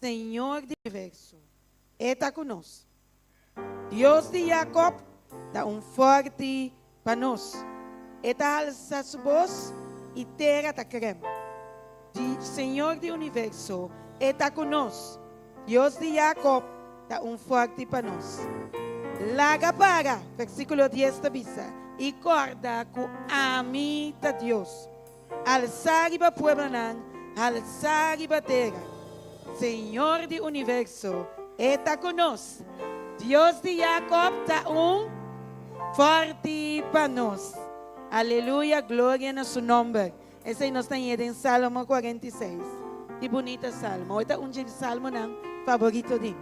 Señor di universo, E ta ku nos. Dios di Jakòb ta un fòrti pa nos. E ta halsa su bos i tera ta krem. Di Señor di universo, E ta ku nos. Dios di Jakòb ta un fòrti pa nos. Laga para, versíkulo dies ta bisa, i kòrda ku ami ta Dios. Alsá riba pueblonan, alsá riba tera. Señor di universo, E ta ku nos. Dios di Jakòb ta un fòrti pa nos. Aleluya, gloria na Su nòmber. Esei nos ta hañ'é den Salmo 46. Ki bunita salmo! E ta un dje salmonan faborito di mi.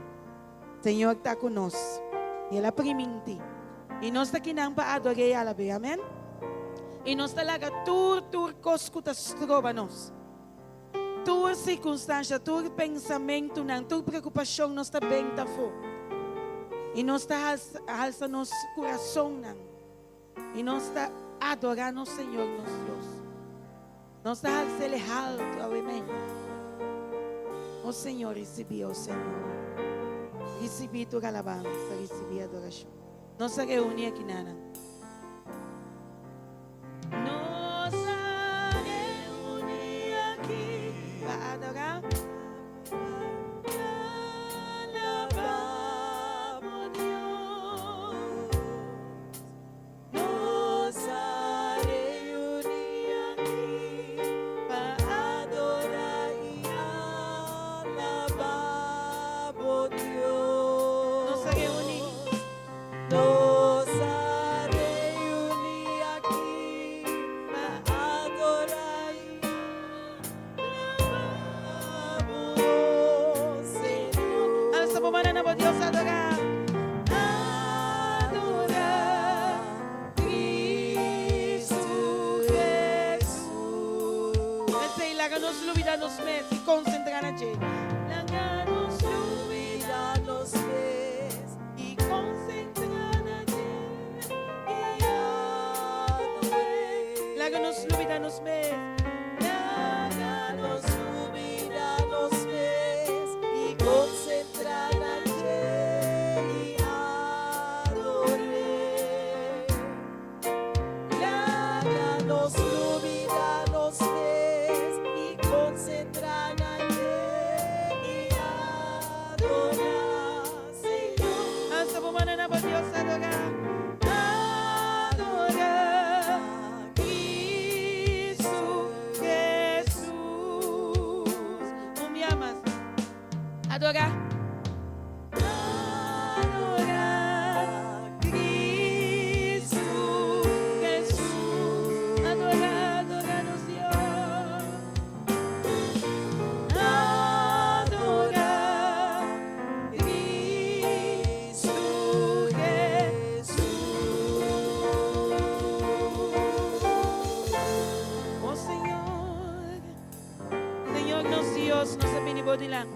Señor ta ku nos. I el a primintí. I nos ta kinan pa ador'é i alab'é. Amèn. I nos ta laga tur, tur kos ku ta stroba nos, tur sirkunstansha, tur pensamentunan, tur preokupashon nos ta benta afó. I nos ta halsa, halsa nos kurasonnan. I nos ta adorá nos Señor, nos Dios. Nos ta hals'El haltu awe mei. O Señor, risibí, o Señor. Risibí tur alabansa, risibí adorashon. Nos a reuní aki nanan. Nos a reuní aki pa adorá. Alabá bo Dios. Nos a reuní aki pa adorá i alabá bo Dios. Nos a reuní. Nos a reuní aki pa adorá i alabá bo Señor. Alsa bo mano na bo Dios adorá. Adorá Cristo Jesús. P'esei laga nos lubida nos mes i konsentrá na dje. Laga nos lubida nos mes i konsentrá na dje i ador'é. Laga nos lubida nos mes. Laga nos lubida nos mes i konsentrá na dje i ador'é. Laga nos lubida nos mes i konsentrá na dje i adorá Señor. Alsa bo mano na bo Dios adorá. Adorá Cristo Jesús. Un bia mas. Adorá. Adorá Cristo Jesús. Adorá, adorá nos Dios. Adorá Cristo Jesús. Oh Señor, Señor nos Dios, nos a bini bo dilanti.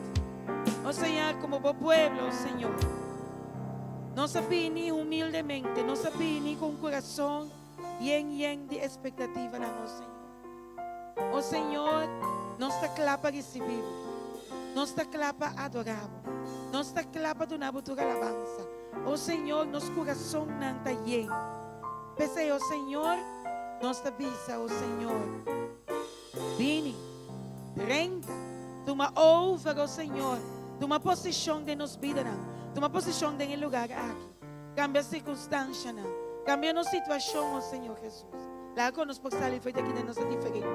Oh Señor, como bo pueblo, oh Señor. Nos a bini humildemente, nos a bini con un corazón yen yen di expectativanan, oh Señor. Oh Señor, nos ta kla pa risibí bo. Nos ta kla pa adorá bo. Nos ta kla pa duna bo tur alabansa. Oh Señor, nos kurasonnan ta yen. P'esei, oh Señor, nos ta bisa, oh Señor, bini, drenta, tuma over, oh Señor, tuma posishon den nos bidanan, tuma posishon den e lugar aki. Kambia sirkunstanshanan, kambia nos situashon, oh Señor Jesus. Laga ku nos por sali for di aki den nos ta diferente.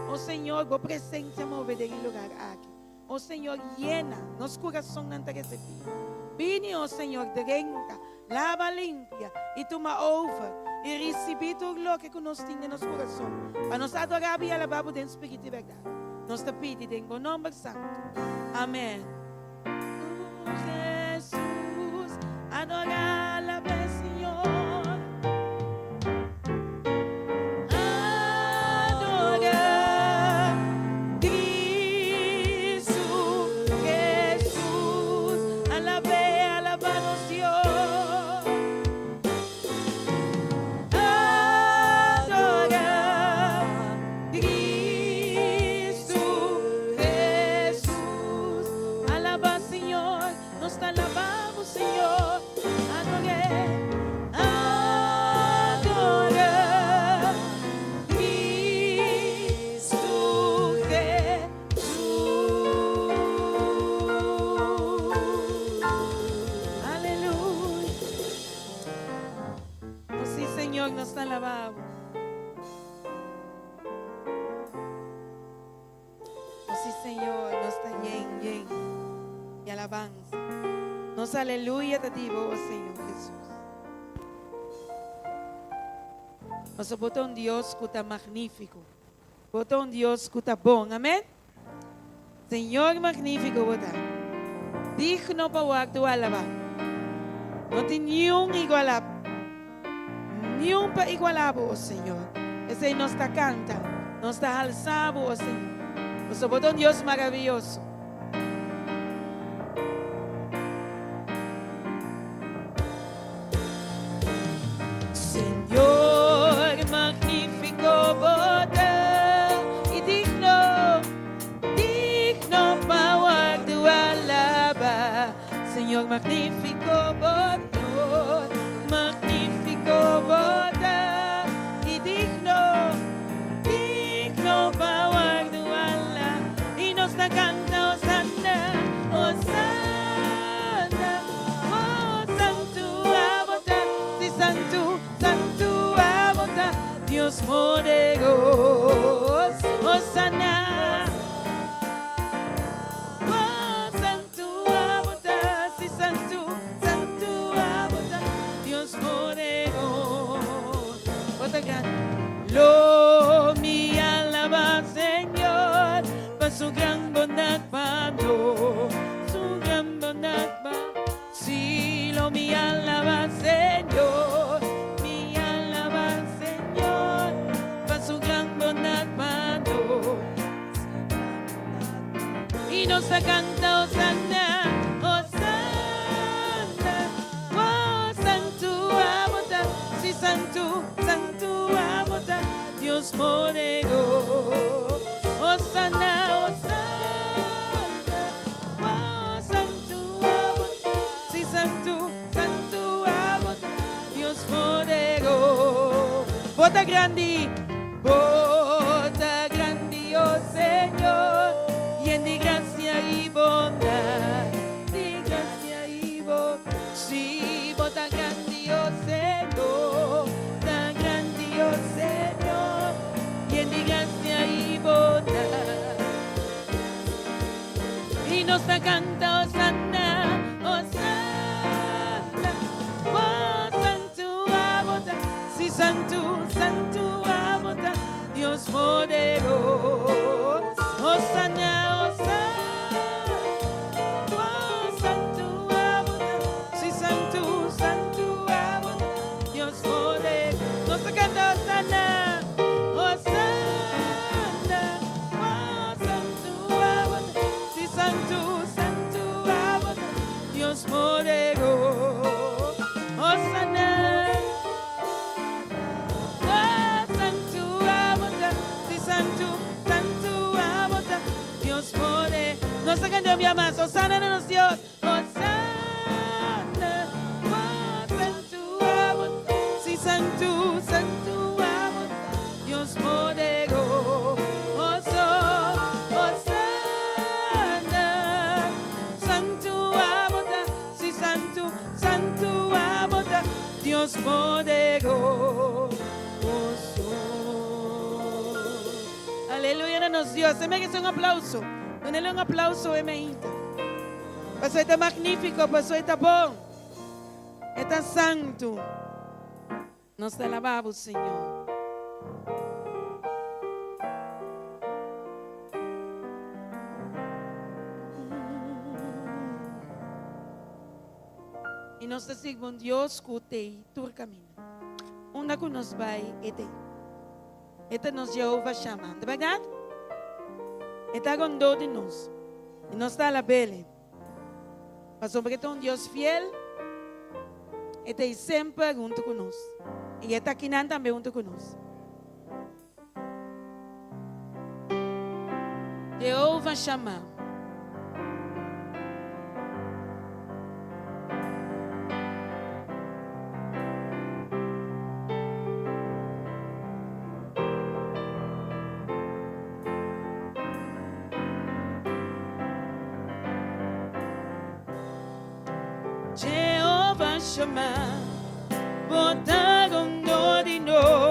O Señor, bo presencia move den e lugar aki. O Señor, yena nos curasonnan ta receptivo. Bini, o Señor, drenta, laba limpia y tuma over y ricibi tur loke ku nos tin den nos curason pa nos adora bo y alaba bo den spiritu y berdad. Nos ta pidi den bo nomber santo. Amen. Jesús, adora alab'e Señor. Adora Cristo Jesús, alab'e, alaba nos Dios. Adora Cristo Jesús. Nos ta alabá bo. Oh, sí, Señor, nos ta yen, yen di alabansa. Nos aleluya ta di bo, oh Señor Jesús. Pasobra bo ta un Dios ku ta magnífiko. Bo ta un Dios ku ta bon. Amèn. Señor magnífiko bo ta. Digno pa wòrdu alabá. No tin niun igualá, niun pa igualá bo, o Señor. P'esei nos ta kanta, nos ta halsá bo, o Señor. Pasobra bo ta un Dios maravioso. Señor, magnífico bo ta y digno, digno pa wòrdu alabá. Señor, magnífico bo ta, magnífico bo ta y digno, digno pa wòrdu alabá. Y nos ta canta, Hosanna, Hosanna. Oh, santu abo ta, si santu, santu abo ta, Dios poderoso, Hosanna. Oh, santu abo ta, si santu, santu abo ta, Dios poderoso. Bo ta grandi. Lo mi alabá Señor pa su gran bondad pa nos, su gran bondad pa. Sí, lo mi alabá Señor, mi alabá Señor pa su gran bondad pa nos. Y nos ta canta Hosanna, Hosanna, oh santu abo ta, sí santu, santu abo ta, Dios poderoso. Hosanna, Hosanna, oh santu abo ta, sí santu, santu abo ta, Dios poderoso. Bo ta grandi, bo ta grandi, oh Señor, yen di gracia y bondad, di gracia y bondad. Sí, bo ta grandi, oh Señor, ta grandi, oh Señor, yen di gracia y bondad. Y nos ta canta Hosanna, Hosanna, oh santu abo ta, sí santu, santu abo ta, Dios poderoso. Hosanna, Hosanna, oh santu abo ta, sí santu, santu abo ta, Dios poderoso. Nos ta canta Hosanna, Hosanna, oh santu abo ta, sí santu, santu abo ta, Dios poderoso. Hosanna. Oh, santu abo ta, sí santu, santu abo ta, Dios poder. Nos ta canta un bia mas. Hosanna na nos Dios. Hosanna. Oh, santu abo ta, sí santu, santu abo ta, Dios poderoso. Hosanna. Santu abo ta, sí santu, santu abo ta, Dios poderoso. Aleluya na nos Dios. E merece un aplauso. Dunele un aplauso e meinta. Paso e ta magnífico, paso e ta bon. E ta santu. Nos ta alabá bo, Señor. I nos ta sirbi un Dios ku t'ei tur kaminda. Unda ku nos bai, e t'ei. E ta nos Jehová Shammah, ta bèrdat? E ta rondó di nos i nos ta alab'El. Pasobra e ta un Dios fiel, e ta ei semper huntu ku nos. I e ta akinan tambe huntu ku nos. Jehová Shammah. Jehová Shammah, bo ta rondó di nos.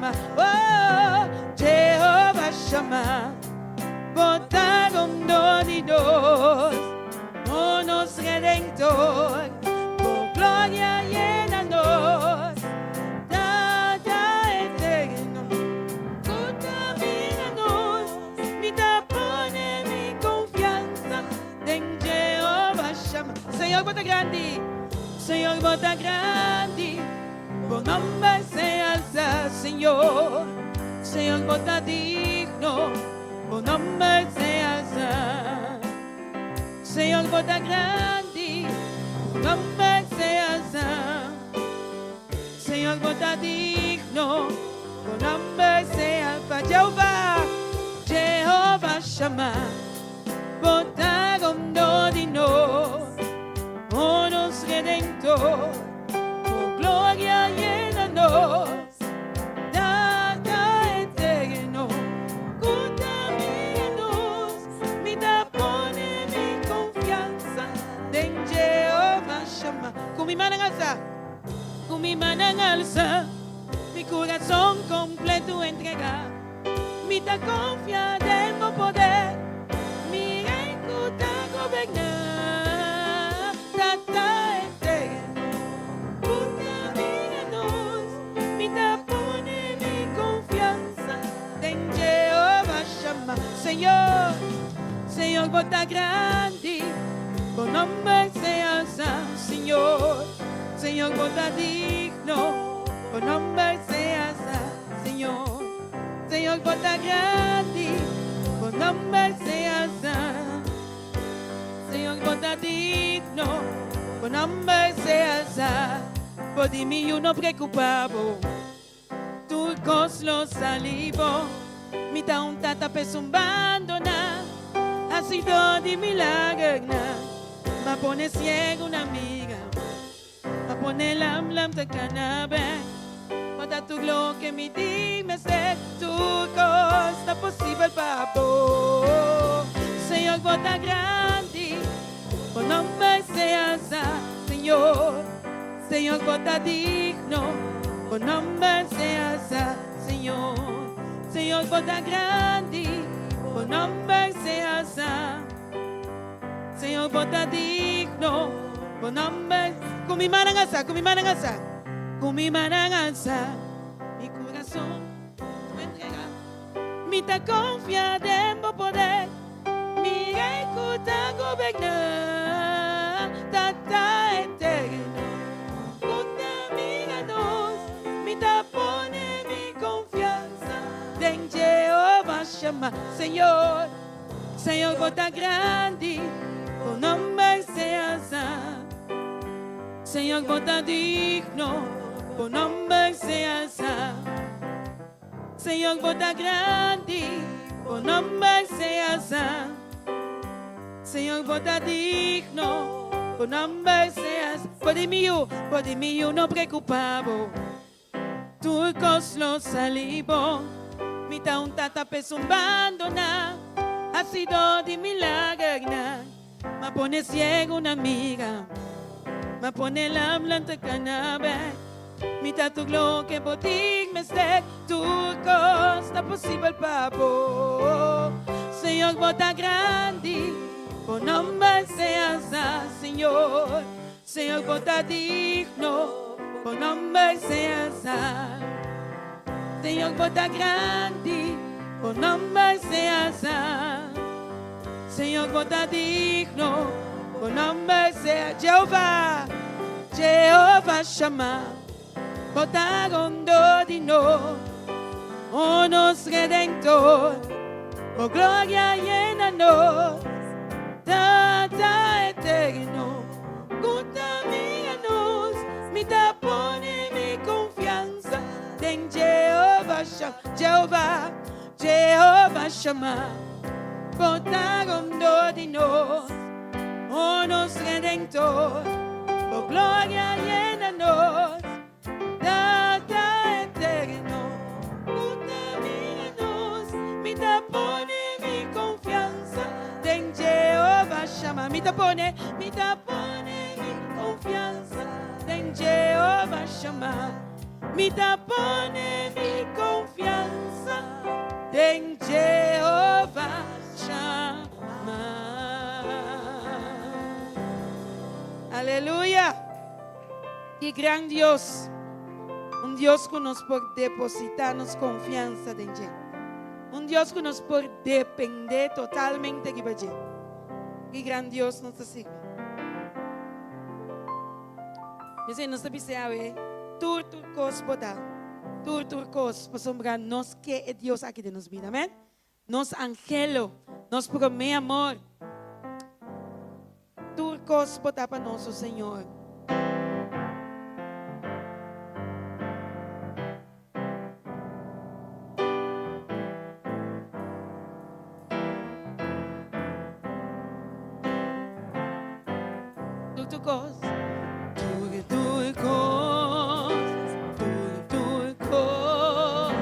Shammah, oh, Jehovah Shammah, Bo ta rondó di nos, oh nos Redentor, Bo gloria yena nos, Tata eterno, ku ta mira nos, mi ta pone mi konfiansa den Jehovah Shammah. Señor, Bo ta grandi, Señor, Bo ta grandi, Bo nòmber sea alsá, Señor. Señor, Bo ta digno, Bo nòmber sea alsá. Señor, Bo ta grandi, Bo nòmber sea alsá. Señor, Bo ta digno, Bo nòmber sea alsá. Jehovah, Jehovah Shammah, Bo ta rondó di nos, oh nos Redentor, Bo gloria yena nos, Tata eterno, ku ta mira nos, mi ta pone mi konfiansa den Jehovah Shammah. Ku mi mannan alsá, ku mi mannan alsá, mi kurason kompleto entregá, mi ta konfia den Bo poder, mi Rei ku ta goberná, Tata eterno, ku ta mira nos, mi ta pone mi konfiansa den Jehovah Shammah. Señor, Señor, Bo ta grandi, Bo nòmber sea alsá, Señor. Señor, Bo ta digno, Bo nòmber sea alsá, Señor. Señor, Bo ta grandi, Bo nòmber sea alsá. Señor, Bo ta digno, Bo nòmber sea alsá. Pa mi no preokupá bo, tur kos lo sali bon. Mi ta un tata pa esun bandoná, hasidó di milager nan. M'a pone siegu nan mira, m'a pone lam lam kana bèk. Bo ta tur loke mi tin mester, tur kos ta posibel pa Bo. Señor, Bo ta grandi, Bo nòmber sea alsá, Señor. Señor, Bo ta digno, Bo nòmber sea alsá, Señor. Señor, Bo ta grandi, Bo nòmber sea alsá. Señor, Bo ta digno, Bo nòmber. Ku mi mannan alsá, ku mi mannan alsá, ku mi mannan alsá, mi kurason entregá. Mi ta konfia den Bo poder, mi Rei ku ta goberná, Tata eterno, ku ta mira nos, mi ta pone mi konfiansa den Jehovah Shammah. Señor, Señor, Bo ta grandi, Bo nòmber sea alsá. Señor, Bo ta digno, Bo nòmber sea alsá. Señor, Bo ta grandi, Bo nòmber sea alsá. Señor, Bo ta digno, Bo nòmber sea alsá. Pa mi, pa mi no preokupá bo, tur kos lo sali bon. Mi ta un tata pa esun bandoná, hasidó di milager nan. M'a pone siegu nan mira, m'a pone lam lam kana bèk. Mi ta tur loke Bo tin mester, tur kos ta posibel pa Bo. Señor, Bo ta grandi, Bo nòmber sea alsá, Señor. Señor, Bo ta digno, Bo nòmber sea alsá. Señor, Bo ta grandi, Bo nòmber sea alsá. Señor, Bo ta digno, Bo nòmber sea Jehovah, Jehovah Shammah, Bo ta rondó di nos, oh nos Redentor, Bo gloria yena nos, Tata eterno, ku ta mira nos, mi ta pone mi konfiansa den Jehovah Shammah, Jehovah, Jehovah Shammah, Bo ta rondó di nos, oh nos Redentor, Bo gloria yena nos, Tata eterno, ku ta mira nos, mi ta pone mi konfiansa den Jehovah Shammah, mi ta pone, mi ta pone mi konfiansa den Jehovah Shammah, mi ta pone mi konfiansa. Den Jehova Shama. Aleluya! Ki gran Dios! Un Dios ku nos por depositá nos konfiansa den dje. Un Dios ku nos por dependé totalmente riba dje. Ki gran Dios nos ta sirbi! P'esei nos ta bisa Yahweh, Tur tur kos bo ta, tur tur kos, pasobra nos ke e Dios aki den nos bida. Amen. Nos angelo, nos promé amor. Tur kos bo ta pa nos, o Señor. Tur tur kos, tur tur kos, tur tur kos,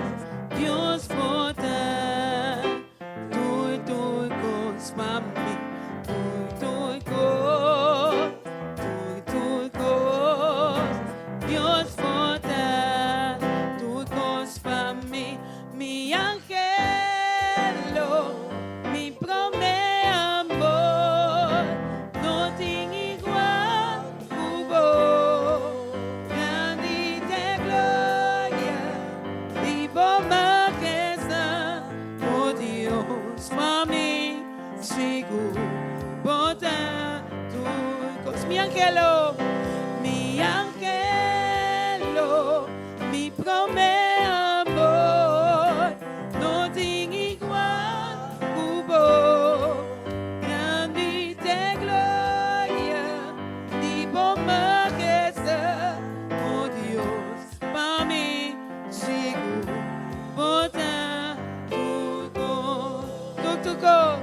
Dios por ta, tur tur kos pa mi, tur tur kos, tur tur kos, Dios por ta, tur kos pa mi. Mi angelo, mi prome amor, no tin igual ku bo. Grandi t'e gloria di bo majestad, o Dios, pa mi sigur bo ta tur kos. Mi angelo, mi angelo. Mi prome amor no tin igual ku bo. Grandi t'e gloria di bo majestad, o Dios, pa mi sigur bo ta tur kos. Tur tur kos,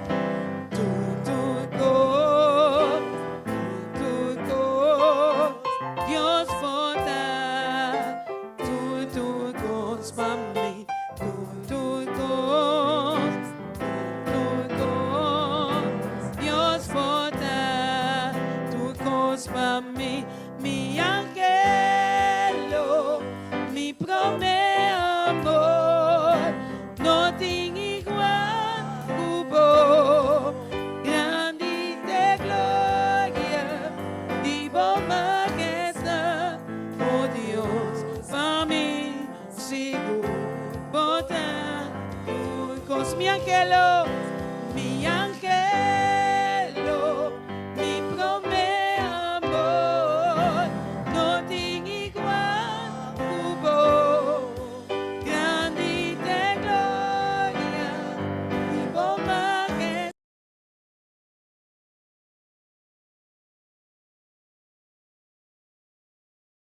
tur tur kos, tur tur kos, Dios bo ta. Tur tur kos pa mi, tur tur kos, tur tur kos, Dios bo ta, tur kos pa mi, mi angelo, mi prome amor, no tin igual ku bo, grandi t'e gloria di bo majestad. O Dios, pa mi sigur bo ta tur kos. Mi angelo, mi angelo, mi prome amor, no tin igual ku bo. Grandi t'e gloria di bo majestad.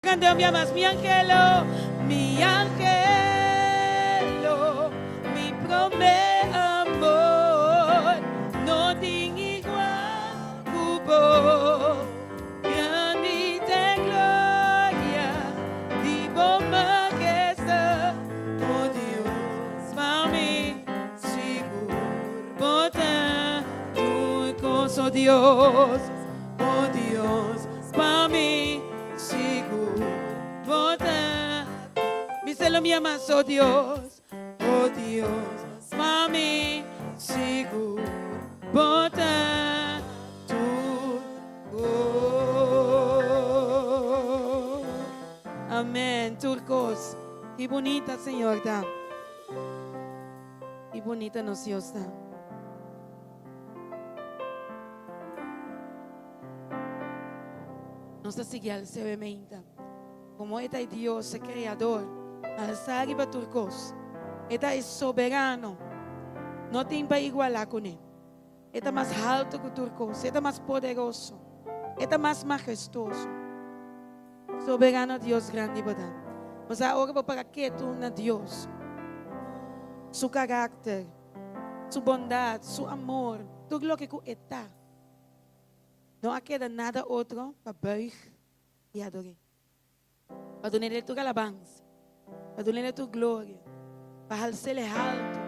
Cant'e mi amas, mi angelo, mi angelo, mi prome amor, no tin igual ku bo. Grandi t'e gloria di bo majestad, o Dios, pa mi sigur bo ta tur kos, o Dios, o Dios, Pa mi sigur bo ta. Mi celo mi ama so Dios, oh Dios. Pa mi sigur bo ta tur kos. Amen, tur kos. Ki bunita Señor ta. Ki bunita nos Dios ta. Nos ta sigui als'é e meinta. Komo e ta e Dios, e Kreador, alsá riba tur kos. E ta e Soberano. No tin pa igualá kuné. E ta mas haltu ku tur kos. E ta mas poderoso. E ta mas mahestuoso. Soberano Dios grandi bo ta. Bo sa ora bo para ketu na Dios, su karakter, su bondat, su amor, tur loke ku e ta. No a keda nada otro pa buig i ador'é, pa dun'El tur alabansa, pa dun'El tur gloria, pa hals'El haltu,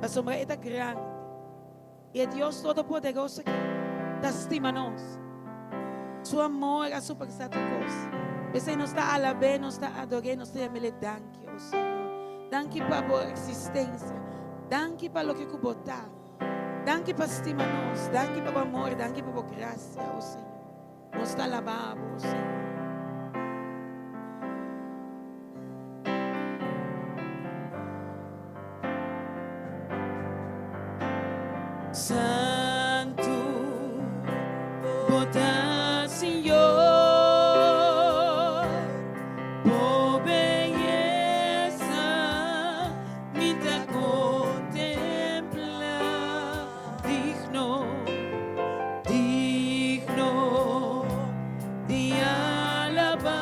pasobra E ta grandi i e Dios Todopoderoso aki ta stima nos. Su amor a supersá tur kos. P'esei nos ta alab'É, nos ta ador'É, nos ta yam'El e danki, o Señor. Danki pa bo eksistensia. Danki pa loke ku bo ta. Danki pa stima nos. Danki pa bo amor. Danki pa bo grasia, o Señor. Nos ta alabá bo, o Señor. Santu, bo ta Señor, bo beyesa mi ta contempla, digno, digno di alabá,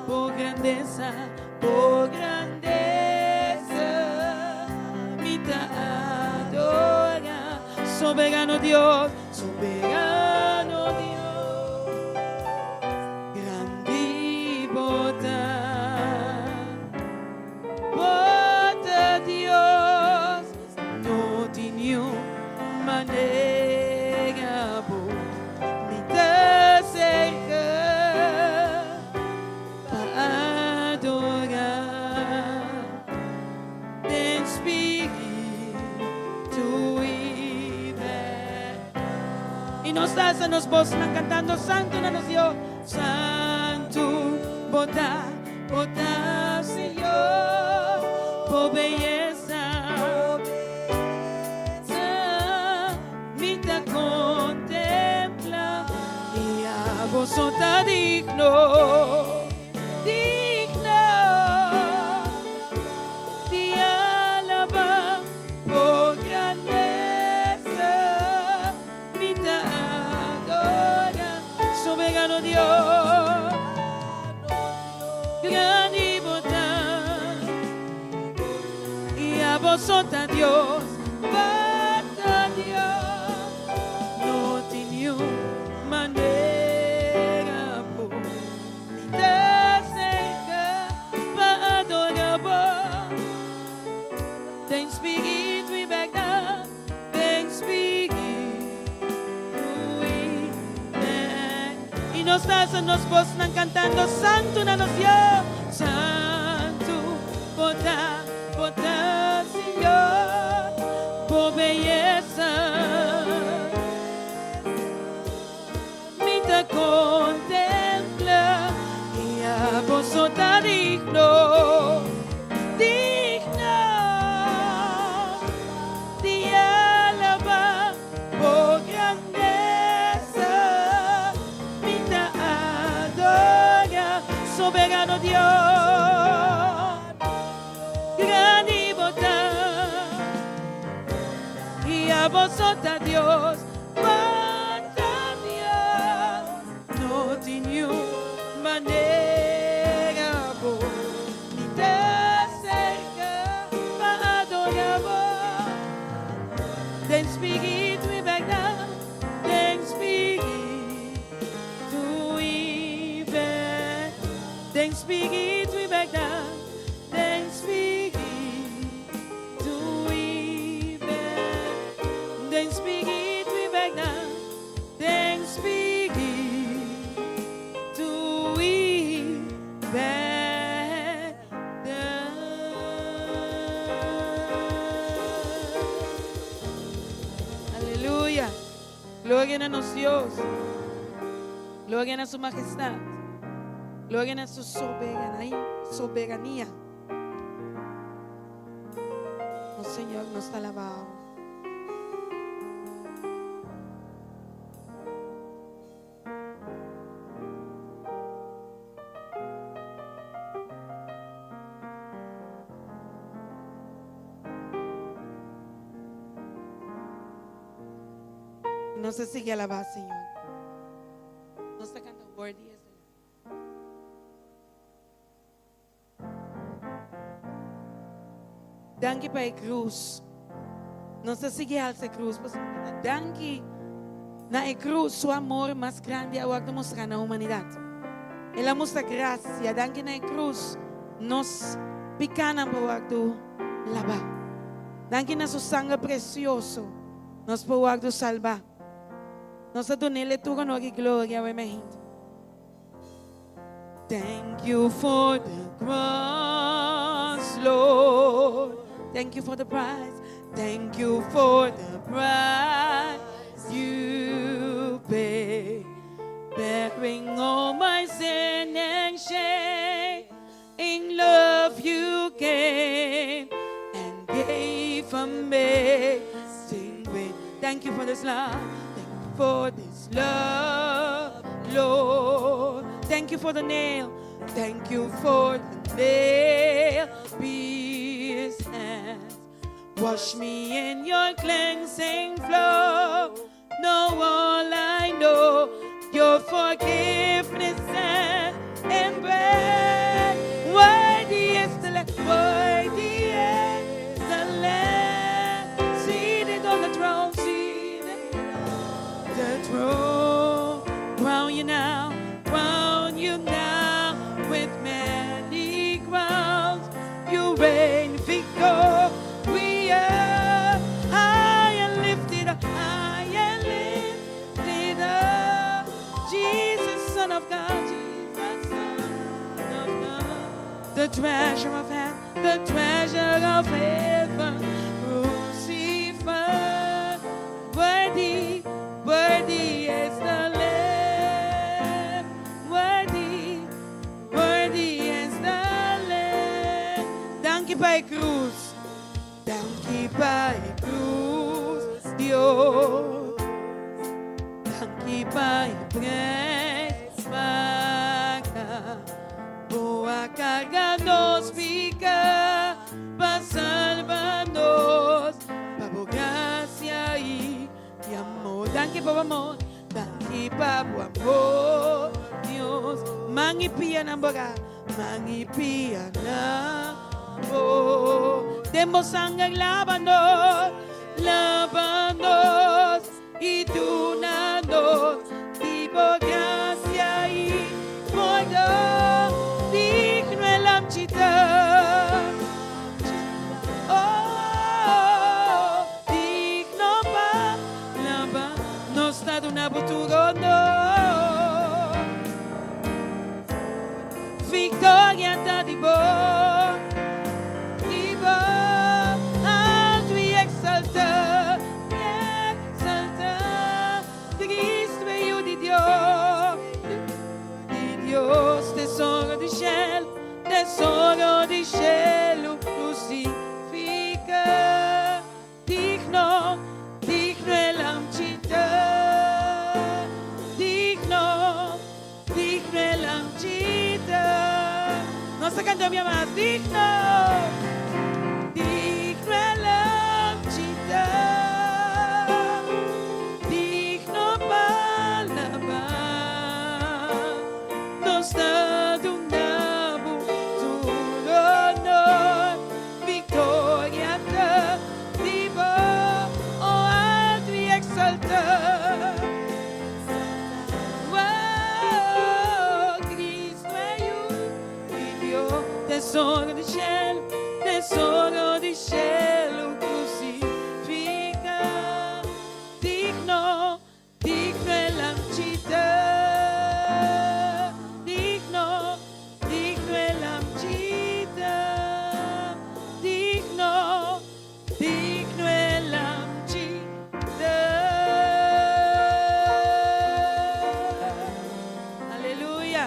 bo grandesa. Bo grandesa mi ta adora, Soberano Dios, Soberano Dios, grandi bo ta, bo ta Dios, no tin niun manera bo mi ta serka. Pa adorá den spiritu i bèrdat. I nos ta alsa nos bosnan kantando, Santu na nos Dios. Santu bo ta, bo ta, Señor, bo beyesa mi ta kontempla. I abo so ta digno, digno di alabá bo grandesa. Mi ta adorá Soberano Dios, grandi bo ta. I abo so ta Dios, bo ta Dios. No tin niun manera bo mi ta acerca pa adora bo den spiritu i berdad, den spiritu i berdad. I nos ta alsa nos bosnan cantando, Santu na nos Dios, Santu bo ta, bo ta, Señor, bo beyesa. Mi ta contempla i abo so ta digno, digno di alaba bo grandesa. Mi ta adora Soberano Dios, grandi bo ta. I abo so ta Dios, bo ta Dios. No tin niun manera bo mi ta acerca pa adora bo den spiritu i berdad, den spiritu i berdad, den spiritu i berdad, den spiritu. Den spiritu i bèrdat, den spiritu i bèrdat. Aleluya! Gloria na nos Dios. Gloria na Su Majestad. Gloria na Su soberania. Nos Señor nos ta alabao. Nos ta sigui alabá Señor. Nos ta canta Worthy is the Lamb. Danki pa e krus. Nos ta sigui alsa e krus pasobra ta danki na e krus su amor mas grandi a wòrdu mustrá na humanidat. El a mustra grasia. Danki na e krus nos pikánan por wòrdu labá. Danki na su sanger presioso nos por wòrdu salbá. Nos ta dun'El e tur honor i gloria awe mehint. Thank you for the cross, Lord. Thank you for the price. Thank you for the price you paid. Bearing all my sin and shame. In love you came and gave amazing grace. Thank you for this love. Thank you for this love, Lord. Thank you for the nail. Thank you for the nail pierced hands. Wash me in your cleansing flow. Know all I know. Your forgiveness and embrace. Worthy is the Lamb. Worthy is the Lamb. Seated on the throne. Seated on the throne. Crown you now. Crown you now with many crowns. You reign victorious. High and lifted up, high and lifted up. Jesus, Son of God, Jesus, Son of God. The treasure of heaven, the treasure of heaven, crucified. Worthy, worthy is the Lamb. Worthy, worthy is the Lamb. Danki pa e krus. Danki pa e krus, Dios. Danki pa e preis pagá. Bo a karga nos piká pa salba nos. Pa bo grasia i amor. Danki pa amor. Danki pa amor, Dios. Man i pianan borá. Man i pianan bo. Den bo sanger laba nos, laba nos i duna nos di bo grasia i pordon. Digno e Lamchi ta. Oh, digno pa laba nos ta duna bo tur honor. Viktoria ta di bo, di bo, altu i eksaltá, eksaltá, Kristu e Yu di Dios, di Dios, tesoro di shelu, tesoro di shelu, krusifiká, digno, digno e Lamchi ta, digno, digno e Lamchi ta. Nos ta kanta mas digno, digno e Lamchi ta, digno pa laba. Nos ta duna bo tur honor, viktoria ta di bo, oh altu i eksaltá. Oh, Kristu e Yu di Dios, tesoro di shelu, tesoro di shelu, krusifiká, digno, digno e Lamchi ta, digno, digno e Lamchi ta, digno, digno e Lamchi ta. Aleluya.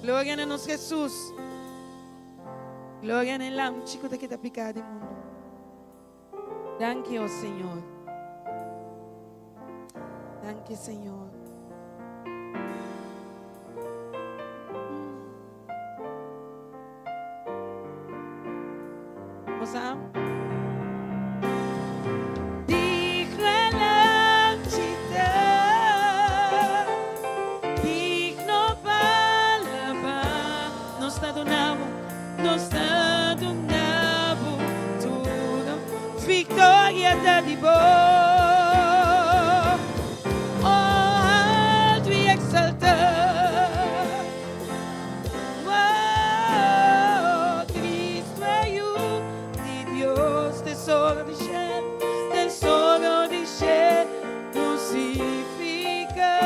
Gloria na nos Hesus. Gloria na Lamchi ku ta kita piká di mundu. Danki, oh Señor. Danki, Señor. Vamos a. Digno e Lamchi ta, digno pa laba. Nos ta duna bo, nos ta duna bo tur. Viktoria ta di bo. Oh, altu i eksaltá. Oh, Kristu e Yu di Dios, tesoro di shelu, tesoro di shelu, krusifiká.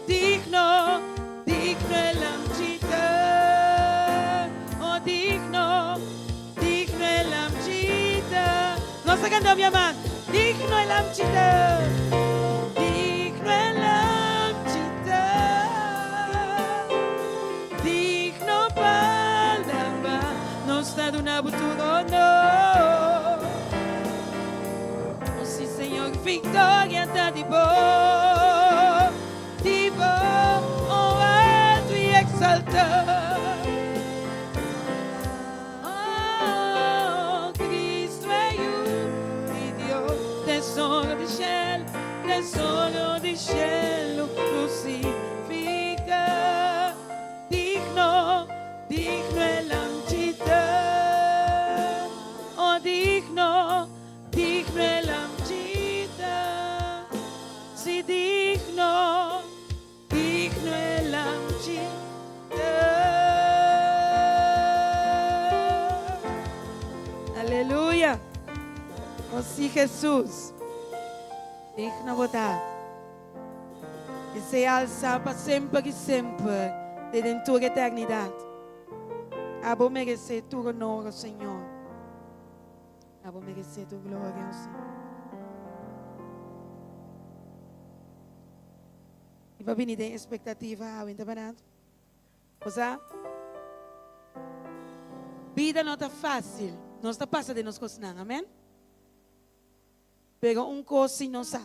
Digno, digno e Lamchi ta. Oh, digno, digno e Lamchi. kanta mi aman. Digno e lamchi ta. Digno e lamchi ta. Digno pa alabá. Nos ta duna bo tur honor. Oh sí, Señor, victoria ta di bo. Di bo, oh alto y exaltá. Oh, Cristo e Yu di Dios, tesoro di shelu, tesoro di shelu, crucifica. Digno, digno e Lamchi ta. Oh, digno, digno e Lamchi ta. Si digno, digno e Lamchi ta. Aleluya. Oh sí, Jesús. Digno bo ta. I sea alsá pa semper i semper, te den tur eternidat. Abo meresé tur honor, oh Señor. Abo meresé tur gloria, oh Señor. I pa bini den espektativa awe, ta bèrdat? Osea, bida no ta fásil. Nos ta pasa den nos kosnan, amèn? Pero un kos si nos sa,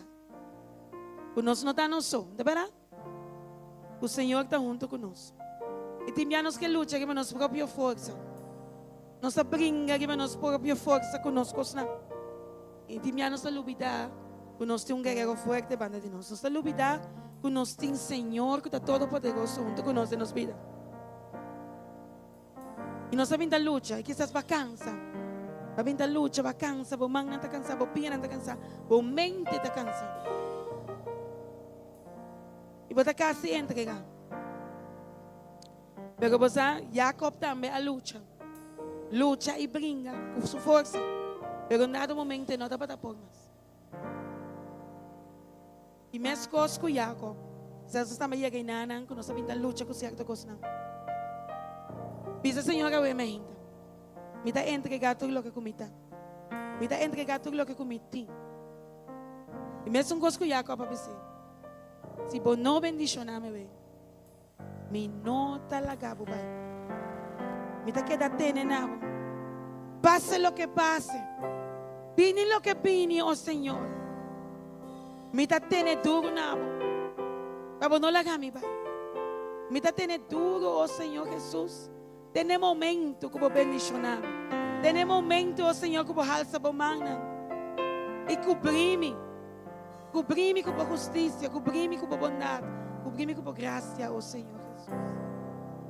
ku nos no ta nos so, ta bèrdat? Ku Señor ta huntu ku nos. I tin bia nos ke lucha riba nos propio forsa. Nos ta bringa riba nos propio forsa ku nos kosnan. I tin bia nos ta lubidá ku nos tin un guerero fuerte banda di nos. Nos ta lubidá ku nos tin Señor ku ta Todopoderoso huntu ku nos den nos bida. I nos ta bin ta lucha, i kisas bo a kansa. Bo a bin ta lucha, bo a kansa, bo mannan ta kansa, bo pianan ta kansa, bo mente ta kansa. I bo ta kasi entregá. Pero bo sa, Jakob tambe a lucha. Lucha i bringa ku su forsa. Pero un dado momento e no tabata por mas. I meskos ku Jakob, kisas nos tambe yega enanan ku nos ta bin ta lucha ku sierto kosnan. Bisa Señor awe mainta, Mi ta entregá tur loke ku mi ta. Mi ta entregá tur loke ku mi tin. I mesun kos ku Jakob a bis'é, Si bo no bendishoná mi awe, Mi no ta laga bo bai. Mi ta keda tene na bo. Pase loke pase, bini loke bini, o Señor, mi ta tene duru na bo, pa bo no laga mi bai. Mi ta tene duru, o Señor Jesus, te n'e momento ku bo bendishoná mi, te n'e momento, o Señor, ku bo halsa bo mannan i kubrí mi. Kubrí mi ku bo hustisia, kubrí mi ku bo bondat, kubrí mi ku bo grasia, o Señor Jesus.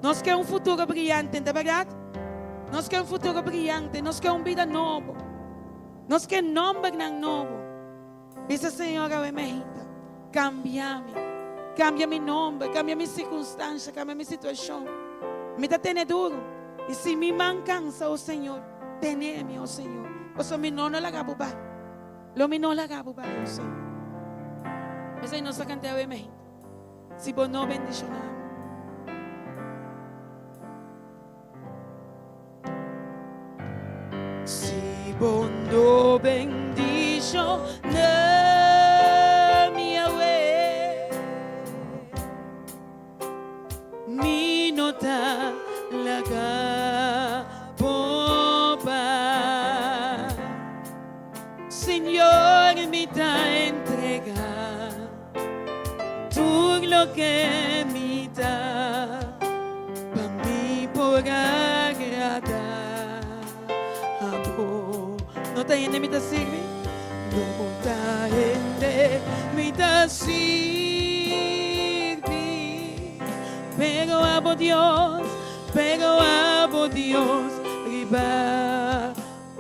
Nos ke un futuro briante, n'ta bèrdat? Nos ke un futuro briante, nos ke un bida nobo, nos ke nòmbernan nobo. Bisa Señor awe meinta, kambia mi, kambia mi nòmber, kambia mi sirkunstansha, kambia mi situashon. Mi ta tene duru, i si mi man kansa, o Señor, tene mi, o Señor, pasobra mi no no laga bo bai. Lo mi no laga bo bai, o Señor. P'esei nos ta kanta awe meinta, Si bo no bendishoná mi. Si bo no bendishoná mi awe, Mi no ta laga bo bai. Señor, mi ta entrega tur loke mi ta pa mi por agrada abo. No ta hende mi ta sirbi? No ta hende mi ta sirbi, pero abo Dios, pero abo Dios riba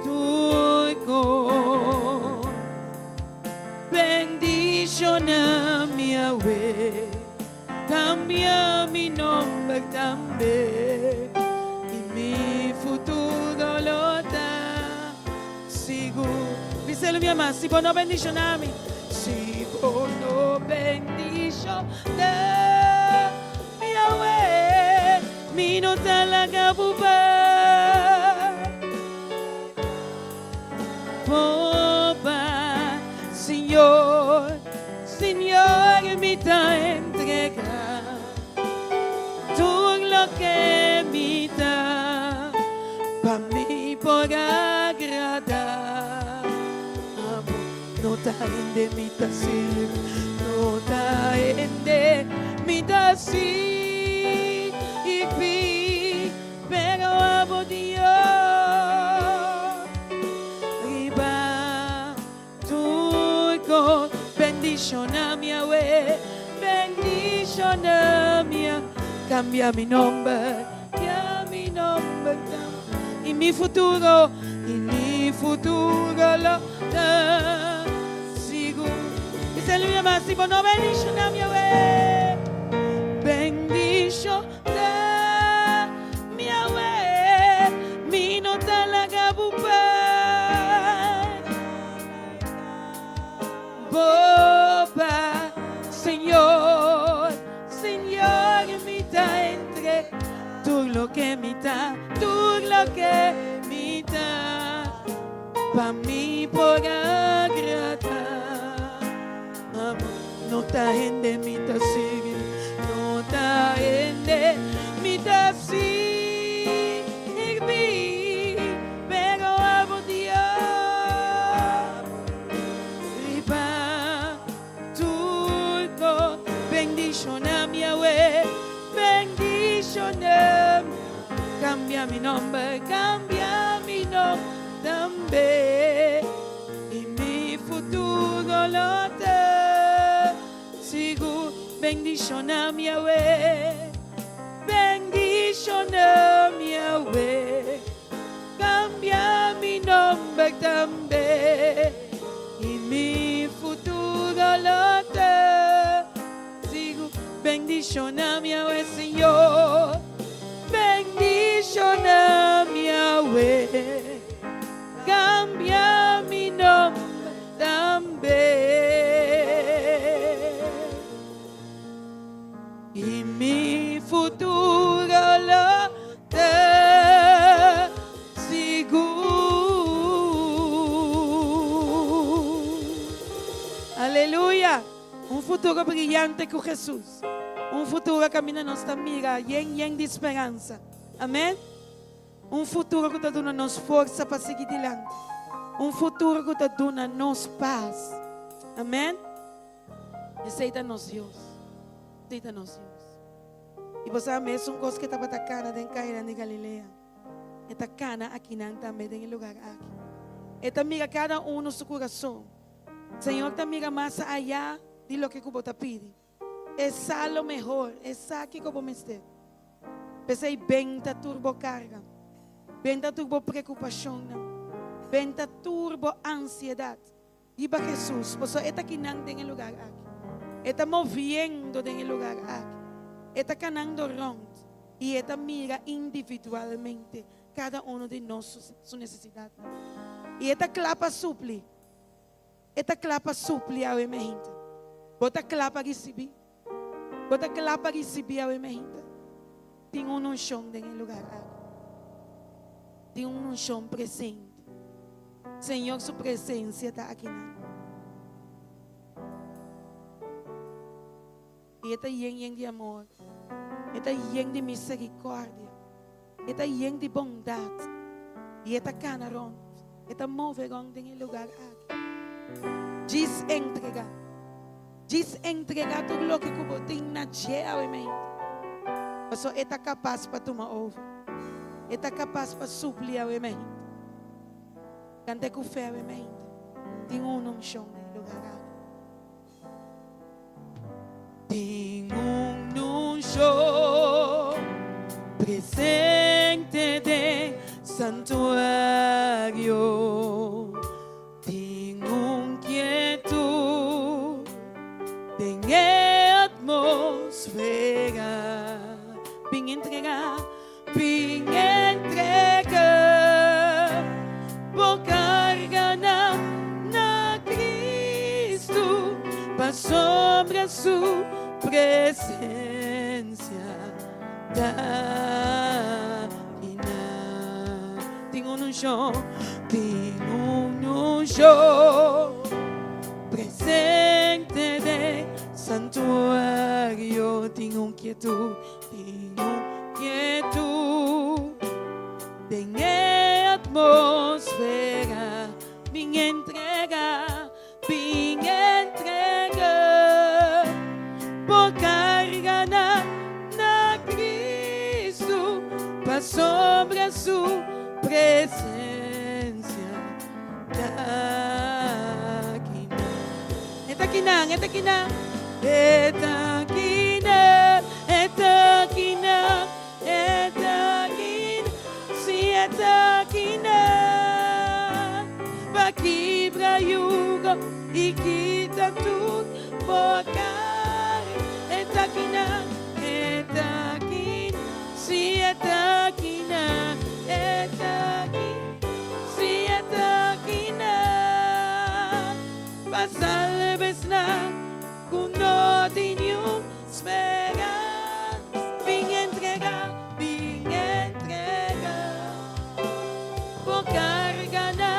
tur kos. Bendiciona mi awe. Cambia mi nomber tambe y mi futuro lo ta sigur. Biselo mi ama, si bo no bendiciona mi, si bo no bendiciona mi awe, mi no ta laga bo bai. Pa mi por agradá bo. No ta hende mi ta sirbi, no ta hende mi ta sirbi, pero abo Dios riba tur kos. Bendishoná mi awe, bendishoná mi awe. Kambia mi nomber, kambia mi nomber tambe. I mi futuro, i mi futuro lo ta sigur. Bisa Aleluya mas si bo no bendishoná mi awe. Bendishoná mi awe, mi no ta laga bo bai. Bo pa Señor, Señor mi ta entre tur loke mi ta, tur loke mi ta, pa mi por agrada bo. No ta hende mi ta sigui, no ta hende mi ta sirbi, pero abo Dios. Riba tur kos bendishona mi awe, bendishona mi. Kambia mi nomber, kambia mi nomber tambe. I mi futuro lo ta sigur. Bendishona mi awe, bendishona mi awe. Cambia mi nomber tambe y mi futuro lo ta sigur. Bendiciona mi awe, Señor. Bendiciona mi awe. Cambia mi nomber tambe y mi futuro lo ta sigur. Aleluya! Un futuro briyante ku Hesus. Un futuro kaminda nos ta mira yen yen di speransa. Amen. Un futuro ku ta duna nos forsa pa sigui dilanti. Un futuro ku ta duna nos pas. Amen. Esei ta nos Dios. Esei ta nos Dios. I bo sa mesun kos ku e tabata kana den kayanan di Galilea, e ta kana akinan tambe den e lugar aki. E ta mira kada unu su kurason. Señor ta mira mas ayá di loke ku bo ta pidi. E sa lo mehor, e sa kiko bo mester. P'esei benta tur bo karga, benta tur bo preokupashonnan, benta tur bo ansiedat. Riba Hesus, pasobra e ta kinan den e lugar aki. E ta moviendo den e lugar aki. E ta kanando rond i e ta mira individualmente kada uno di nos su nesesidatnan. I e ta kla pa supli. E ta kla pa supli awe mehinte. Bo ta kla pa risibí? Bo ta kla pa risibí awe mehinte? Tin un unshon den e lugar aki. Tin un unshon presente. Señor su presencia ta akinan. I e ta yen yen di amor. E ta yen di misericordia. E ta yen di bondad. I e ta cana rond. E ta move rond den e lugar aki. Djis entrega. Djis entrega tur loke ku bo tin na dje awe mente. Pasobra e ta kapas pa tuma over. E ta kapas pa supli awe mente. Kant'e ku fe awe mente. Tin un unshon den e lugar aki. Tin un unshon presente den santuario. Tin un kietud den e atmosfera. Bin entrega, bin entrega bo karganan na Cristo, pasobra su presencia ta kinan. Tin un unshon. Tin un unshon presente den santuario. Tin un kietud, tin un kietud den e. Atmosfera. Bin entrega, bin entrega. Bo carga na Cristo, pasobra su presencia ta aki. E ta akinan, e ta akinan. E ta akinan, e ta akinan, e ta akinan. Si, e ta akinan. Pa kibra yugo y kita tur bo carga. E ta akinan, e ta akinan. Si, e ta akinan, e ta akinan. Si, e ta akinan. Pa salba esnan cu no tin niun speransa. Bin entrega, bin entrega. Bo carga na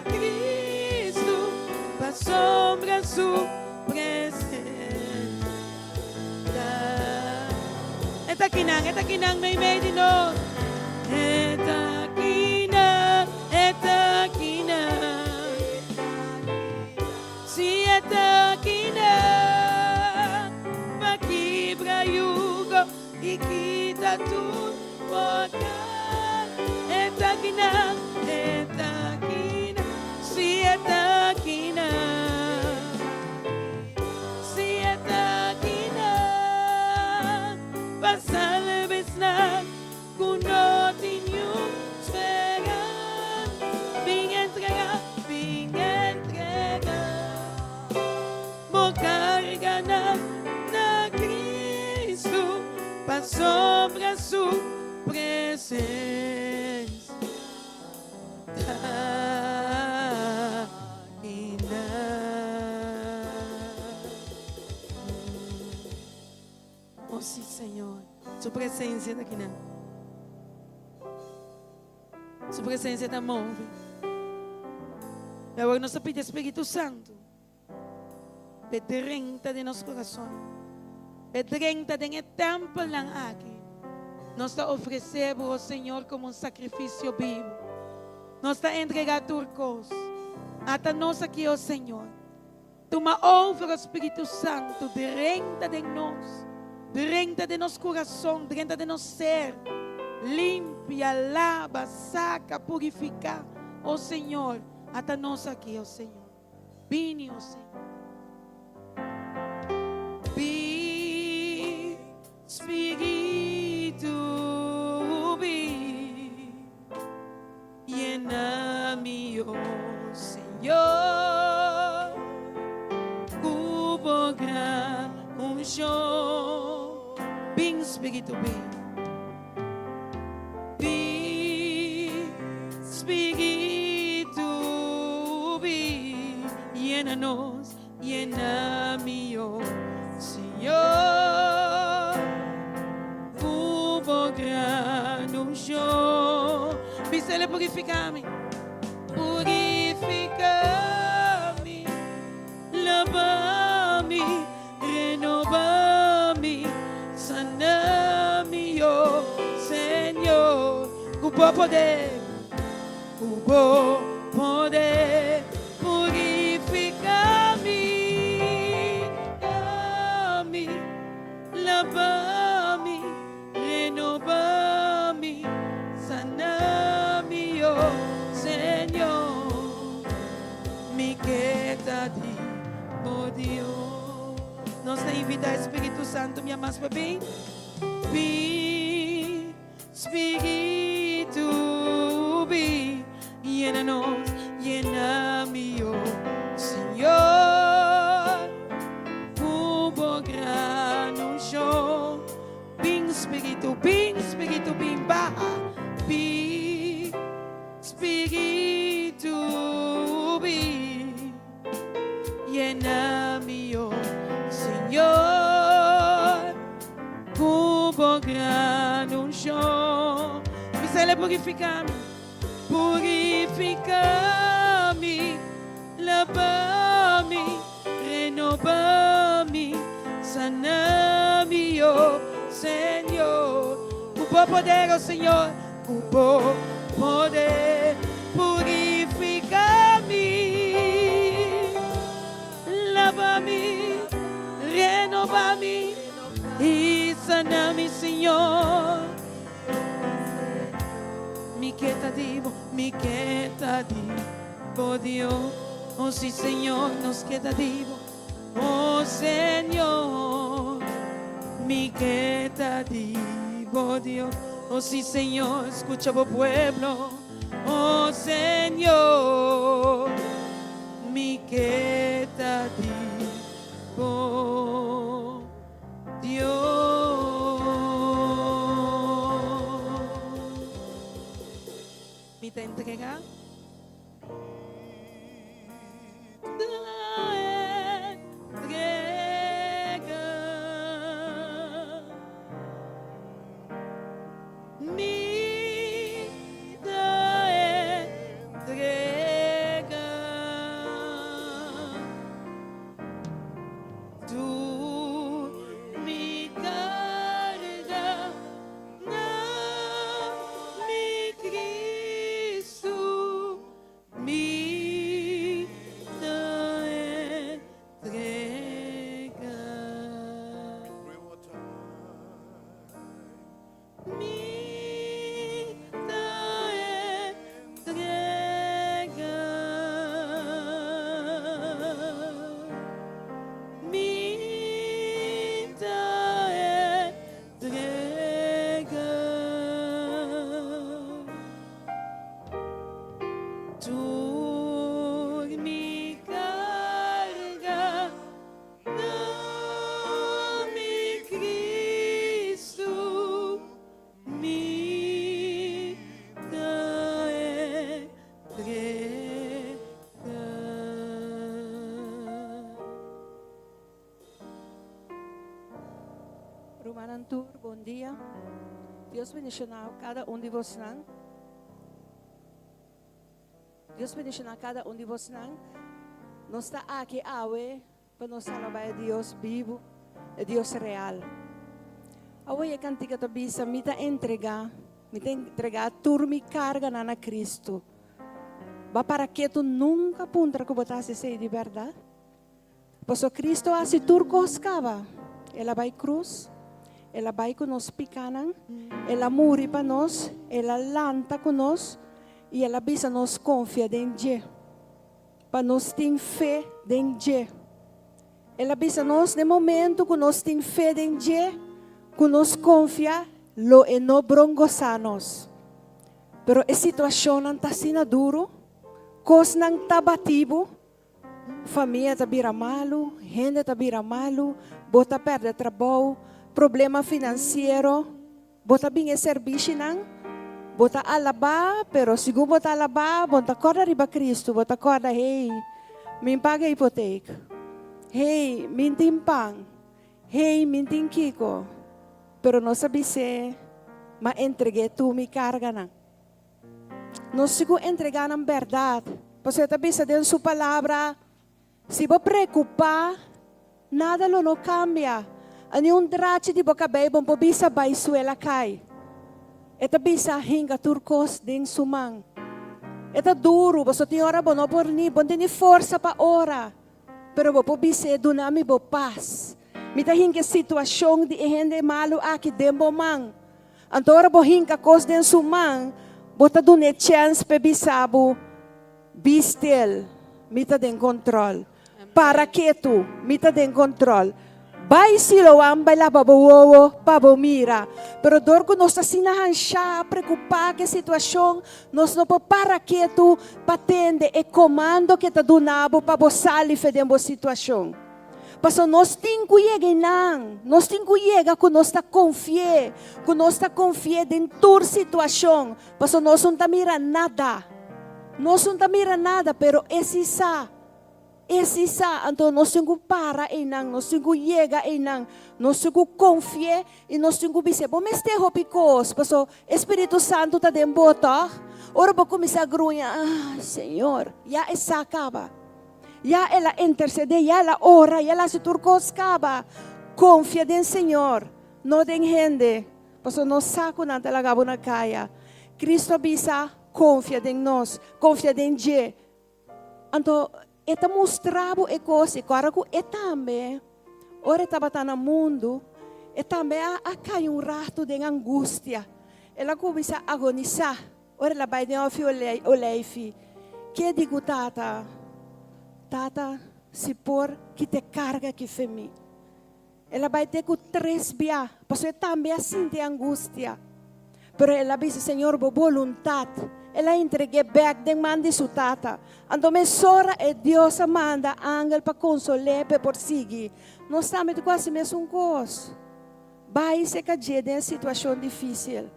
Cristo, pasobra su presencia. E ta akinan, e ta akinan, meimei di nos. E ta akinan, e ta akinan. Si, e ta akinan, pa kibra yugo y kita tur bo carga. E ta akinan, e ta akinan. Si, e ta akinan. Si, e ta akinan, pa salba esnan cu no tin niun speransa. Bin entrega, bin entrega. Bo carga na Cristo, pasobra su presencia. Ta akinan. Oh, si, Señor. Su presencia ta akinan. Su presencia ta move. Y awor nos ta pidi Spirito Santo. P'e drenta den nos curason. P'e drenta den e tempelnan aki. Nos ta ofrece Bo, Señor, como un sacrificio bibo. Nos ta entrega tur cos. Ata nos aki, oh Señor. Tuma over, Spirito Santo, drenta den nos. Drenta den nos curason, drenta den nos ser. Limpia, laba, saca, purifica. Oh Señor, ata nos aki, oh Señor. Bini, oh Señor. Bin, Spirito, bin. Yena mi, oh Señor. Cu bo gran uncion. Bin, Spirito, bin. Bin, Spirito, bin. Yena nos, yena mi, oh Señor. Cu bo gran uncion. Bisele purifica mi. Purifica mi. Laba mi. Renoba mi. Sana mi, oh Señor. Cu bo poder. Cu bo poder. Purifica mi. Mi. Laba mi. Renoba mi. Sana mi, oh Señor. Mi ke ta di bo, Dios. Nos ta invita Spirito Santo, mi mas pa bin. Bin, Spirito, bin. Yena nos, yena mi, oh Señor. Cu bo gran uncion. Bin, Spirito, bin, Spirito, bin, baha. Bin, Spirito, bin. Yena mi, oh Señor. Cu bo gran uncion. Bisele purifica mi. Purifica mi. Laba mi. Renoba mi. Sana mi, oh Señor. Cu bo poder, oh Señor. Cu bo poder. Bisa na mi Señor. Mi ke ta di bo, mi ke ta di bo Dios. Oh si Señor, nos ke ta di bo. Oh Señor, mi ke ta di bo Dios. Oh si Señor, skucha bo pueblo. Oh Señor, mi ke ta di bo Dios. Mi ta entregá. Ta entrega. Mi ta entrega. Tur mi carga na mi Cristo. Mi ta entrega. Mi ta entrega. Mi ta entrega. Tur mi carga na mi Cristo mi ta entrega. Rumannan tur, bon dia. Dios bendiciona cada un di bosnan. Dios bendiciona cada un di bosnan. Nos ta aki awe pa nos alaba e Dios bibu, e Dios real. Awe e cantica ta bisa, mi ta entrega, mi ta entrega tur mi carganan na Cristo. Ba para ketu nunca puntra cu bo ta haci esey di berdad? Pasobra Cristo a haci tur cos caba. El a bay cruz, El a bay cu nos picanan, El a muri pa nos, El a lanta cu nos y El a bisa nos confia den dje, pa nos tin fe den dje. El a bisa nos den momento cu nos tin fe den dje, cu nos confia, lo E no brongosa nos. Pero e situacionnan ta asina duro, cosnan ta bati bo. Famia ta bira malu, hende ta bira malu, bo ta pèrdè trabou, problema finansiero, bo ta bin e serbishinan, bo ta alabá, pero segun bo ta alabá, bo no ta kòrda riba Kristu, bo ta kòrda, hey, mi n paga hipotek, hey, mi n tin pan, hey, mi n tin kiko, pero nos a bis'é, m'a entreg'é tur mi karganan. Nos sigu entregá nan bèrdat, pasobra e ta bisa den su Palabra, Si bo preokupá, nada lo no kambia. A ni un drachi di bo kabei bo por bisa bai suela kai. E ta bisa hinka tur kos den su man. E ta duru, pasobra tin ora bo no por ni, bo no tin ni forsa pa ora. Pero bo por bis'é, Duna mi bo pas. Mi ta hinka e situashon di e hende malu aki den bo man. Anto ora bo hinka kos den su man, bo ta dun'é chèns p'e bisa bo, Be stil, mi ta den kontròl. Para ketu, mi ta den kontròl. Bai Siloam, bai laba bo wowo pa bo mira. Pero dor ku nos ta asina hanshá, preokupá ku e situashon, nos no por para ketu pa tende e komando ku e ta duna bo pa bo sali fe den bo situashon. Pasobra nos tin ku yega einan. Nos tin ku yega ku nos ta konfi'é, ku nos ta konfi'é den tur situashon. Pasobra nos no ta mira nada. Nos no ta mira nada, pero e si sa. E si sa. Anto nos tin ku para einan, nos tin ku yega einan. Nos tin ku konfi'é i nos tin ku bis'é, Bo mester hopi kos, pasobra e Spiritu Santu ta den bo, tòg? Ora bo kuminsá gruña, Ah, Señor, ya e sa kaba. Ya el a intercede, ya el a ora, ya el a haci tur cos caba. Confia den Señor, no den hende, pasobra no sa cu nan ta laga bo na caya. Cristo a bisa, Confia den nos, confia den dje. Anto e ta mustra bo e cos y ora cu e tambe, ora e tabata na mundo, E tambe a a kai un ratu den angustia. El a kuminsá agonisá ora el a bai den òfi Oleifi. Ke di ku Tata? Tata, si por, kita e karga aki fe mi. El a bai te ku tres bia, pasobra e tambe a sinti e angustia. Pero el a bisa, Señor, bo boluntat. El a entreg'é bèk den man di su Tata. Anto mesora e Dios a manda angel pa konsol'é p'e por sigui. Nos tambe ta ku hasi mesun kos. Bai serka dje den e situashon difísil.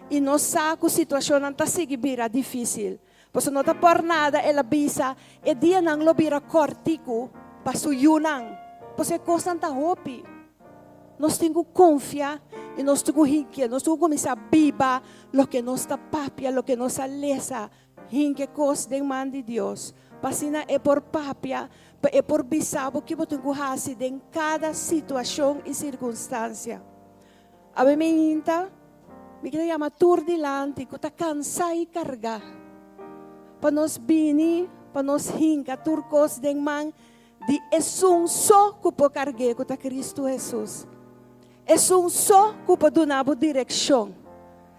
I nos sa ku situashonnan ta sigui bira difísil. Pasobra no ta por nada el a bisa, e dianan lo bira kòrtiku pa su yunan. Pasobra e kosnan ta hopi. Nos tin ku konfia i nos tin ku hinkia. Nos tin ku kuminsá biba loke nos ta papia, loke nos a lesa. Hinka e kos den man di Dios, pa asina e por papia, pa e por bisa bo ki bo tin ku hasi den kada situashon i sirkunstansia. Awe mi hinta, mi kita yama tur dilanti ku ta kansá i kargá, pa nos bini, pa nos hinka tur kos den man di esun so ku por karg'é, ku ta Kristu Hesus. Esun so ku por duna bo direkshon.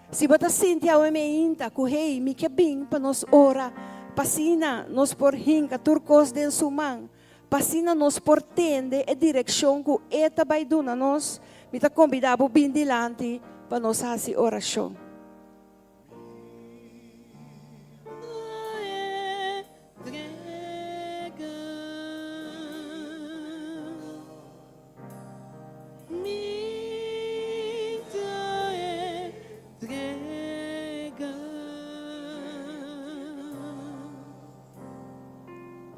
Si bo ta sinti awe mi hinta ku, Hey, mi ke bin pa nos ora, pa asina nos por hinka tur kos den su man, Pa asina nos por tende e direkshon ku E ta bai duna nos, mi ta kombidá bo bin dilanti pa nos hasi orashon.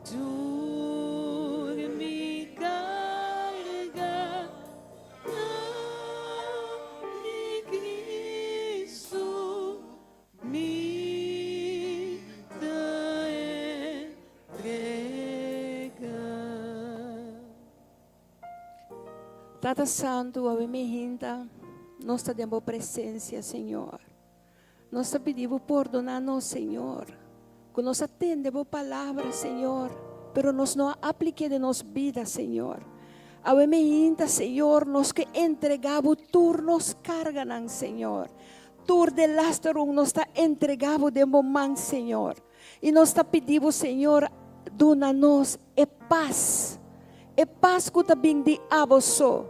Tur mi carga na mi Cristo mi ta entrega. Tata Santu, awe mi hinta, nos ta den bo presencia, Señor. Nos ta pidi bo pordona nos, Señor, cu nos a tende bo palabra, Señor, pero nos no a aplique den nos bida, Señor. Awe meinta, Señor, nos ke entrega bo tur nos carganan, Señor. Tur de lasterun nos ta entrega bo den bo man, Señor. Y nos ta pidi bo, Señor, duna nos e pas, e pas ku ta bin di abo so,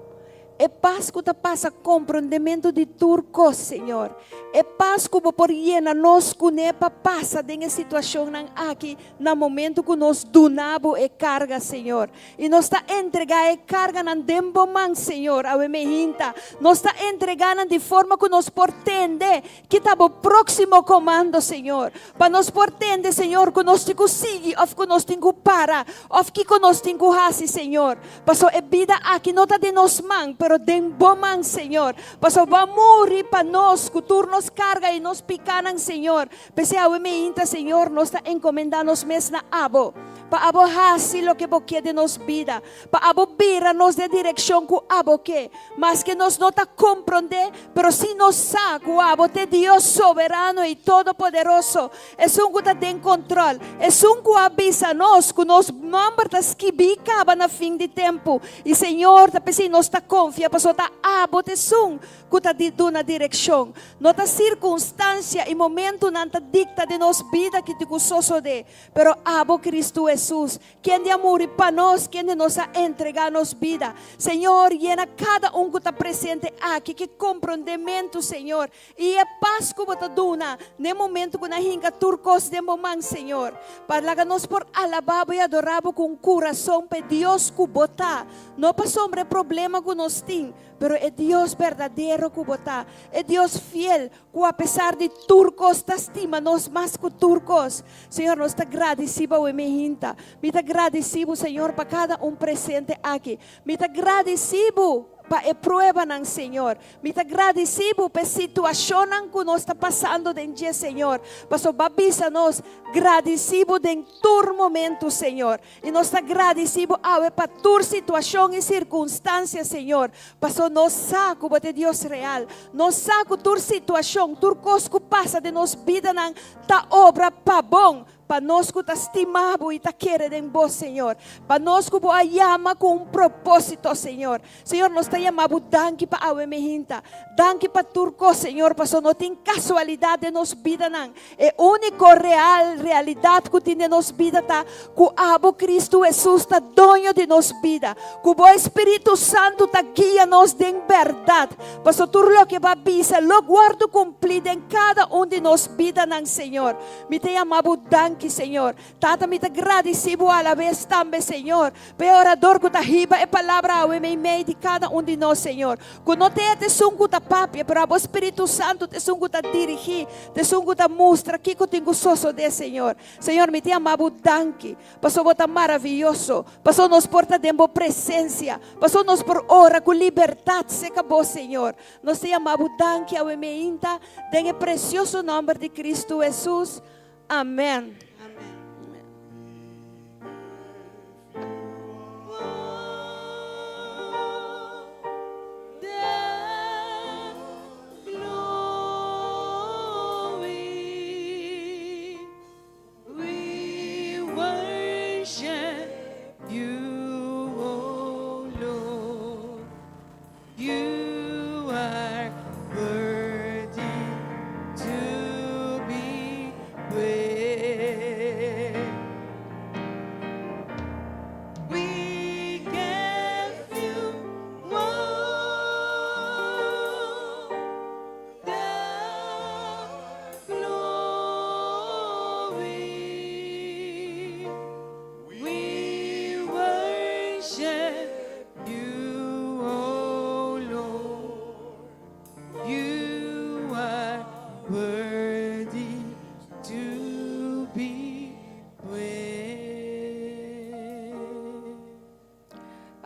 e pas ku ta pasa komprondementu di tur kos, Señor, e pas ku bo por yena nos kuné pa pasa den e situashonnan aki na momentu ku nos duna bo e karga, Señor. I nos ta entregá e karganan den bo man, Señor, awe mehinta. Nos ta entregá nan di forma ku nos por tende Ki ta bo próksimo komando, Señor? Pa nos por tende, Señor, ku nos tin ku sigui òf ku nos tin ku para, òf kiko nos tin ku hasi, Señor. Pasobra e bida aki no ta den nos man, pero den bo man, Señor. Pasobra bo a muri pa nos ku tur nos karga i nos pikánan, Señor. P'esei awe meinta, Señor, nos ta enkomendá nos mes na abo, pa abo hasi loke bo ke den nos bida. Pa abo bira nos den direkshon ku abo ke. Maske nos no ta komprondé, pero si nos sa ku abo t'e Dios soberano i todopoderoso, esun ku ta den kontròl, esun ku a bisa nos ku nos nòmber ta skibí kaba na fin di tempu. I Señor, ta p'esei nos ta konfia, pasobra ta abo t'esun ku ta di duna direkshon. No ta sirkunstansia i momentunan ta dikta den nos bida ki tin ku sosodé, pero abo, Kristu Hesus, Kende a muri pa nos, kende nos a entregá nos bida. Señor, yena kada un ku ta presente aki ki komprondementu, Señor, i e pas ku Bo ta duna n'e momentu ku nan hinka tur kos den Bo man, Señor. Pa laga nos por alabá Bo i adorá Bo ku un kurason pa e Dios ku Bo ta, no pasobra e problema ku nos tin, pero e Dios berdadero ku Bo ta, e Dios fiel Ku apesar di tur kos ta stima nos mas ku tur kos. Señor, nos ta gradisí bo awe mehinta. Mi ta gradisí bo, Señor, pa kada un presente aki. Mi ta gradisí bo pa e pruebanan, Señor. Mi ta gradisí bo pa e situashonnan ku nos ta pasando den dje, Señor. Pasobra bo a bisa nos, Gradisí bo den tur momentu, Señor. I nos ta gradisí bo awe pa tur situashon i sirkunstansia, Señor, paso nos sa ku bo ta e Dios real. Nos sa ku tur situashon, tur kos ku pasa den nos bidanan ta obra pa bon. Pa nos ku ta stima Bo i ta kere den Bo, Señor. Pa nos ku Bo a yama ku un propósito, Señor. Señor, nos ta yama Bo danki pa awe mehinta. Danki pa tur kos, Señor, paso no tin kasualidat den nos bidanan. E úniko real realidat ku tin den nos bida ta ku Abo, Kristu Hesus, ta doño di nos bida, ku Bo Espíritu Santu ta guia nos den bèrdat. Paso tur loke Bo a bisa lo wòrdu kumplí den kada un di nos bidanan, Señor. Mi ta yama Bo danki, Señor. Tata, mi ta gradisí Bo alabes tambe, Señor, pa e orador ku ta hiba e palabra awe meimei di kada un di nos, Señor. Ku no ta e ta esun ku ta papia, pero abo Spiritu Santu ta esun ku ta dirigí, ta esun ku ta mustra kiko tin ku sosodé, Señor. Señor, mi ta yama Bo danki, pasobra Bo ta maravioso, pasobra nos por ta den Bo presensia, pasobra nos por ora ku libertat serka Bo, Señor. Nos ta yama Bo danki awe meinta den e presioso nòmber di Kristu Hesus. Amèn. You are worthy to be praised. We give you all the glory. We worship you, O Lord. You are worthy to be praised.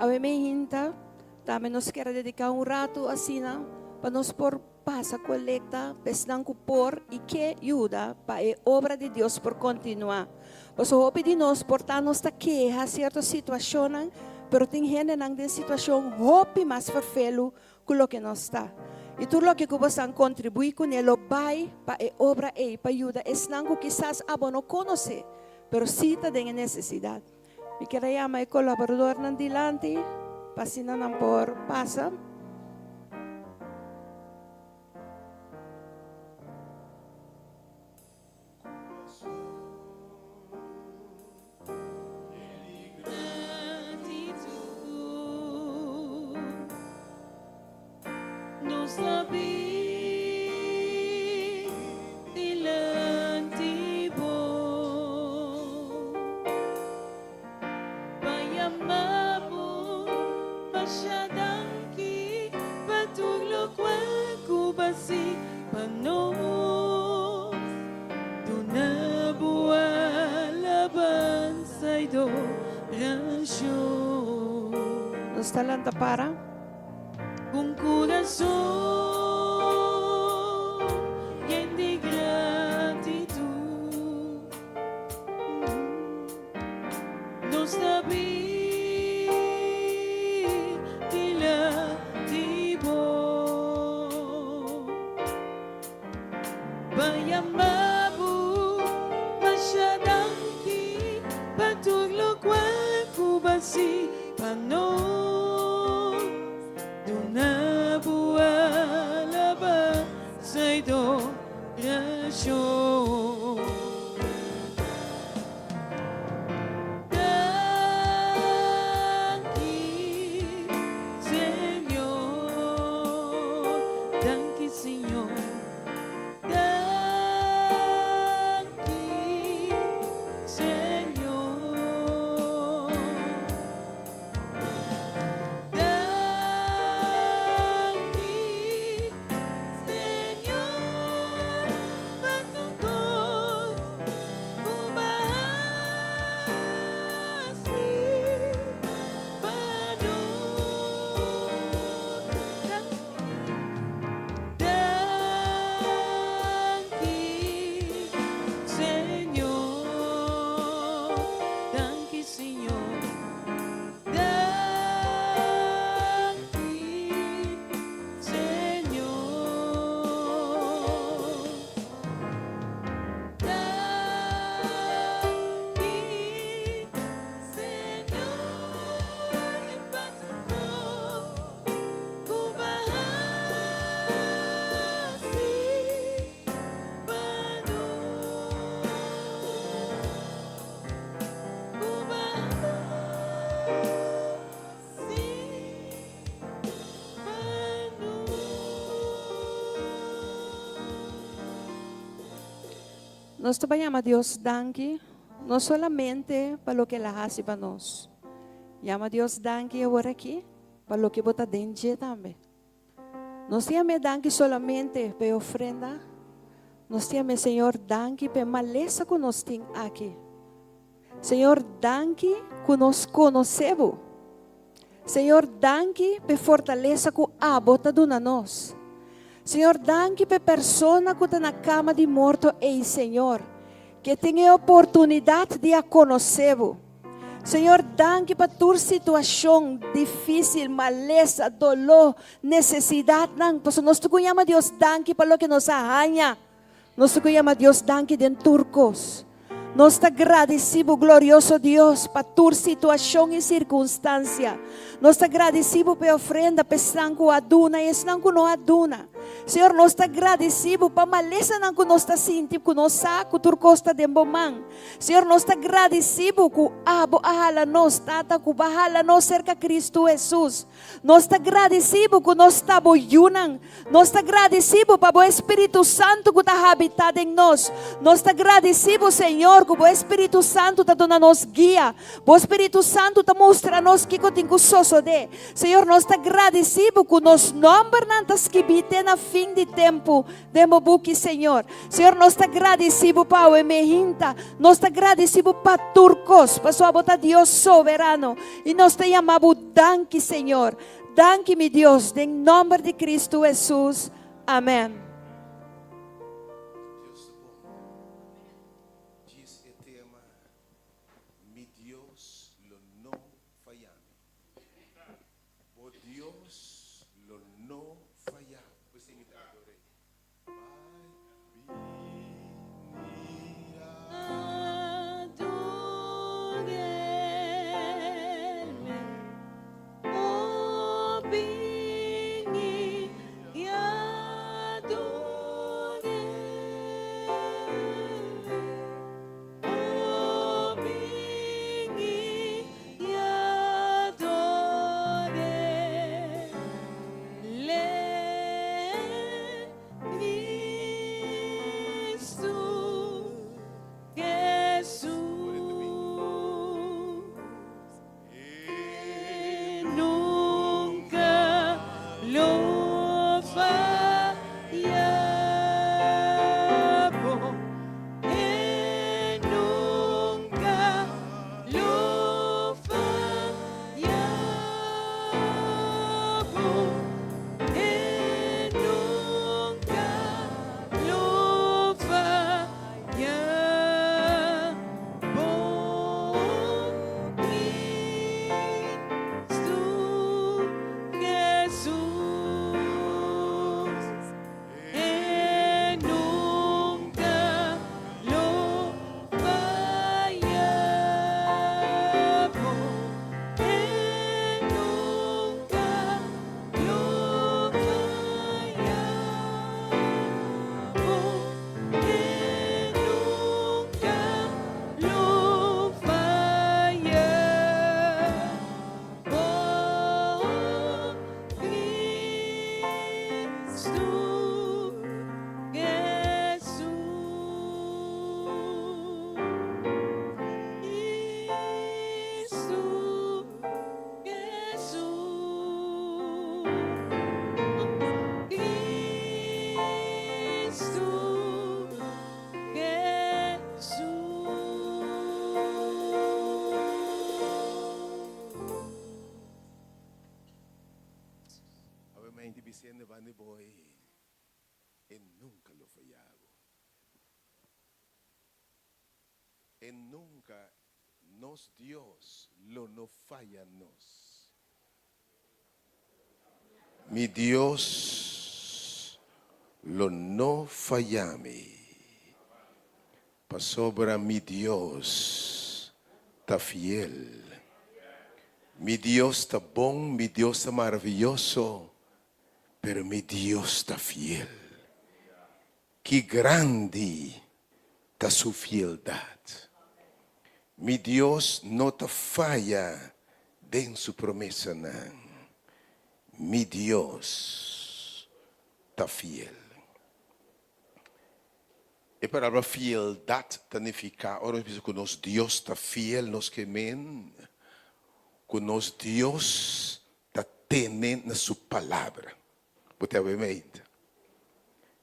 Awe meinta, tambe nos kier a dedica un rato asina pa nos por pasa colecta pa esnan cu por y ke yuda pa e obra di Dios por continua. Pasobra hopi di nos por ta nos ta keha cierto situacionnan, pero tin hendenan den situacion hopi mas ferfelu cu loke nos ta. Y tur loke cu bosan contribui cune lo bay pa e obra ey pa yuda esnan cu kisas abo no conoce, pero si ta den e necesidad. Mi kier a yama e colaboradornan dilanti pa asina nan por pasa. Nos ta bin dilanti bo pa yama bo masha danki pa tur lokual ku bo a hasi pa nos. Duna bo alabansa i dorashon. Nos ta lanta para. Un kurason yen di gratitut, nos ta bin dilanti bo pa yama bo masha danki pa tur lokual ku bo a hasi pa nos. Duna bo alabansa i dorashon. Danki, Señor, danki, Señor, danki, Señor. Nos ta bai yama Dios danki, no solamente pa loke el a hasi pa nos. Yama Dios danki awor aki pa loke bo ta den dje tambe. Nos ta yam'é danki solamente pa e ofrenda. Nos ta yam'é, Señor, danki pa e malesa ku nos tin aki. Señor, danki ku nos konosé bo. Señor, danki pa e fortalesa ku abo ta duna nos. Señor, danki pa e persona ku ta na kama di morto ei, Señor, ke tin e oportunidat di a konosé bo. Señor, danki pa tur situashon difísil, malesa, doló, nesesidatnan. Pasobra nos tur ku yama Dios danki pa loke nos a haña. Nos ta ku yama Dios danki den tur kos. Nos ta gradisí bo, glorioso Dios, pa tur situashon i sirkunstansia. Nos ta gradisí bo pa e ofrenda, pa esnan ku a duna i esnan ku no a duna. Señor, nos ta gradisí bo pa malesanan ku nos ta sinti, ku nos sa ku tur kos ta den bo man. Señor, nos ta gradisí bo ku abo a hala nos, Tata, ku bo a hala nos serka Kristu Hesus. Nos ta gradisí bo ku nos ta bo yunan. Nos ta gradisí bo pa bo Espíritu Santu ku ta habitá den nos. Nos ta gradisí bo, Señor, ku bo Espíritu Santu ta duna nos guia. Bo Spiritu Santu ta mustra nos kiko tin ku sosodé. Señor, nos ta gradisí bo ku nos nòmbernan ta skibí te na fin di tempu den bo buki, Señor. Señor, nos ta gradisí bo pa awe mehinta. Nos ta gradisí bo pa tur kos, pasobra bo ta Dios soberano. I nos ta yama bo danki, Señor. Danki, mi Dios, den nòmber di Kristu Hesus. Amèn. Dios ta bon. Djis e tema Mi Dios lo no faya mi. Bo Dios lo no faya bo. P'esei mi ta ador'é. Awe mente bisiende banda boy e nunca lo faya bo. E nunca nos Dios lo no faya nos. Mi Dios lo no faya mi, pasobra mi Dios ta fiel. Mi Dios ta bon, mi Dios ta maraviyoso, pero mi Dios ta fiel. Ki grandi ta su fieldat! Mi Dios no ta faya den su promesanan. Mi Dios ta fiel. E palabra fieldat ta nifiká, ora nos bisa ku nos Dios ta fiel, nos ke men ku nos Dios ta tene na su palabra. Bo ta wak mente?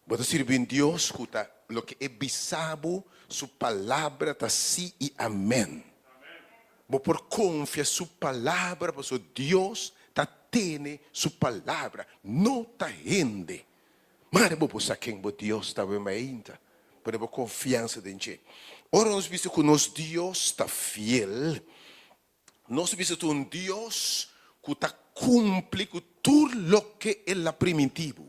Bo ta sirbi un Dios ku ta loke e bisa bo, su palabra ta sí i amèn. Bo por konfia su palabra pasobra Dios ta tene su palabra, no ta hende. Mare bo por sa ken bo Dios ta awe mainta, pone bo konfiansa den dje. Ora nos bisa ku nos Dios ta fiel, nos bisa ta un Dios ku ta kumpli ku tur loke el a primintí bo.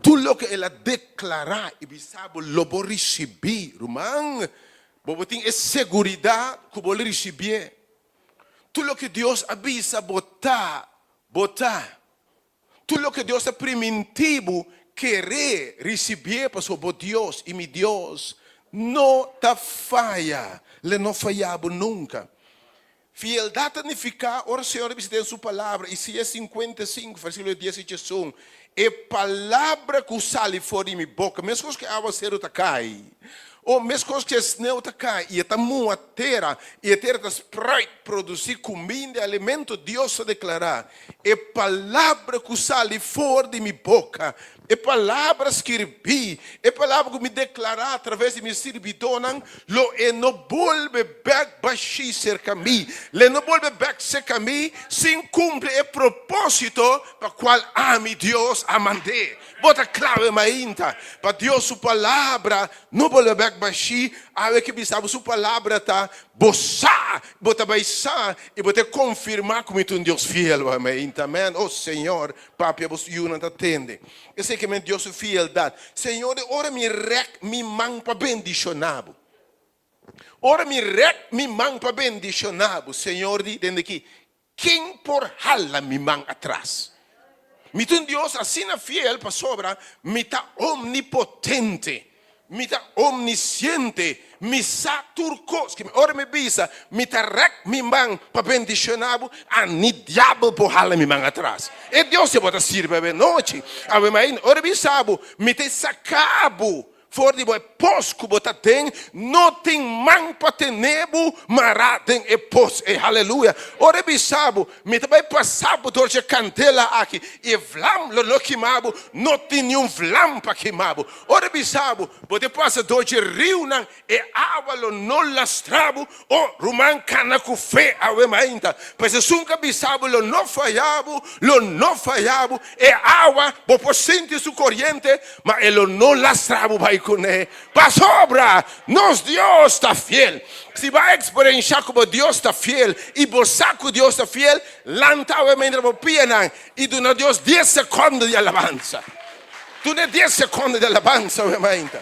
Tur loke el a deklará i bisa bo lo bo risibí, ruman, bo por tin e seguridat ku bo lo risibié. Tur loke Dios a bisa bo ta, bo ta. Tur loke Dios a primintí bo, keré risibié, pasobra bo Dios i mi Dios no ta faya, L'e no faya bo nunka. Fieldat ta nifiká, ora Señor a bisa den Su Palabra, Isaías 55, versíkulo dies i diesun, E palabra ku sali for di mi boka, meskos ku e awaseru ta kai, o meskos ku e sneu ta kai, i e ta muha tera, i e tera ta spruit, produsí kuminda i alimento, Dios ta deklará, E palabra ku sali for di mi boka, e palabra skirbí, e palabra ku mi deklará atraves di mi sirbidónan, lo e no bolbe bèk bashí serka mi, lo e no bolbe bèk serka mi sin kumpli e propósito pa kual ami, Dios, a mand'é. Bo ta klave mainta pa Dios su palabra no bolbe bèk bashí. Awe ke bisa bo su palabra ta, Bo sa, bo ta bai sa i bo ta konfirmá ku mi ta un Dios fiel. Mainta, amèn. O Señor, papia bo yunan ta tende. Esei ke men Dios su fieldat. Señor di ora mi rèk mi man pa bendishoná bo. Ora mi rèk mi man pa bendishoná bo, Señor di, tende aki, ken por hala mi man atras? Mi ta un Dios asina fiel pasobra mi ta omnipotente, mi ta omnisiente, mi sa tur kos. Ora mi bisa mi ta rèk mi man pa bendishoná bo, a ni diabel por hala mi man atras. E Dios ku bo ta sirbi awe nochi, awe mainta, ora mi bisa bo mi ta saka bo For di bo e pos ku bo ta den, no tin man pa tene bo mará den e pos ei. Haleluya! Ora e bisa bo, Mi ta bai pasa bo dor dje kandela aki, i e vlam lo no kima bo, no tin niun vlam pa kima bo. Ora e bisa bo, Bo ta pasa dor dje riunan, e awa lo no lastra bo. O, ruman, kana ku fe awe mainta, pues esun ku a bisa bo lo no faya bo, lo no faya bo. E awa, bo por sinti su koriente, ma e lo no lastra bo bai kuné, pasobra nos Dios ta fiel. Si bo a eksperenshá ku bo Dios ta fiel i bo sa ku Dios ta fiel, lanta awe mientras bo pianan i duna Dios dies sekondo di alabansa. Dun'é dies sekondo di alabansa awe mainta.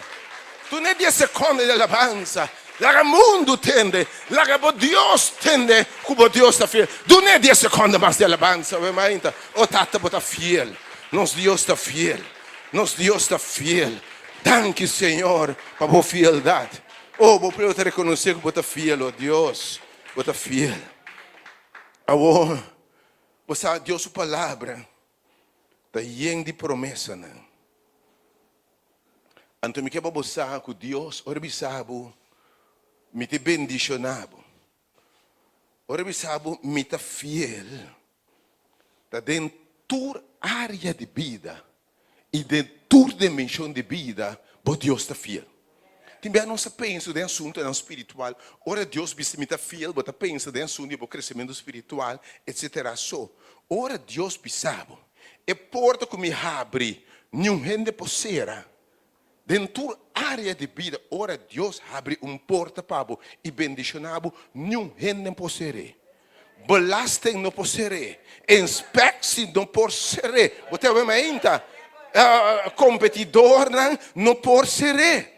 Dun'é dies sekondo di alabansa. Laga mundu tende, laga bo Dios tende ku bo Dios ta fiel. Dun'é dies sekondo mas di alabansa awe mainta. O Tata, bo ta fiel. Nos Dios ta fiel. Nos Dios ta fiel. Danki, Señor, pa bo fieldat. O, bo pueblo ta rekonosé ku bo ta fiel, o Dios. Bo ta fiel. Awor, bo sa, Dios su Palabra ta yen di promesanan. Anto mi ke pa bo sa ku Dios, ora bisa bo, Mi ta bendishoná bo. Ora bisa bo, Mi ta fiel. Ta den tur área di bida i den tur dimenshon di bida, bo Dios ta fiel. Tin bia nos ta pensa den asuntunan spiritual. Ora Dios bisa mi ta fiel, bo ta pensa den asuntu di bo kresementu spiritual, etsetera. So, ora Dios bisa bo, e porta ku mi habri, niun hende por sera. Den tur área di bida, ora Dios habri un porta pa bo i bendishoná bo, niun hende por ser'é. Belasting no por ser'é, inspeksie no por ser'é. Bo ta wak mainta, kompetidornan no por ser'é.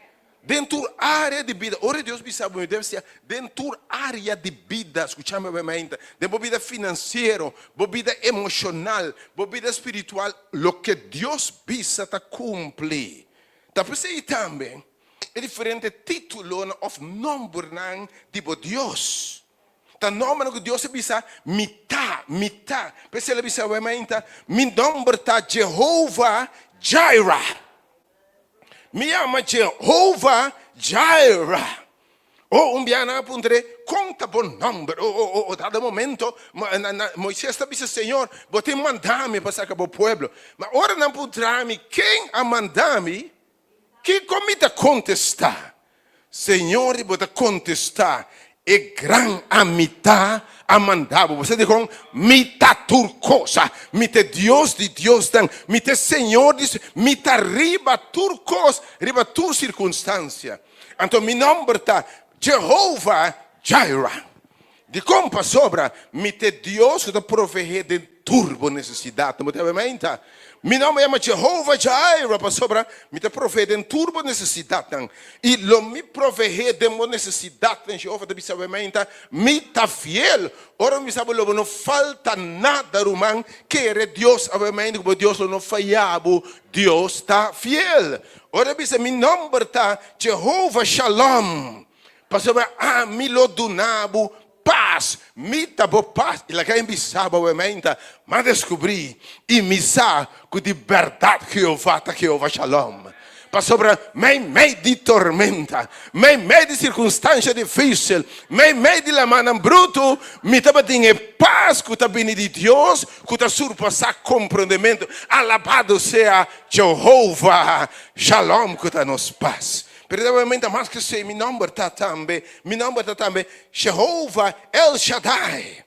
Den tur área di bida, ora Dios bisa bo, mi debe siña, den tur área di bida, skucha mi wak mainta, den bo bida finansiero, bo bida emoshonal, bo bida spiritual, Loke Dios bisa ta kumpli. Ta p'esei tambe e diferente títulonan òf nòmbernan di bo Dios. Ta nòmbernan ku Dios a bisa, Mi ta, mi ta. P'esei el a bisa awor mainta, Mi nòmber ta Jehova Jireh. Mi yama Jehova Jireh. Oh, un biaha nan a puntr'é, Kon ta bo nòmber? Oh, oh, oh, oh, dado momento, Moises ta bisa, Señor, bo tin manda mi pa saka bo pueblo. Ma ora nan puntra mi, Ken a manda mi? Kiko mi ta kontestá? Señor, i bo ta kontestá, E gran ami ta a manda bo. Bo sa dikon? Mi ta tur kos. Mi ta e Dios di diosnan. Mi ta e Señor di Mi ta riba tur kos, riba tur sirkunstansia. Anto mi nòmber ta Jehova Jireh. Dikon? Pasobra mi ta e Dios ku ta proveé den tur bo nesesidatnan. Bo ta habi meinta? Mi nòmber yama Jehova Jireh pasobra mi ta proveé den tur bo nesesidatnan. I lo mi proveé den bo nesesidatnan. Jehova ta bisa habi meinta, Mi ta fiel. Ora mi bisa bo lo bo no falta nada, ruman. Kere Dios habi meinta ku bo Dios lo no faya bo. Dios ta fiel. Ora e bisa, Mi nòmber ta Jehova Shalom. Pasobra ami lo duna bo pas, mi ta bo pas. I laga e bisa bo awementa, M'a deskubrí i mi sa ku di bèrdat Jehová ta Jehová Shalom. Pasobra meimei di tormenta, meimei di sirkunstansia difísil, meimei di lamannan brutu, mi tabatin e pas ku ta bini di Dios ku ta surpasá komprondementu. Alabado sea Jehová Shalom ku ta nos pas. Pero obviamente mas ke esei, mi nòmber ta tambe, mi nòmber ta tambe Jehová El Shaddai.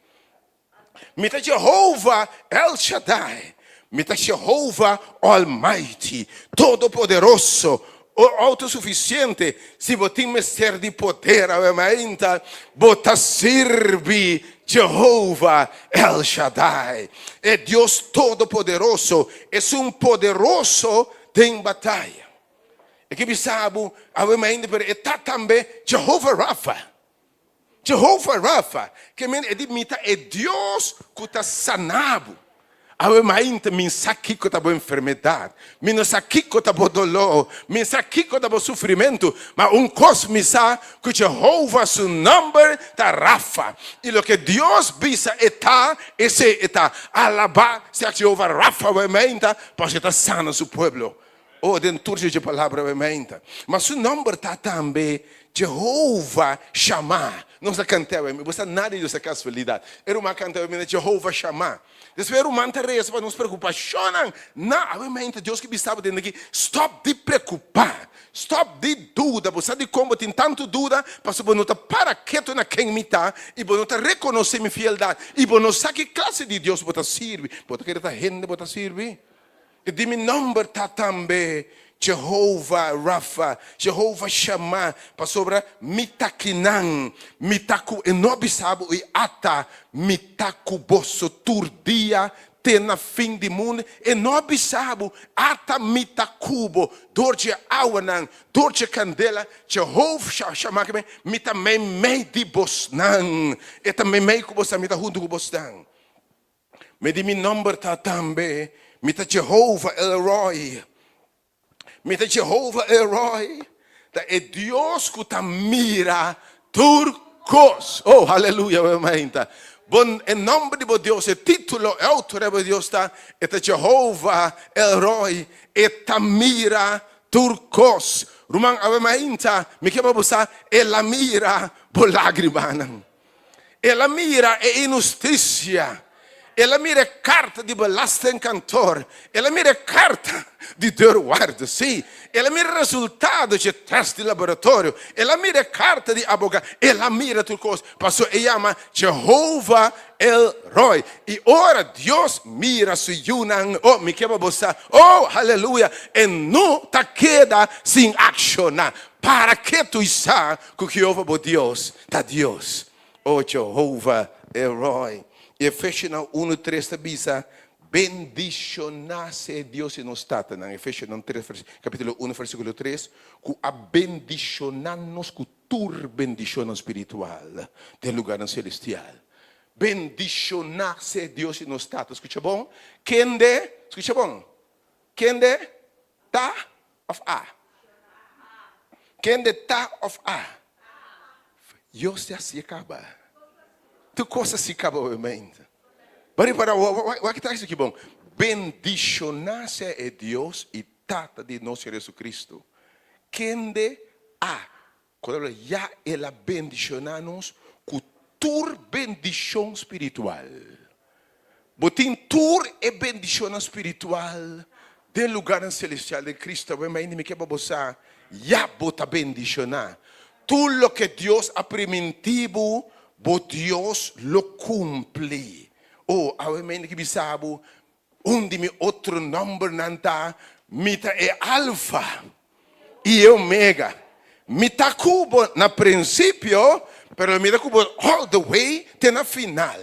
Mi ta Jehová El Shaddai. Mi ta Jehová Almighty, Todopoderoso, Outosufisiente. Si bo tin mester di poder awe mainta, bo ta sirbi Jehová El Shaddai, e Dios Todopoderoso, esun poderoso den bataya. E ke bisa bo awe mainta, pero e ta tambe Jehová Rafa. Jehová Rafa, ke men e di mi ta e Dios ku ta sana bo. Awe mainta mi sa kiko ta bo enfermedat, mi no sa kiko ta bo doló, mi sa kiko ta bo sufrimentu, ma un kos mi sa ku Jehová su nòmber ta Rafa, i loke Dios bisa e ta, esei e ta. Alabá sea Jehová Rafa awe mainta, pasobra e ta sana su pueblo. Oh, den tur dje palabra awe mainta. Ma su nòmber ta tambe Jehova Shamá. Nos a kanta awe, mi bo sa nada di Dios ta kasualidat. E ruman a kanta awe, mi na Jehova Shamá. Despues e ruman ta resa pa nos preokupashonnan. Na, awe mainta Dios ke bisa bo den aki, stòp di preokupá, stòp di duda. Bo sa dikon bo tin tantu duda? Pasobra bo no ta para ketu na ken mi ta i bo no ta rekonosé mi fieldat i bo no sa ki klase di Dios bo ta sirbi. Bo ta kere ta hende bo ta sirbi? E di mi nòmber ta tambe Jehova Rafa, Jehova Shama, pasobra mi ta kinan, mi ta ku e no a bisa bo i ata mi ta ku boso tur dia te na fin di mundu. E no a bisa bo, ata mi ta ku bo dor dje awanan, dor dje kandela. Jehova Shama ke mi ta meimei di bosnan. E ta meimei ku bosnan, mi ta huntu ku bosnan. Mi di mi nòmber ta tambe, Mi ta Jehova El Roi. Mi ta Jehova El Roi, ta e Dios ku ta mira tur kos. Oh, haleluya, mi mainta. Bon, e nòmber di bo Dios, e título, e outoridad di bo Dios ta, e ta Jehova El Roi, e ta mira tur kos. Ruman, awe mainta, mi ke pa bo sa, el a mira bo lágrimanan. El a mira e inhustisia. El a mira e karta di belastingkantoor. El a mira e karta di deurwaarder. Sí, el a mira e resultado dje tèst di laboratorio. El a mira e karta di abogado. El a mira tur kos. Pasobra e yama Jehova El Roi. I ora Dios mira su yunan, oh, mi ke pa bo sa, oh, haleluya, e no ta keda sin akshoná. Para ketu i sa ku Jehova bo Dios ta Dios. O Jehova El Roi. I Efesionan unu tres ta bisa, Bendishoná sea Dios di nos tatanan, Efesionan tres kapítulo unu versíkulo tres, ku a bendishoná nos ku tur bendishonnan spiritual den lugarnan selestial. Bendishoná sea Dios di nos tata. Skucha bon, kende, skucha bon, kende ta Of a? Kende ta of a? Dios te hacié caba. Tur cos haci caba obviamente. Bo ripara, wak ki ta haci ki bon. Bendiciona sea e Dios y Tata di nos Señor Jesucristo. Kende a, ku ya El a bendishoná nos ku tur bendishon spiritual. Bo tin tur e bendishonnan spiritual den lugarnan selestial den Cristo. Awe mainta mi ke pa bo sa, ya bo ta bendishoná. Tur loke Dios a primintí bo, bo Dios lo kumpli. Oh, awe mainta ki bisa bo, Un di mi otro nòmbernan ta, Mi ta e Alfa i e Omega. Mi ta ku bo na prinsipio, pero mi ta ku bo all the way te na final.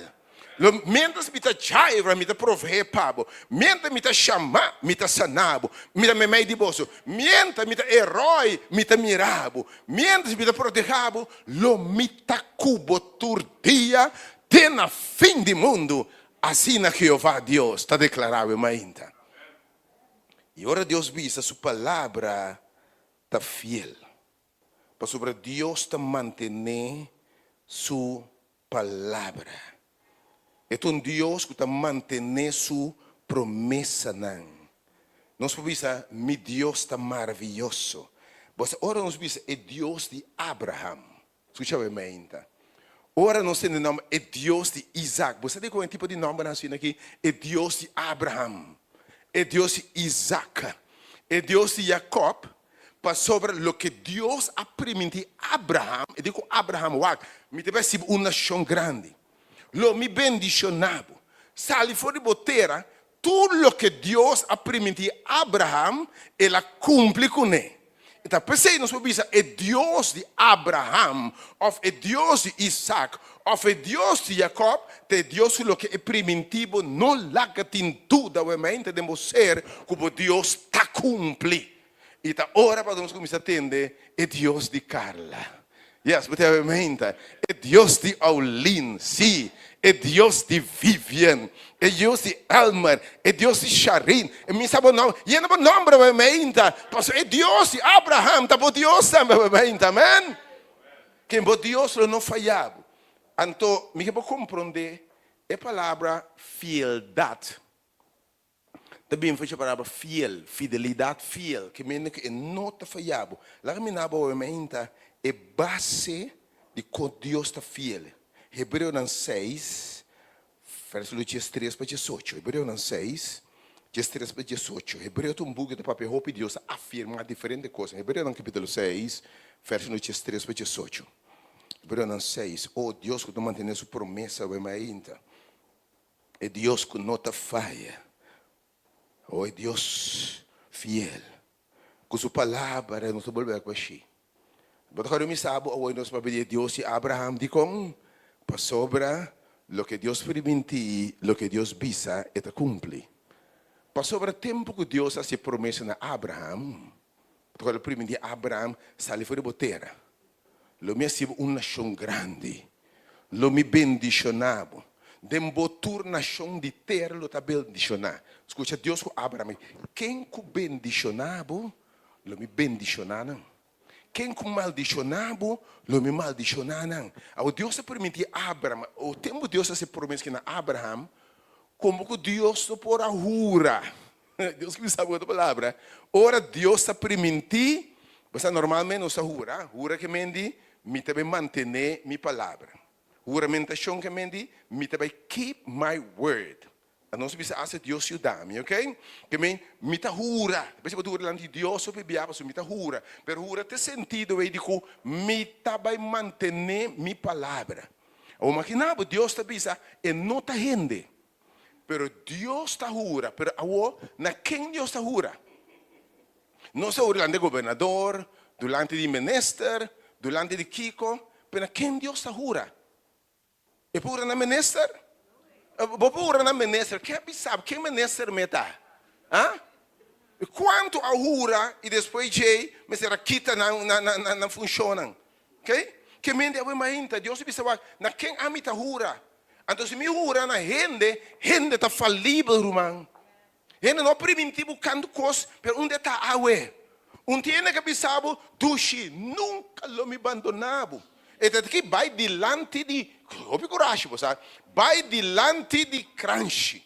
Lo miéntras mi ta Jireh, mi ta proveé pa bo. Miéntras mi ta Shammah, mi ta sana bo. Mi ta meimei di boso. Miéntras mi ta El Roi, mi ta mira bo. Miéntras mi ta protehá bo, lo mi ta ku bo tur dia te na fin di mundu. Asina Jehová Dios ta deklará e mainta. I ora Dios bisa su palabra ta fiel, pasobra Dios ta mantené su palabra. E ta un Dios ku ta mantené su promesanan. Nos por bisa, Mi Dios ta maravioso. Bo sa ora nos bisa e Dios di Abraham, Skucha bo e meinta. Ora nos tende nòmber e Dios di Isaac, bo sa di kon e tipo di nòmbernan asina aki? E Dios di Abraham, e Dios di Isaac, e Dios di Jacob, pasobra loke Dios a primintí Abraham, e di ku Abraham, Wak, mi ta bai hasi bo un nashon grandi, lo mi bendishoná bo, sali for di bo tera, Tur loke Dios a primintí Abraham, el a kumpli kuné. I ta p'esei nos por bisa e Dios di Abraham òf e Dios di Isak òf e Dios di Jakòb ta e Dios ku loke e primintí bo no laga tin duda wèmente den bo ser ku bo Dios ta kumpli. I ta ora pa nos kuminsá tende e Dios di Carla. Yes, bo ta haber menta. E Dios di Aulin, sí, e Dios di Vivian, e Dios di Elmer, e Dios di Sharin. E mi sa bo nomber, yena bo nomber haber menta. Pasobra e Dios di Abraham ta bo Dios tambe haber menta. Amen. Ken bo Dios lo no faya bo. Anto mi ke bo komprondé e palabra fieldat. Ta bin for dje palabra fiel, fidelidat fiel, ke mende ku e no ta faya bo. Laga mi na bo awemeinta e base di kon Dios ta fiel. Hebreonan seis, vèrsikulo diestres pa diesocho. Hebreonan seis, diestres pa diesocho. Hebreo ta un buki ku ta papia hopi Dios ta afirmá diferente kos. Hebreonan kapítulo seis, vèrsikulo diestres pa diesocho. Hebreonan seis, O Dios ku ta mantené su promesa awemeinta. E Dios ku no ta faya. O e Dios fiel. Ku su palabra nos ta bolbe ku ashi. Bo ta kòrda mi sa bo awor nos papia di e Dios di Abraham. Dikon? Pasobra loke Dios primintí, loke Dios bisa, e ta kumpli. Pasobra tempu ku Dios a hasi e promesa na Abraham, bo ta kòrda primintí Abraham, sali for di bo tera. Lo mi hasi bo un nashon grandi. Lo mi bendishoná bo. Den bo tur nashon di tera lo ta bendishoná. Skucha Dios ku Abraham, Ken ku bendishoná bo, lo mi bendishoná nan. Ken ku maldishoná bo, lo mi maldishoná nan. Awor Dios a permití Abraham, o tempu Dios a hasi promesa aki na Abraham, komo ku Dios no por a hura. Dios ki bisa bo otro palabra. Ora Dios ta primintí, bo sa normalmente nos ta hura. Hura ke men di, mi ta bai mantené mi palabra. Huramentashon ke men di, mi ta bai keep my word. A nos bisa hasta Dios yuda mi, ok? Ke men, mi ta hura. Bo ta hura dilanti di Dios hopi bia pasobra mi ta hura. Pero hura ta e sentido ei di ku mi ta bai mantené mi palabra. Awor imagina bo, Dios ta bisa, e no ta hende. Pero Dios ta hura. Pero awor, na ken Dios ta hura? Nos ta hura delante di gobernador, delante di minister, delante di kiko, pero na ken Dios ta hura? E por hura na minister? Bo por hura na minister? Ken a bisa bo ken minister mi ta? Ha? Kuantu a hura i despues djei mester a kita nan nan funshonnan? Oké? Ke mente awe mainta Dios a bisa wak, na ken ami ta hura? Anto si mi hura na hende, hende ta falibel ruman. Hende no a primintí bo kantu kos, pero unda e ta awe? Un tiende ke bisa bo, Dushi, nunka lo mi bandoná bo. E ta ki bai dilanti di, hopi kurashi bo sa, bai dilanti di kranshi.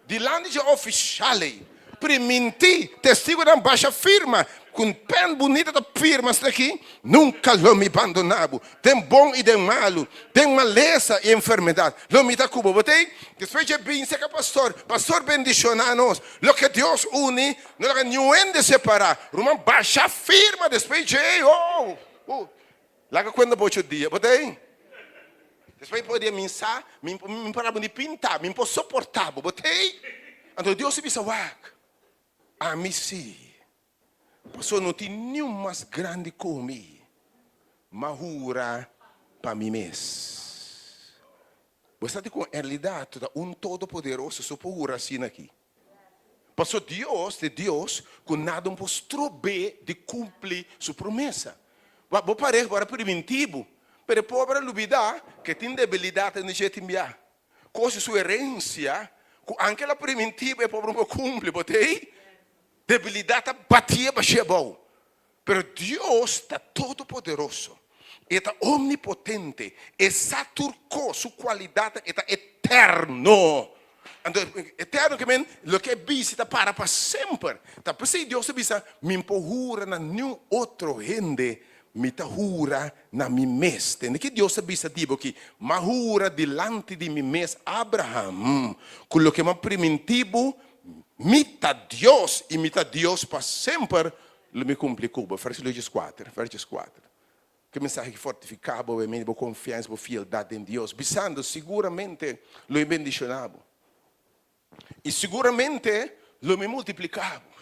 Dilanti dje ofisial ei, primintí, testigunan basha firma. Ku un pèn bunita ta firma esaki, Nunka lo mi bandoná bo, den bon i den malu, den malesa i enfermedat, lo mi ta ku bo. Bo ta ei? Despues dje bin serka pastor, pastor bendishoná nos. Loke Dios uni, no laga niun hende separá. Ruman basha firma despues dje ei, oh, oh. Laga kuenta pa ocho dia, bo ta ei? Despues por dia mi sa, mi mi para bo di pinta, mi por soportá bo, bo ta ei? Anto Dios a bisa, Wak, ami sí. Pasobra no tin niun mas grandi ku mi, m'a hura pa mi mes. Bo sa dikon en realidat ta un Todopoderoso so por hura asina aki? Pasobra Dios ta e Dios ku nada no por strob'é di kumpli su promesa. Wak, bo pareha por a primintí bo, pero e pober a lubidá ku e tin debilidat den dje tin bia. Kos di su herensia ku anke el a primintí bo e pober no por kumpli. Bo ta ei? Debilidat ta batié bashé abou. Pero Dios ta todopoderoso. E ta omnipotente. E sa tur kos. Su kualidatnan, e ta eterno. Anto, eterno ke men loke e bisa ta para pa semper. Ta p'esei Dios ta bisa, Mi por hura na niun otro hende, mi ta hura na mi mes. Tende ki Dios ta bisa di bo aki, M'a hura dilanti di mi mes, Abraham, ku loke m'a primintí bo, Mi ta Dios, i mi ta Dios pa semper, lo mi kumpli ku bo. Versíkulo dieskuater, vers dieskuater. Ki mensahe ki fortifiká bo e mende bo konfiansa, bo fieldat den Dios, bisando, Siguramente lo mi bendishoná bo, i siguramente lo mi multipliká bo.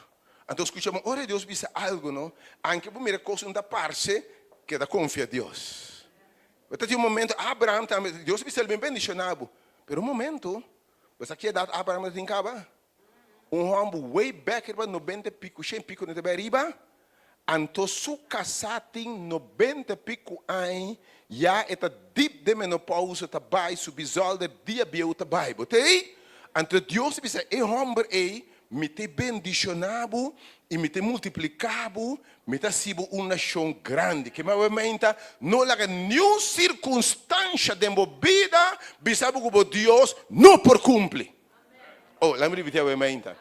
Anto skucha bon, ora Dios bisa algu, no, anke bo mira kos un ta parse, keda konfia Dios. Bo ta tin un momento, Abraham tambe, Dios a bisa lo mi bendishoná bo, pero un momento, Bo sa ki edat Abraham ta tin kaba? Un hòmber way back riba nobenta i piku, shen piku no ta bai riba. Anto su kasá tin nobenta i piku aña, ya e ta dip den menopousa ta bai, su bizòlder dia bieu ta bai. Bo ta ei? Anto Dios a bisa e hòmber ei, Mi ta bendishoná bo i mi ta multipliká bo, mi ta hasi bo un nashon grandi. Ke mei meinta, no laga niun sirkunstansha den bo bida bisa bo ku bo Dios no por kumpli. Oh, laga mi ripití awe meinta.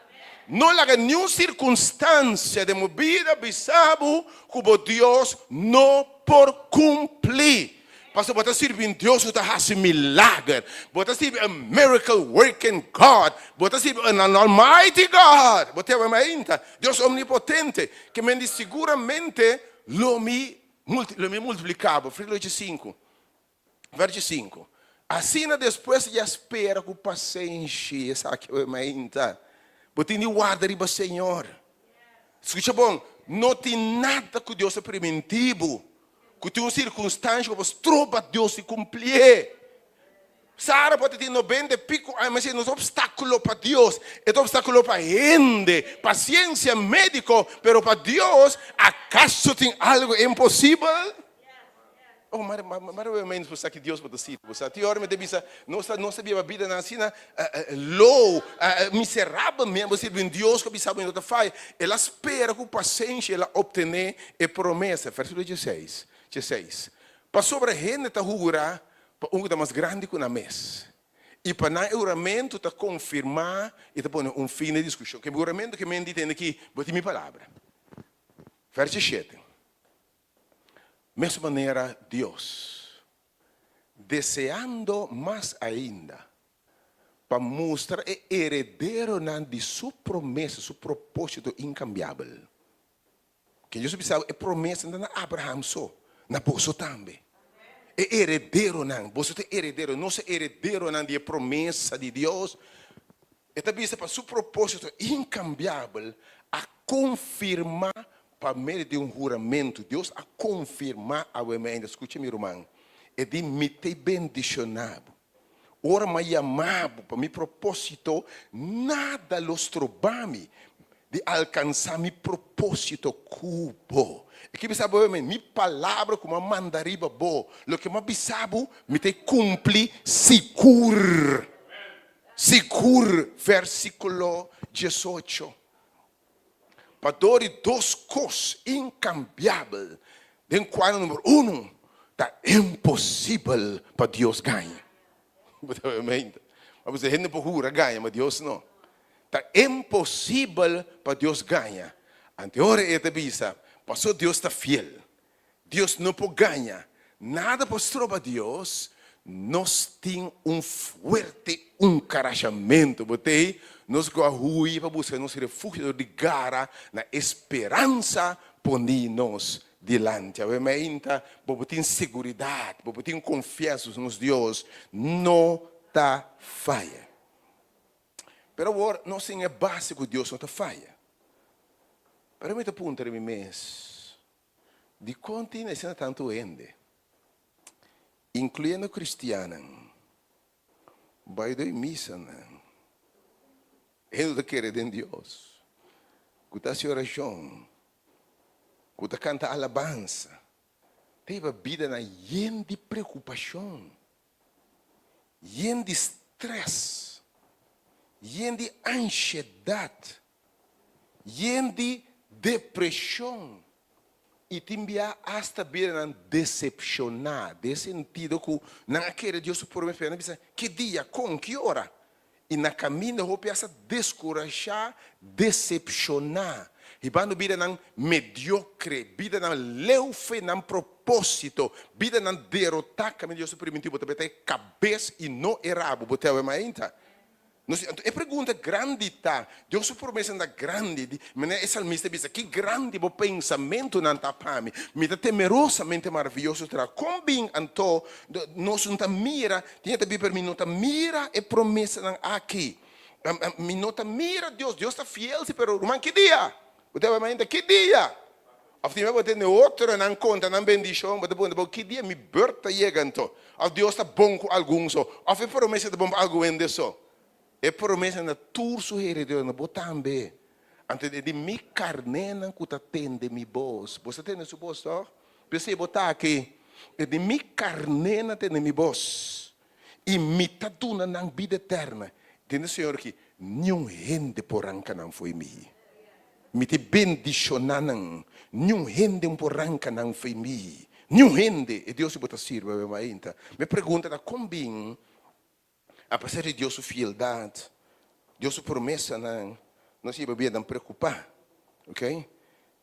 No laga niun sirkunstansia den bo bida bisa bo ku bo Dios no por kumpli. Pasobra bo ta sirbi un Dios ku ta hasi milager. Bo ta sirbi un miracle working God. Bo ta sirbi un almighty God. Bo ta wak ainda. Dios omnipotente. Ke men di siguramente lo mi lo mi multipliká bo. Versíkulo diesinku. Verso diesinku. Asina despues di a spera ku pasenshi esaki wak ainda. Bo tin di warda riba Señor. Skucha bon, no tin nada ku Dios a primintí bo Ku tin un sirkunstansha ku por stroba Dios di kumplié. Sara por ta tin nobenta i piku aña, ma esei no ta opstákulo pa Dios. E ta opstákulo pa hende, pa siensia médiko, pero pa Dios, akaso tin algu imposibel? Oh, mara, mara wea ménos por sa ki Dios por ta sirbi. Bo sa, tin ora mi ta bisa, nos ta, nos ta biba bidanan asina low, miserabel men, bo sirbi un Dios ku a bisa bo no ta faya. El a spera ku pasenshi el a optené E promesa, versíkulo dieseis, dieseis, Pasobra hende ta hura pa un ku ta mas grandi ku nan mes, i pa nan e huramentu ta konfirmá i ta pone un fin na e diskushon. Ke huramentu ke men di tende aki, bo tin mi palabra. Verso shete, Mesun manera Dios, deseando mas ainda pa mustra e herederonan di su promesa, su propósito inkambiabel, Ken Dios a bisa e promesa no ta na Abraham so, na boso tambe. E herederonan, boso ta e heredero, nos ta herederonan di e promesa di Dios. E ta bisa pa su propósito inkambiabel a konfirmá pa medio di un huramentu. Dios a konfirmá awe meinda, skucha mi ruman, e di mi ta bendishoná bo. Ora mi a yama bo pa mi propósito, nada lo stroba mi di alkansá mi propósito ku bo. E ke bisa bo, Mi palabra ku mi a manda riba bo, loke mi a bisa bo, mi ta e kumpli sigur. Sigur. Versíkulo diesocho. Pa dor di dos kos inkambiabel, den kual number uno ta imposibel pa Dios gaña. Bo ta mente? Ma bo hende por hura gaña, ma Dios no. Ta imposibel pa Dios gaña. Ante ora e ta bisa, Paso Dios ta fiel. Dios no por gaña. Nada por stroba Dios. Nos tin un fuerte enkurashamentu. Bo t'ei? Nos ku a hui pa buska nos refugio dor di gara na e speransa poní nos dilanti. Awe mainta bo por tin seguridat, bo por tin konfiansa ku nos Dios no ta faya. Pero awor nos tin e base ku Dios no ta faya. Pero mi ta puntra mi mes, dikon tin asina tantu hende, inkluyendo kristiannan, bai doi misanan, hende ta kere den Dios, ku ta hasi orashon, ku ta kanta alabansa, ta hiba bidanan yen di preokupashon? Yen di stress, yen di anshedat, yen di depreshon i tin bia asta bira nan desepshoná den e sentido ku nan a kere Dios su promesa pero nan a bisa, Ki dia? Kon? Ki ora? I na kaminda hopi asta deskurashá, desepshoná, hibando bidanan mediokre, bidanan leu fe nan propósito, bidanan derotá kaminda Dios a primintí bo ta beta e kabes i no e rabo. Bo te awe mainta? Nos, anto e pregunta grandi ta, Dios su promesanan ta grandi, di manera e salmista bisa, Ki grandi bo pensamentunan ta pa mi! Mi ta temerosamente maravioso tra. Kon bin anto nos no ta mira Tin ta biba, pero mi no ta mira e promesanan aki. Mi no ta mira Dios. Dios ta fiel, si, pero ruman, ki dia? Bo ta bai mainta, ki dia? Of tin bo tende otronan konta nan bendishon, bo ta puntra bo, ki dia mi beurt ta yega anto? Of Dios ta bon ku algun so? Of e promesa ta bon pa algun hende so? E promesa na tur su heredero, bo tambe. Anto e di mi karnénan ku ta tende mi bos. Bo sa tende su bos, tòg? P'esei bo ta aki. E di mi karnénan tende mi bos, i mi ta duna nan bida eterna. Tende Señor aki, niun hende por ranka nan fo'i mi. Mi ta bendishoná nan, niun hende un por ranka nan fo'i mi. Niun hende! E Dios ku bo ta sirbi awe mainta. Mi pregunta ta, kon bin Apesar di Dios su fieldat, Dios su promesanan, nos yeba bida nan preokupá. Ok?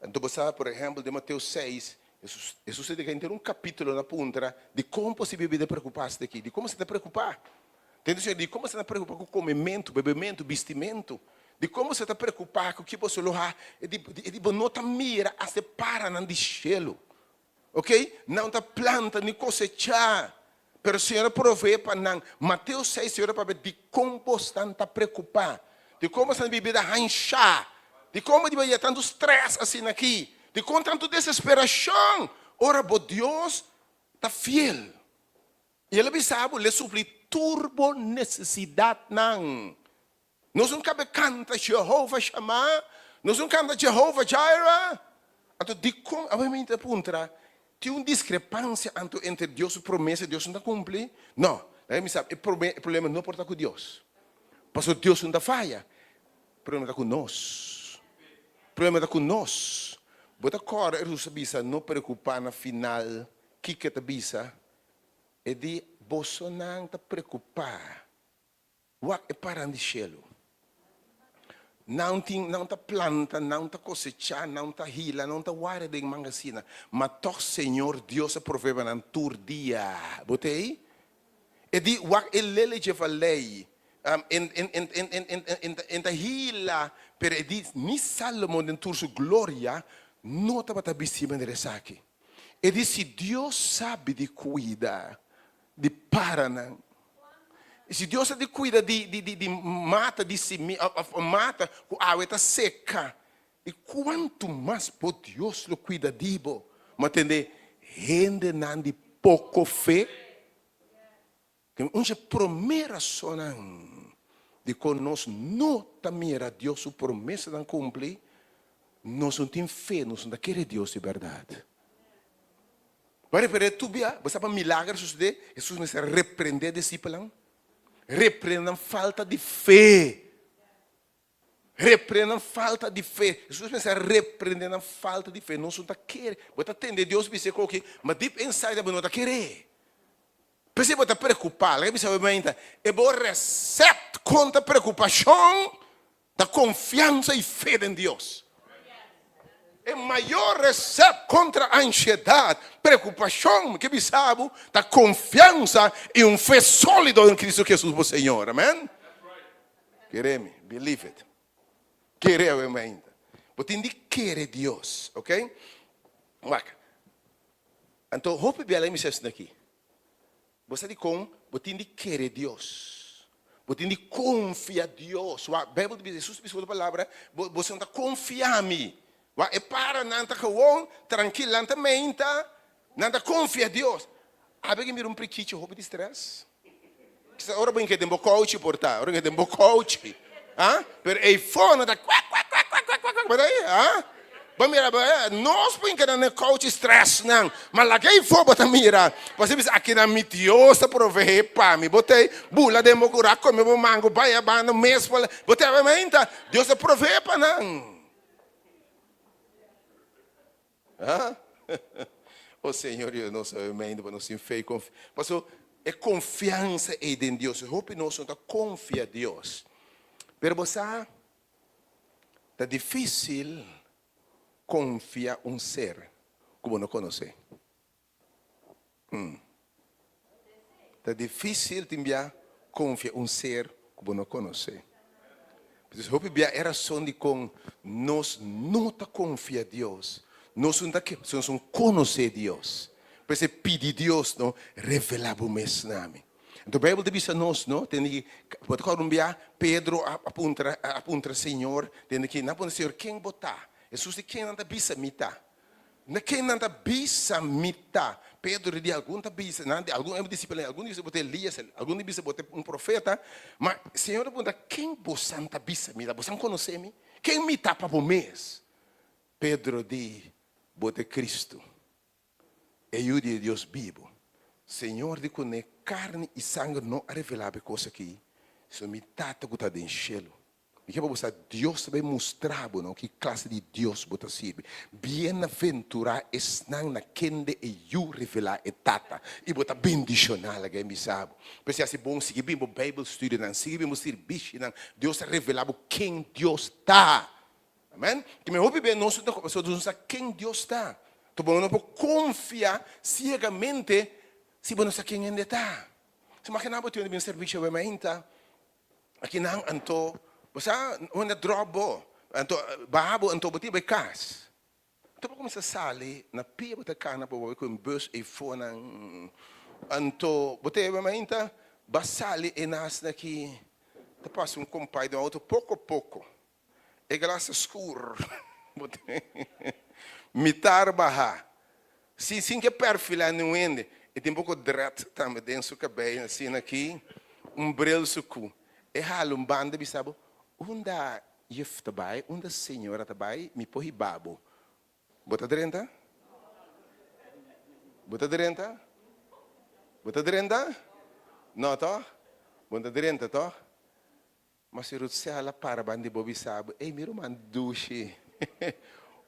Anto bo sa, por ehèmpel, den Mateo seis, Hesus, Hesus a dediká henter un kapítulo na puntra dikon posibel bida preokupá asta aki. Dikon bo ta preokupá? Tende Señor, dikon bo ta preokupá ku komementu, bebementu, bistimentu? Dikon bo ta preokupá ku ki boso lo ha? E di, e di bo no ta mira asta e paranan di shelu. Ok, nan ta planta ni kosechá, pero Señor a proveé pa nan. Mateo seis, Señor a papia, Dikon bosnan ta preokupá? Dikon bosnan ta bida hanshá? Dikon bo di baya tantu strès asina aki? Dikon tantu desesperashon? Ora bo Dios ta fiel. I el a bisa bo, L'e supli tur bo nesesidatnan. Nos no kabe kanta Jehovah Shammah, nos no kanta Jehovah Jireh. Anto dikon awe mi ta puntra, tin un diskrepansia anto entre Dios su promesa i Dios no ta kumpli? No, laga mi sa, e problema no por ta ku Dios, pasobra Dios no ta faya, problema ta ku nos, problema ta ku nos. Bo ta kòrda Hesus a bisa no preokupá na final, kiko e ta bisa? E di, Bosonan ta preokupá. Wak e paran di shelu. Nan tin, nan ta planta, nan ta kosechá, nan ta hila, nan ta warda den mangasina. Ma tòg Señor Dios a provee pa nan tur dia. Bo ta ei? E di, wak e lele dje valei. En, en, en, en, en, en, en, en ta hila, pero e di, ni Salomon den tur su gloria no tabata bisti manera esaki. E di, si Dios sabi di kuida di paranan. I si Dios ta di kuida di di di di mata di simi òf mata ku awe ta seka, i kuantu mas bo Dios lo kuida di bo? Bo a tende hendenan di poko fe? Un dje promé rasonnan dikon nos no ta mira Dios su promesanan kumpli, nos no tin fe, nos no ta kere Dios di bèrdat. Bo a reprendé tur bia, bo sa pa milager sosodé, Hesus mester a reprendé e disipelnan, reprendé nan falta di fe, reprendé nan falta di fe. Hesus mester a reprendé nan falta di fe. Nos no ta kere, bo ta tende Dios bisa e koki, ma deep inside bo no ta kere. P'esei bo ta preokupá. Laga mi bisa bo mainta, e bo resèpt kontra preokupashon ta konfiansa i fe den Dios. E mayor recept kontra ansiedat, preokupashon, mi ke bisa bo, ta konfiansa i un fe sólido den Kristu Hesus bo Señor. Amen. Kere mi, believe it. Kere awe mainta. Bo tin di kere Dios, ok? Wak. Anto hopi bia lei mi sa esaki aki. Bo sa dikon bo tin di kere Dios? Bo tin di konfia Dios. Wak, Beibel ta bisa, Hesus ta bisa ku otro palabra, bo boso no ta konfia mi. Wak, e paranan ta gewon trankil, nan ta meinta, nan ta konfia Dios. Awe ke mira un prikichi hopi di strès. Kisas ora bo den bo kouchi por ta, ora bo den bo kouchi, ah, pero eifó nan ta kwek kwek kwek kwek kwek kwek, bo ta oí, ah? Bo mira, bo nos por keda na e kouchi strès nan, ma laga eifó bo ta mira, pasobra bisa akinan mi Dios ta proveé pa mi, bo ta bula den bo kura, kome bo mango, bai a banda mes, bo ta mainta, Dios ta proveé pa nan. Ha? O Señor Dios, nos ta mende pa nos tin fe i konfi. Paso e konfiansa ei den Dios, hopi nos no ta konfia Dios. Pero bo sa, ta difísil konfia un ser ku bo no konosé. Ta difísil tin bia konfia un ser ku bo no konosé. Entonces hopi bia e rason dikon nos no ta konfia Dios, nos no ta ke pasobra nos no konosé Dios. P'esei pidi Dios, no, revelá bo mes na mi. Anto Beibel ta bisa nos, no, tende ki, bo ta kòrda un bia Pedro a puntra a puntra Señor, tende ki nan a puntra Señor, ken bo ta? Hesus di, ken nan ta bisa mi ta? Na ken nan ta bisa mi ta? Pedro di, Algun ta bisa, nan di, algun e disipelnan, algun di bisa bo ta Elias, algun di bisa bo ta un profeta. Ma Señor a puntra, Ken bosan ta bisa mi ta? Bosan konosé mi? Ken mi ta pa bo mes? Pedro di, Bo ta e Cristo, e Yu di e Dios bibu. Señor di kuné karni i sanger no a revelá bo e kos akí, sino mi Tata ku ta den shelu. Mi ke pa bo sa Dios ta bai mustra bo no ki klase di Dios bo ta sirbi. Bienaventurá esnan na kende e Yu revelá e Tata, i bo ta bendishoná. Laga e bisa bo. P'esei hasi bon sigui bin bo Bijbel studionan, sigui bin bo sirbishinan. Dios ta revelá bo ken Dios ta. Amen. Ke mi hopi be nos no ta pasobra nos no sa ken Dios ta. Enton bo no por konfia siegamente si bo no sa ken hende ta. Imaginá bo tin un bin servisio awe mainta. Akinan anto bo sa unda drop bo anto baha bo anto bo tin bai kas anto bo kuminsá sali na pia bo ta kana pa bo bai ku un bus eyfo nan anto bo ta yega mainta ba sali e nas aki ta pasa un kompay den outo poko poko e glas a skur bo ta mitar baha sin sin ke perfila niun hende e tin poko dret tambe den su kabei asina aki un bril su ku e hala un banda bisa bo unda juf ta bai unda señora ta bai mi por hiba bo bo ta drenta bo ta drenta bo ta drenta no toh bo no ta drenta toh. Ma si Rutsel a para banda di bo bisa bo, Ey, mi ruman dushi,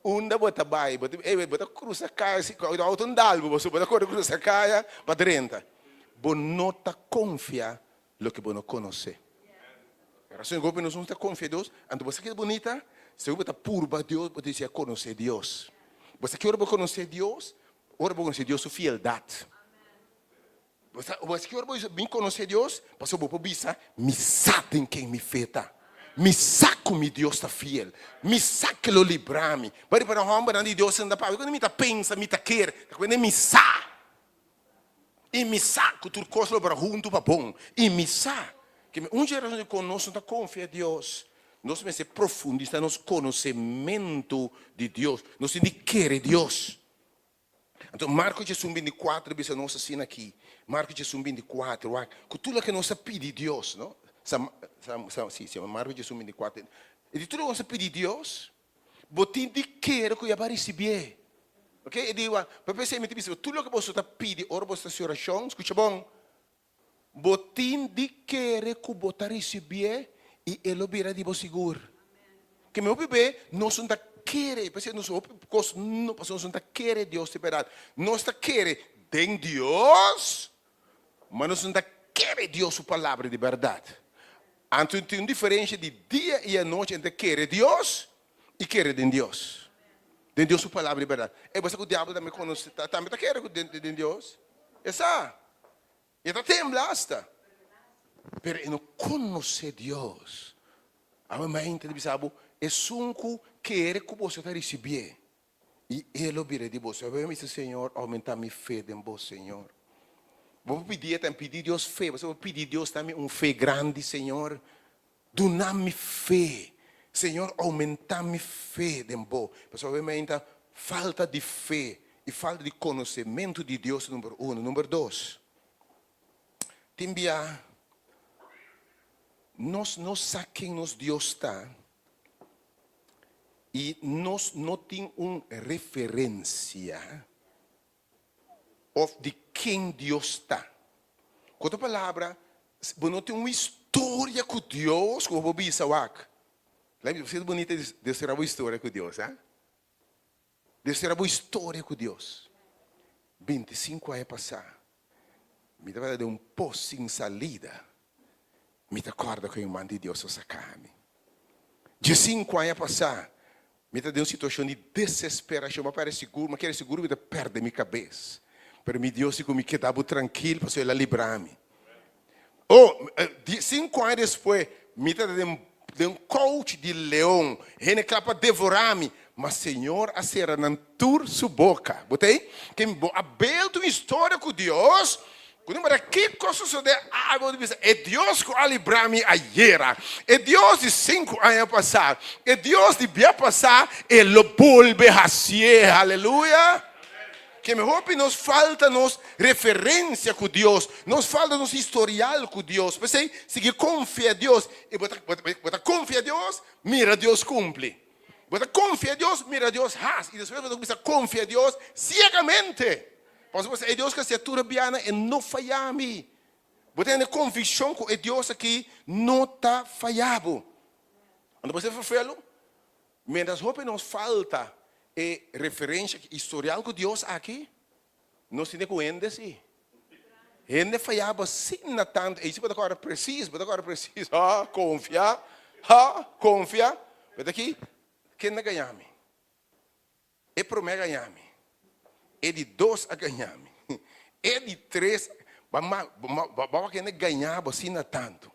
unda bo ta bai? Bo ta, ey, bo ta crusa caya, si cu auto un dal bo, bo ta core crusa caya pa drenta. Bo no ta confia loke bo no conoce. E razon cu hopi nos no ta confia Dios, anto bo sa kico ta bunita? Segun bo ta purba Dios, bo ta dicidi a conoce Dios. Bo sa ki ora bo conoce Dios? Ora bo conoce Dios su fieldad. Bo sa ki ora bo bin konosé Dios? Pasobra bo por bisa, Mi sa den ken mi fe ta. Mi sa ku mi Dios ta fiel. Mi sa ku e lo libra mi. Bo a ripará hòmbernan di Dios ta papia, Kuando mi ta pensa, mi ta kere. Ta kuende mi sa. I mi sa ku tur kos lo obra huntu pa bon. I mi sa. Ke mi un dje rason dikon nos no ta konfia Dios, nos mester profundisá nos konosementu di Dios. Nos tin di kere Dios. Anto Marko djesun 24 bisa nos asina aki, Marko djesun 24, wak, ku tur loke nos a pidi Dios, no? Sa, sa, sa, si, si, Marko djesun 24. E di tur loke nos a pidi Dios, bo tin di kere ku ya bo a risibié. Ok? E di, wak, pa p'esei mi ta bisa bo, tur loke boso ta pidi ora boso ta hasi orashon, skucha bon, Bo tin di kere ku bo ta risibié i e lo bira di bo sigur. Ke mi hopi be nos no ta kere, p'esei nos hopi kos no pasobra nos no ta kere Dios di bèrdat. Nos ta kere den Dios, ma nos no ta kere Dios su palabra di bèrdat. Anto tin un diferensha di dia i anochi entre kere Dios i kere den Dios. Den Dios su palabra di bèrdat. E bo sa ku diabel tambe konosé, tambe ta kere ku den Dios? E sa. E ta tembla asta. Pero e no konosé Dios. Awe mainta ta bisa bo, esun ku kere ku boso ta risibié, i e lo bira di boso. Awe mi bisa, Señor, oumentá mi fe den bo, Señor. Bo por pidié tambe, pidi Dios fe. Bo por pidi Dios tambe un fe grandi, Señor. Duna mi fe. Señor, oumentá mi fe den bo. Pasobra awe mainta falta di fe i falta di konosementu di Dios number uno. Number dos, tin bia nos no sa ken nos Dios ta i nos no tin un referensia of di ken Dios ta. Ku otro palabra, bo no tin un historia ku Dios ku bo por bisa wak. Lei bo bunita Dios sera bo historia ku Dios, ha? Dios sera bo historia ku Dios. 25 aña pasá, mi tabata den un pos sin salida. Mi ta kòrda ku e man di Dios a saka mi. 15 aña pasá, mi ta den un situashon di desesperashon. Mi a pèrdè sigur, mi a kere sigur mi ta pèrdè mi kabes. Pero mi Dios di ku mi keda bo trankil pasobra el a libra mi. Oh, 5 aña despues, mi ta den den kouch di leon. Hende kla pa devorá mi, ma Señor a sera nan tur su boka. Bo ta ei? Ke bo a belt un historia ku Dios, ku no mara kiko a sosodé awe, bo ta bisa, E Dios ku a librá mi ayera, e Dios di 5 aña pasá, e Dios di bia pasá, e lo bolbe hasié. Aleluya! Ke mehor pi nos falta nos referencia cu Dios, nos falta nos historial cu Dios. P'esey, sigui confia Dios. Y bo ta, bo ta confia Dios, mira Dios cumpli. Bo ta confia Dios, mira Dios haci. Y despues bo ta cuminsa confia Dios ciegamente. Pasobra bo sa e Dios cu a haci tur e bianan, e no faya mi. Bo ta tene conviccion cu e Dios aki no ta faya bo. Anto bo sa e vervelo? Mientras hopi nos falta e referencia historial cu Dios aki, nos tene cu hende si. Hende fayaba asina tanto. Ey si bo ta corda precies, bo ta corda precies. Ha, confia, ha, confia. Bo ta aki, ken a gaña mi? E prome a gaña mi. E di dos a gaña mi. E di tres, ba ma, ba ba wak hende gaña bo asina tanto.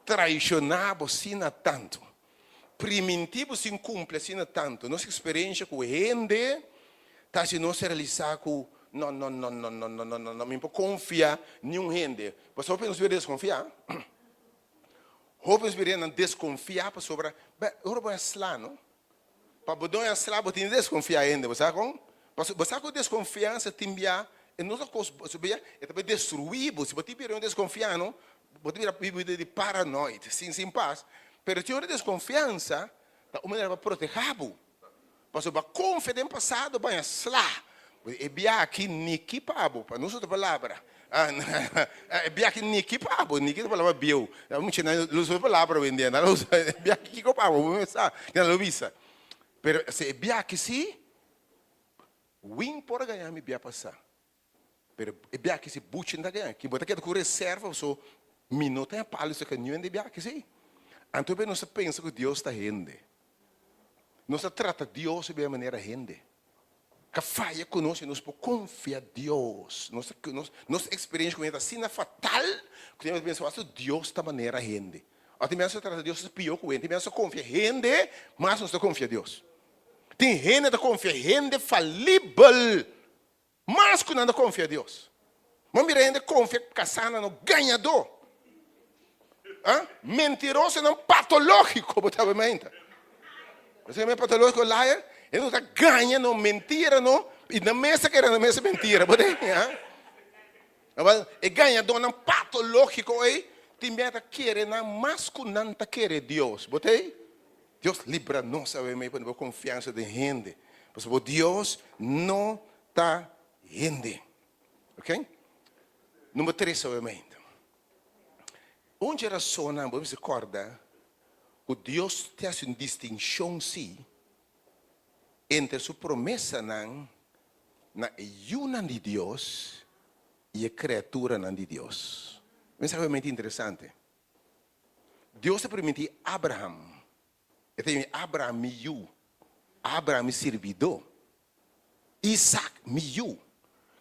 Traiciona bo asina tanto. Priminti bo sin cumpli asina tanto. Nos experiencia cu hende ta haci nos realisa cu no, no, no, no, no, no, no, no, no, mi por confia niun hende. Pasobra hopi nos bira desconfia. Hopi nos bira nan desconfia pasobra, ora bo a sla no. Pa bo doña sla bo tin di deskonfiá hende, bo sa kon? Pasobra bo sa ku deskonfiansa tin bia e no ta kos bo bia e ta bai destruí bo. Si bo tin bira un deskonfiá no, bo ta bira biba di paranoid, sin sin pas. Pero tin ora deskonfiansa ta un manera pa protehá bo. Pasobra bo a konfia den pasado baña sla. E bia aki niki pa bo, pa no usa otro palabra. E bia aki niki pa bo, niki ta palabra bieu. Mucha nan lo usa otro palabra hoy en dia, nan lo usa e bia aki kiko pa bo, bo mes sa ke nan lo bisa. Pero si e bia aki si, win por a gaña mi bia pasa, pero e bia aki si buchi no ta gaña, ki bo ta keda ku reserva pasobra mi no ta palo esaki niun hende e bia aki si. Anto nos ta pensa ku Dios ta hende. Nos ta trata Dios riba e manera hende. Ka faya ku nos i nos por konfia Dios. Nos nos nos eksperensia ku hende ta asina fatal ku tin bes pensa Dios ta manera hende. Ora tin bes nos ta trata Dios pió ku hende. Tin bes nos ta konfia hende mas nos ta konfia Dios. Tin hende ta konfia hende falibel mas ku nan ta konfia Dios. Bo mira hende konfia kasá nan no gañadó. Ah, mentirosonan patológiko bo ta menta. Bo sa kiko patológiko liar? E no ta gaña no, mentira no, i nan mes ta kere nan mes mentira. Bo ta ha? Awel, e gañadónan patológiko ei tin bia ta kere nan mas ku nan ta kere Dios. Bo ta ei? Dios libra nos awe mei pone bo konfiansa den hende. Pasobra bo Dios no ta hende. Ok? Number tres awe mei. Un dje rasonnan bo mester kòrda ku Dios ta hasi un distinshon sí entre su promesanan na e yunan di Dios i e kreaturanan di Dios. Un mensahe hopi interesante. Dios a primintí Abraham, E ta yama Abraham mi yu. Abraham mi sirbidó, Isaac mi yu.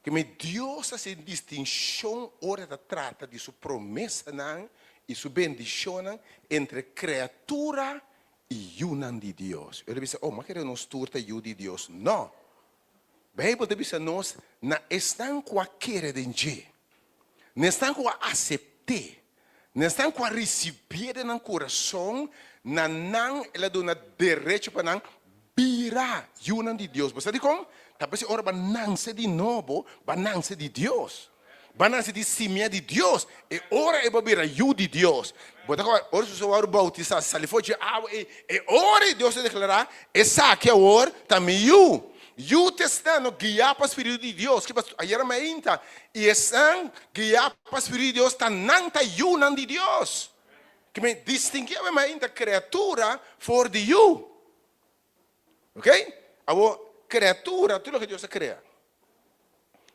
Ke mi Dios ta hasi distinshon ora e ta trata di su promesanan i su bendishonnan entre kreatura i yunan di Dios. E ta bisa, Oh, mi a kere nos tur ta yu di Dios. No! Beibel ta bisa nos na esnan ku a kere den dje, na esnan ku a asept'é, na esnan ku a risibié den nan kurason, na nan el a duna derecho pa nan bira yunan di Dios. Bo sa dikon? Ta p'esei ora bo a nanse di nobo, bo a nanse di Dios. Bo a nanse di simia di Dios. E ora ei bo a bira yu di Dios. Bo ta kòrda ora Jesus a wòrdu boutisá, sali for dje awa ei, e ora ei Dios a deklará, Esaki awor ta mi yu. Yu ta esnan no guiá pa spiritu di Dios. Ki pasó? Ayera mainta, i esnan guiá pa spiritu di Dios ta nan ta yunan di Dios. Ki men distinguí awe mainta kreatura for di yu. Ok? Awor, kreatura, tur loke Dios a krea,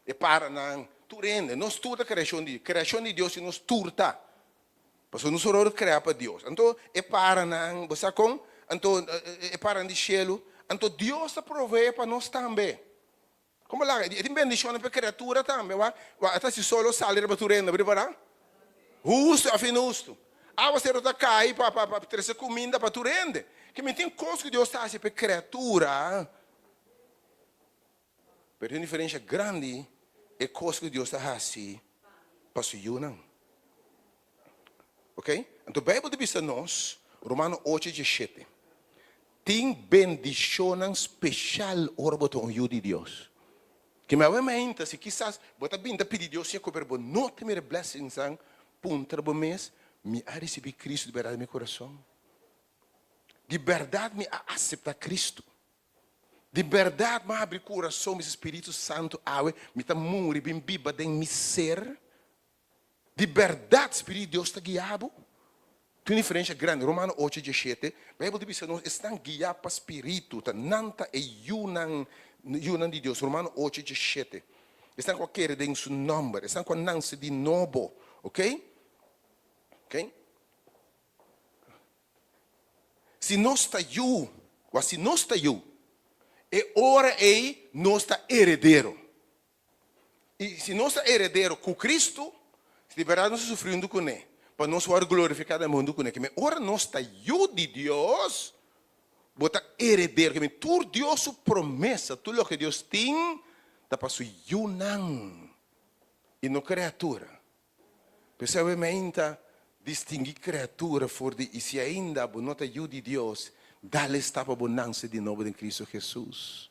e paranan, tur hende, nos tur ta kreashon di kreashon di Dios i nos tur ta. Pasobra nos ora kreá pa Dios. Anto e paranan, bo sa kon? Anto e paranan di shelu, anto Dios ta proveé pa nos tambe. Komo laga? E tin bendishonnan pa e kreatura tambe, wak. Wak, e ta hasi solo sali riba tur hende, bo ripará? Hustu òf inhustu. Awaseru ta kai pa pa pa trese kuminda pa tur hende. Ke mi tin kos ku Dios ta hasi pa e kreatura, pero tin un diferensha grandi e kos ku Dios ta hasi pa su yunan. Ok? Anto Beibel ta bisa nos, Romano ocho diesshete, tin bendishonnan speshal ora bo ta un yu di Dios. Ke mi awe mainta, si kisas bo ta bin ta pidi Dios siña pero bo no ta mira e blessingsnan, puntra bo mes, Mi a risibí Cristo di bèrdat den mi kurason? Di bèrdat mi a aseptá Cristo? Di bèrdat mi a habri kurason, mi bisa Spiritu Santu awe mi ta muri bin biba den mi ser? Di bèrdat Spiritu di Dios ta guia bo? Tin un diferensha grandi. Romano ocho dieshete, Beibel ta bisa nos esnan guiá pa Spiritu ta nan ta e yunan yunan di Dios. Romano ocho dieshete. Esnan ku a kere den su nòmber, esnan ku a nanse di nobo. Oke? Oke? Si nos ta yu, o si nos ta yu, e ora ei nos ta heredero. I si nos ta heredero ku Kristu, si di bèrdat nos ta sufri huntu kuné, pa nos wòrdu glorifiká tambe huntu kuné. Keme ora nos ta yu di Dios, bo ta heredero. Keme tur Dios su promesa, tur loke Dios tin, ta pa su yunan i no kreatura. P'esei awe meinta distingui kreatura for di i si ainda bo no ta yu di Dios, dale sta pa bo nanse di nobo den Kristu Hesus.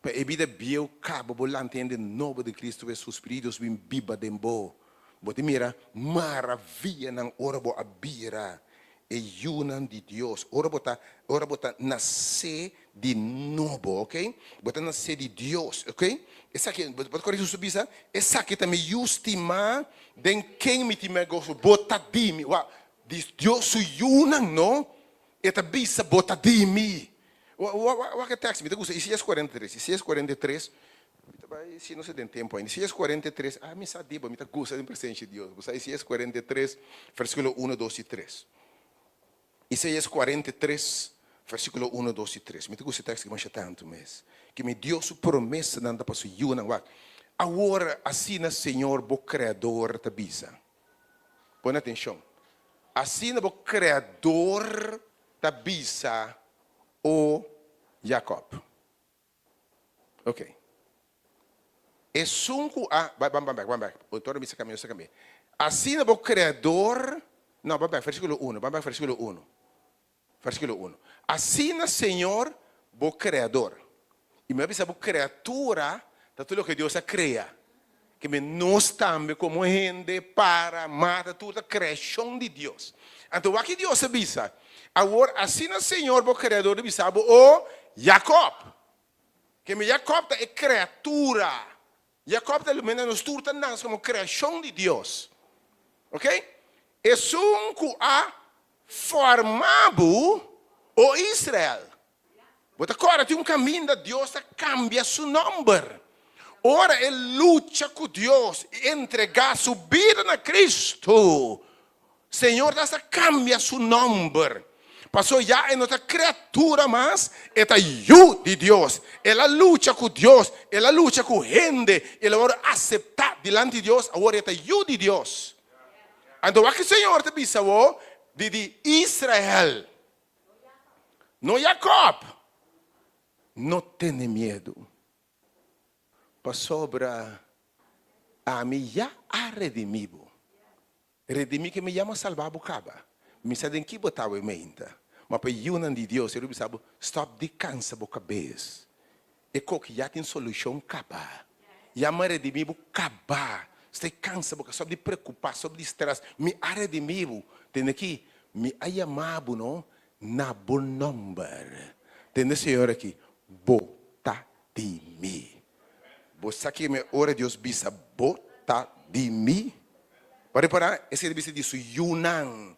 Pa e bida bieu kaba bo lanta hende nobo den Kristu Hesus, Spiritu Dios bin biba den bo. Bo ta mira maravianan ora bo a bira e yunan di Dios, ora bo ta ora bo ta nasé di nobo, ok, bo ta nasé di Dios, ok, esaki, bo ta kòrda Hesus a bisa, esaki ta mi yu stimá den ken mi tin goso, bo ta di mi, wou, di Dios su yunan, no, e ta bisa bo ta di mi, wak e tèks, mi ta gusta Isaías 43, Isaías 43, Mi ta bai si no se den tempu ainda. Isaías 43, ah mi sa di bo, mi ta gusta den presencia di Dios. Bo sa Isaías 43, versículo uno, dos i tres. Isaías 43, versículo uno, dos i tres. Mi ta gusta e tekst aki masha tantu mes. Ke mi Dios su promesanan ta pa su yunan. Wak, awor asina Señor bo Creador ta bisa. Pone atencion. Asina bo Creador ta bisa, o Jacob. Ok. Esun ku a, bai, ban bek, ban bek. Otor mi sa kambia, sa kambia. Asina bo Kreador, no, ban bek, versíkulo uno, ban bek versíkulo uno. Versíkulo uno. Asina Señor bo Kreador. I mi a bisa bo kreatura ta tur loke Dios a krea. Ke men nos tambe komo hende, para, mata, tur ta kreashon di Dios. Anto wak ki Dios a bisa, Awor asina Señor bo Kreador ta bisa bo, O Jakòb. Ke men Jakòb ta e kreatura. Jakòb ta lumina nos tur ta nase komo kreashon di Dios. Ok? Esun ku a forma bo, O Israel. Bo ta kòrda tin un kaminda Dios a kambia su nòmber. Ora e lucha ku Dios i entregá su bida na Kristu, Señor ta hasta kambia su nòmber. Paso ya e no ta kriatura mas, e ta yu di Dios. El a lucha ku Dios, el a lucha ku hende, i el a wòrdu aseptá dilanti Dios, awor e ta yu di Dios. Anto wak e Señor ta bisa bo di di Israel, no Jakòb, no tene miedu, pasobra ami ya a redimí bo. Redimí ke mi yama salbá bo kaba. Mi sa den ki bo ta awe meinta. Ma pa e yunan di Dios, e lo bisa bo, Stòp di kansa bo kabes. E koki ya tin solushon kaba. Ya mi a redimí bo kaba. Stay kansa bo, stòp di preokupá, stòp di strès. Mi a redimí bo. Tende aki, mi a yama bo no na bo nòmber. Tende Señor aki, Bo ta di mi. Bo sa ke mi ora Dios bisa bo ta di mi? Bo a repará? Esei ta bisa di su yunan.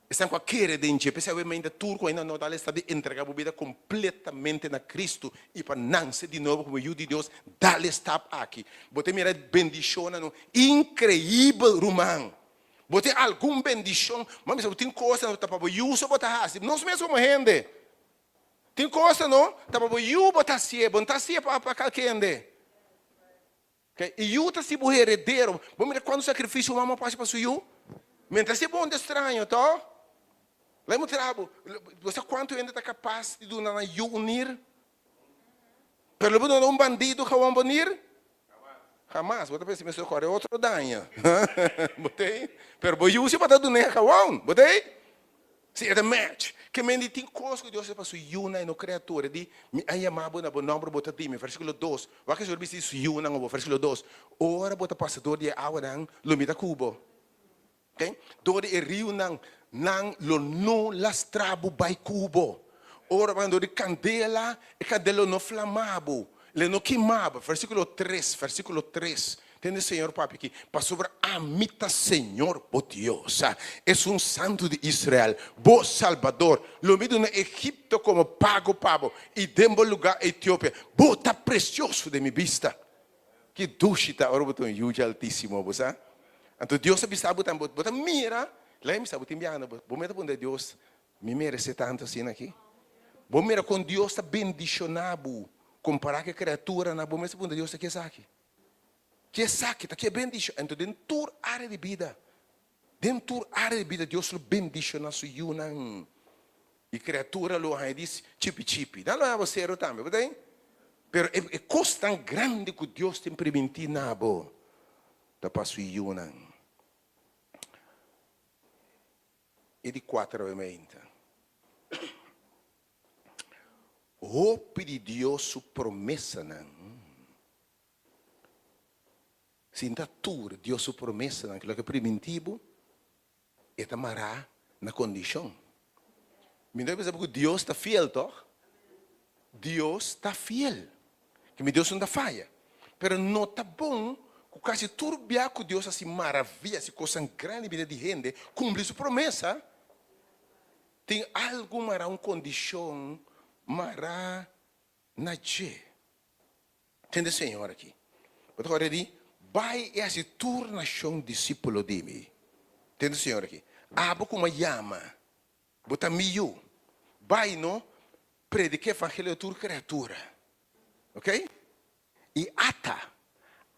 Esnan ku a kere den dje. P'esei awe mainta tur ku ainda no ta lesta di entregá bo bida kompletamente na Kristu i pa nanse di nobo komo yu di Dios, dal e stap aki. Bo ta mira bendishonnan no inkreibel, ruman. Bo tin algun bendishon, ma mi sa bo tin kosnan ku ta pa bo yu so bo ta hasi. Nos mes komo hende. Tin cosa no, ta pa bo yu bo ta hacié, bo no ta hacié pa pa kalke hende. Okay? E yu ta si bo heredero. Bo mira cuanto sacrificio un mama por haci pa su yu? Mientras si bo un extraño, to? Laat mi muestra bo, bo sa cuanto hende ta capaz di duna nan yu un nir? Pero lo bo duna un bandido gewoon bo nir? Hamas. Bo ta pensa mi so core otro daña. Bo tei? Pero bo yu si bo ta dun'é gewoon. Bo tei? Si e ta match. Ke men di tin kos ku Dios a pa su yunan i no kreatura. E di, Mi a yama bo na bo nòmber, bo ta di mi. Versíkulo dos. Wak Hesus bisa di su yunan obo. Versíkulo dos. Ora bo ta pasa dor di e awanan, lo mi ta ku bo. Okay? Dor di e riunan, nan lo no lastra bo bai ku bo. Ora bo anda dor di kandela, e kandela lo no flama bo, lo no kima bo. Versíkulo tres, versíkulo tres. Tende Señor papia aki, Pasobra ami ta Señor bo Dios, Esun Santu di Israel, bo Salbador. Lo mi duna Egipto komo pago pa bo, i den bo lugá Etiopia. Bo ta presioso den mi bista. Ki dushi ta ora bo ta un yu dje Altísimo, bo sa? Anto Dios a bisa bo tambe, bo ta mira, laga mi sa bo tin biaha, bo mester puntra Dios, Mi merece tantu asina aki? Bo mira kon Dios ta bendiciona bo compara ku e creaturanan, bo mester puntra Dios ta ki esaki? Ki esaki ta ki e bendicion? Anto den tur area di bida, den tur area di bida Dios lo bendiciona su yunan. I kreatura lo haña di chipi chipi. Nan lo haña bo sero tambe, bo ta ei? Pero e e kosnan grandi ku Dios tin primintí na bo ta pa su yunan. E di kuater obviamente. Hopi di Dios su promesanan. Sinta tur Dios su promesanan, ku loke primintí bo. E ta mará na kondishon. Mi no ta bisa ku Dios ta fiel, tòg? Dios ta fiel. Ke mi Dios no ta faya. Pero no ta bon ku kasi tur bia ku Dios hasi maravia, hasi kosnan grandi bida di hende, kumpli su promesa, tin algu mará, un kondishon mará na dje. Tende Señor aki. Bo ta ora di bai i hasi tur nashon disípulo di mi. Tende Señor aki. Abo ku mi a yama, bo ta mi yu. Bai no, prediká evangelio na tur kriatura. Ok? I ata,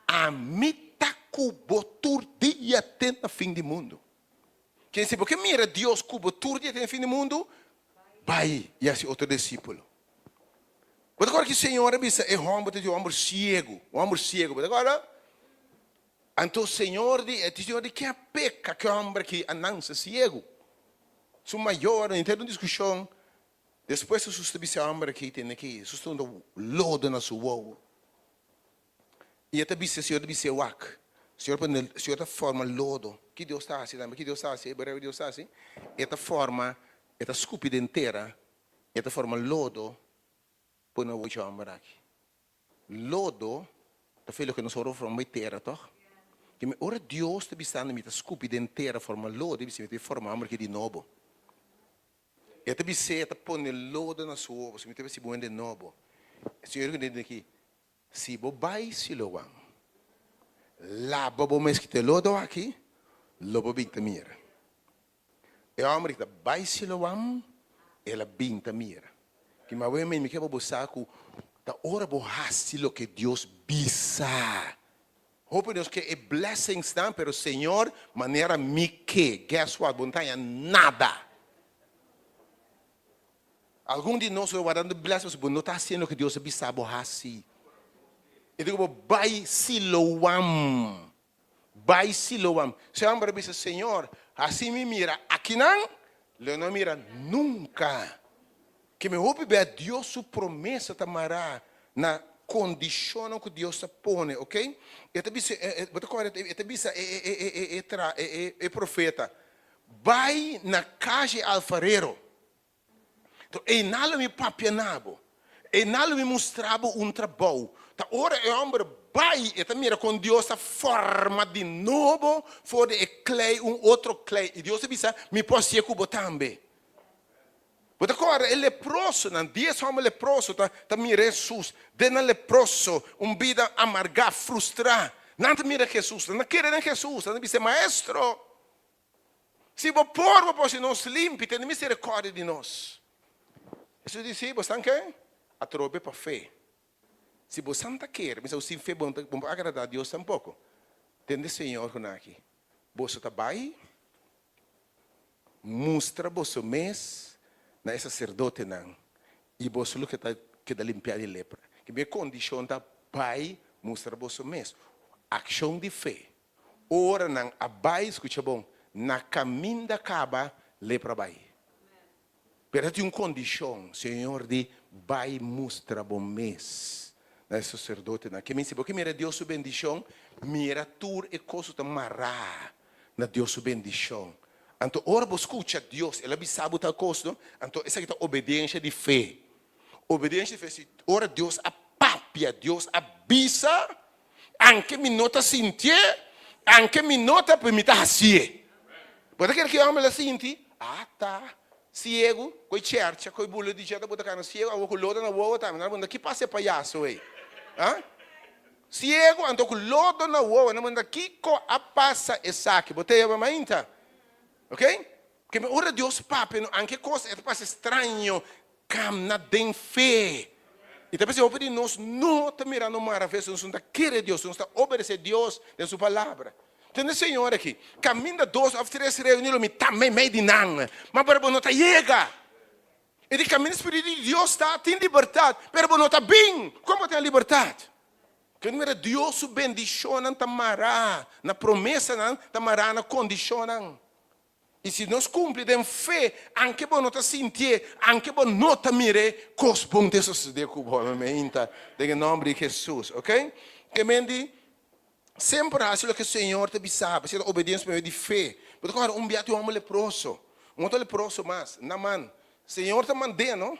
ami ta ku bo tur dia te na fin di mundu. Ken si bo ke mira Dios ku bo tur dia te na fin di mundu, bai i hasi otro disípulo. Bo ta kòrda ki Señor a bisa e hòmber ta di un hòmber siegu, un hòmber siegu, bo ta kòrda? Anto Señor di, e Señor di, ken a peka ku e hòmber aki a nanse siegu? Su mayornan, henter un diskushon. Despues Hesus ta bisa e hòmber aki, tende aki, Hesus ta unda lodo na su wowo. I e ta bisa, Señor ta bis'é, Wak, Señor pone, Señor ta forma lodo. Ki Dios ta hasi tambe? Ki Dios ta hasi? E berei Dios ta hasi? E ta forma, e ta skupi den tera. E ta forma lodo pone na wochi homber aki. Lodo ta fe loke nos ora forma e tera toch? Ke mi ora Dios ta bisando mi ta skupi den tera forma lodo e bisa mi ta forma homber aki di nobo. E ta bis'é e ta pone lodo na su wowo mi ta bisa bo hende nobo. Señor ku ntende aki si bo bai Siloam laba bo mes kita e lodo aki lo bo bin ta mira. E homber ki ta bai Siloam. El a bin ta mira. Ki ma wei mi ke pa bo sa ku ta ora bo hasi loke Dios bisa. Hopi nos ke e blessingsnan pero Señor manera mi ke. Guess what, bo no ta haña nada. Algun di nos lo wardando blessings pasobra bo no ta hasiendo loke Dios a bisa bo hasi. E di ku bo bai Siloam. Bai Siloam. Su hòmber a bisa, Señor, hasi mi mira akinan, lo no mira nunka. Ke mi hopi bia Dios su promesa ta mará na kondishonnan ku Dios ta pone, ok? E ta bisa, bo ta kòrda, e ta bisa e profeta, Bai na kas di e alfarero. Enton einan lo mi papia na bo, einan lo mi mustra bo un trabou. Ta ora e hòmber bai, e ta mira kon Dios ta forma di nobo for di e klei un otro klei. I Dios ta bisa, Mi por hasié ku bo tambe. Bo ta kòrda e leprosonan, dies hòmber leproso ta ta mira Hesus den nan leproso, un bida amargá, frustrá. Nan ta mira Hesus, nan ta kere den Hesus, nan ta bisa, Maestro, Si bo por, bo por hasi nos limpi, tene misericordia di nos. Hesus di, Si, bosan ke? Atrobe pa fe. Si bosan ta kere, mi sa ku sin fe bo no por agrada Dios tampoko. Tende Señor ku nan aki, Boso ta bai mustra boso mes na e saserdotenan, i boso lo keda keda limpiá di lepra. Ki mi e kondishon ta bai mustra boso mes. Akshon di fe. Ora nan a bai, skucha bon, na kaminda kaba lepra bai. Pero ta tin un kondishon, Señor di, bai mustra bo mes na e saserdotenan. Ke men si bo ke mira Dios su bendishon, mira tur e kos ku ta mará na Dios su bendishon. Anto ora bo skucha Dios, El a bisa bo tal kos, no? Anto esaki ta obediensha di fe. Obediensha di fe, si ora Dios a papia, Dios a bisa, Anke mi no ta sintié, anke mi no ta, pero mi ta hasié. Bo ta kere ki hòmber la sinti? Ata, siegu, ku e chèrcha, ku e bula di dje ta bota kana siegu, awor ku lodo na wowo tambe. Nan a puntra, ki pasa e payaso ei? Ha? Siegu, anto ku lodo na wowo. Nan a puntra, kiko a pasa esaki? Bo ta yama mainta. Ok? Ke ora Dios papia, no, anke kos e ta parse straño, Kamna den fe. I ta p'esei hopi di nos no ta mirando maraviyoso, nos no ta kere Dios, nos ta obedesé Dios den su palabra. Tende Señor aki, kaminda dos òf tres reuní lo mi ta meimei di nan, ma pero bo no ta yega. I di kaminda Spiritu di Dios ta, tin libertat, pero bo no ta bin. Kon bo tin e libertat? Ke mira Dios su bendishonnan ta mará na promesanan, ta mará na kondishonnan. I si nos kumpli den fe, anke bo no ta sintié, anke bo no ta mir'é, kos bon ta sosodé ku bo. Amén. Ta den e nòmber di Hesus. Ok? Ke men di, semper hasi loke Señor ta bisa bo. Esei ta obediensia pa medio di fe. Bo ta kòrda un bia tin un hòmber leproso. Un otro leproso mas, Naman. Señor ta mand'é, no?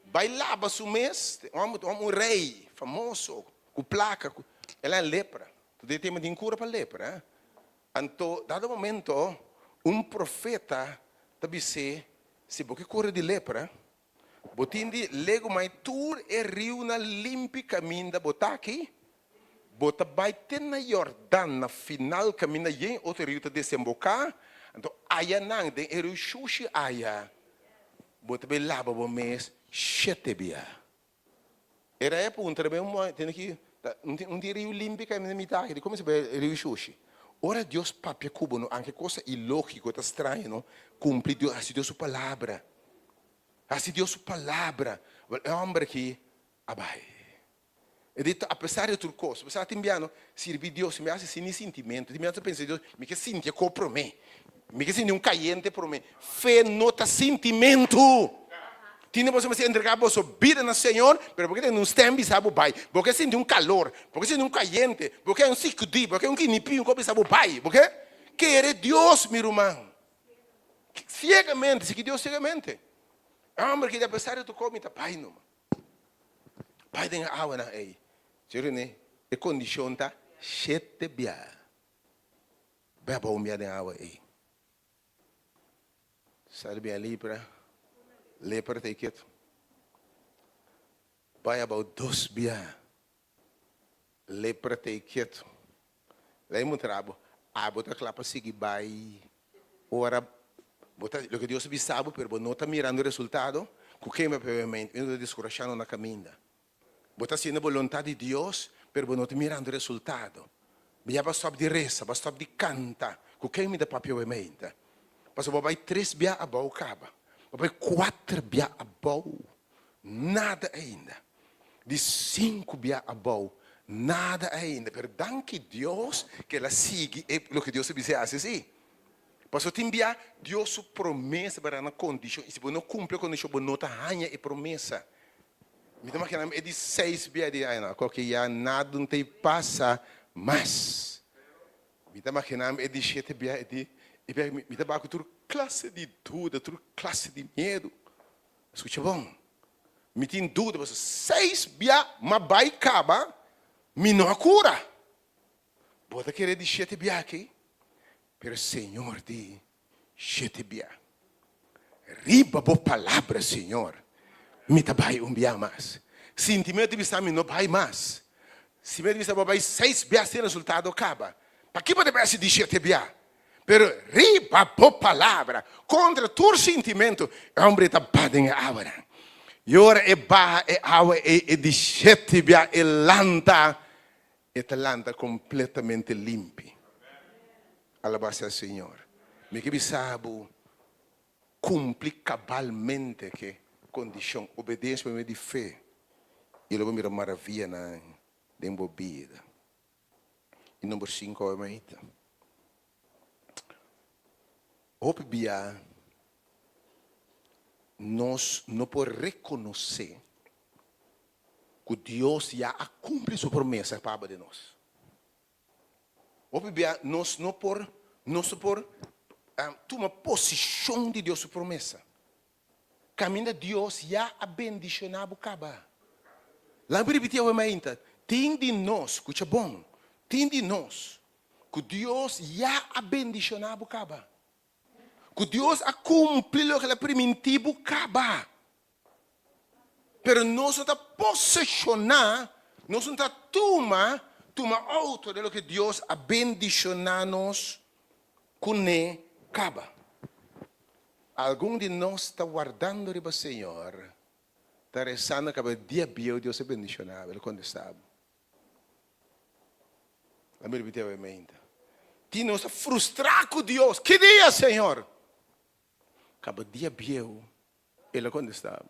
Bai laba su mes. Un hòmber, un rei famoso, ku plaka, ku, el a lepra. Tur den tempu tin kura pa lepra, eh. Anto, dado momento, un profeta ta bis'é, Si bo ke kura di lepra, bo tin di legumai tur e riunan limpi kaminda bo ta aki, bo ta bai te na Yordan, na final kaminda yen otro riu ta desemboká, anto ayanan den e riu shushi aya, bo ta bai laba bo mes shete bia. E rei a puntra, Ben un tene ki un tin riu limpi kai na mitad aki, di komo si bai riu shushi? Ora Dios papia ku bo no, anke kos ta ilógiko, ta straño no, kumpli Dios, hasi Dios su palabra, hasi Dios su palabra. Wèl, e hòmber aki a bai. E di, apesar di tur kos, apesar tin bia no, sirbi Dios, mi hasi sin ni sintimentu, tin bia ta pensa Dios, mi ke sinti e kos promé, mi ke sinti un kayente promé. Fe no ta sintimentu. Tin di boso mester entregá boso bida na Señor, pero bo ke tende un stèm bisa bo bai. Bo ke sinti un kalor, bo ke sinti un kayente, bo ke un sikudí, bo ke un kinipí, un kos bisa bo bai. Bo ke kere Dios, mi ruman. Siegamente, sigui Dios siegamente. E hòmber ki di apesar di tur kos mi ta bai numa. Bai den e awanan ei. Señor Rene, e kondishon ta shete bia. Bai abou un bia den awa ei. Sali bia lepra, lepra ta ketu. Bai abou dos bia, lepra ta ketu. Lei mutra bo, abo ta kla pa sigui bai ora. Bo ta loke Dios a bisa bo pero bo no ta mirando resultado, ku ken bo a pega mente? Mi no ta deskurashá no na kaminda. Bo ta hasiendo boluntat di Dios pero bo no ta mirando resultado. Bo ya bo a stòp di resa, bo a stòp di kanta, ku ken mi ta papia awe mente? Pasobra bo a bai tres bia abou kaba, bo a bai kuater bia abou, nada ainda. Di sinku bia abou, nada ainda. Pero danki Dios ku el a sigui e loke Dios a bis'é hasi si. Pasobra tin bia Dios su promesa ta na kondishon i si bo no kumpli e kondishon bo no ta haña e promesa. Mi ta makina mi e di seis bia di ay no koke ya nada no ta pasa mas. Mi ta makina mi e di shete bia e di e bia mi ta baha ku tur klase di duda tur klase di miedu. Skucha bon mi tin duda pasobra seis bia mi a bai kaba mi no a kura. Bo ta kere di shete bia aki? Pero Señor di, Shete bia. Riba bo palabra, Señor, mi ta bai un bia mas. Sinti mi ta bisa mi no bai mas. Si mi ta bisa bo bai seis bia sin resultado kaba, paki bo ta bai hasi di shete bia? Pero riba bo palabra, kontra tur sintimentu, e hombre ta ba den e awanan. I ora e baha e awa ei e di shete bia e lanta. E ta lanta kompletamente limpi. Alabá sea Señor. Mi ke bisa bo, kumpli kabalmente ke kondishon, obedensia pa medio di fe, i lo bo mira maravianan den bo bida. I number sinku awe maita. Hopi bia nos no por rekonosé ku Dios ya a kumpli su promesa pa aba den nos. Hopi bia nos no por nos no por tuma posishon di Dios su promesa. Kaminda Dios ya a bendishoná bo kaba. Laga mi ripití awe mainta, tin di nos, skucha bon, tin di nos ku Dios ya a bendishoná bo kaba. Ku Dios a kumpli loke el a primintí bo kaba. Pero nos no ta poseshoná, nos no ta tuma, tuma outo den loke Dios a bendishoná nos kuné kaba. Algun di nos ta wardando riba Señor, ta resando kaba dia bieu Dios a bendishoná bo, el a kontestá bo. Lami ripití awe meinta. Tin nos ta frustrá ku Dios, Ki dia, Señor? Kaba dia bieu El a kontestá,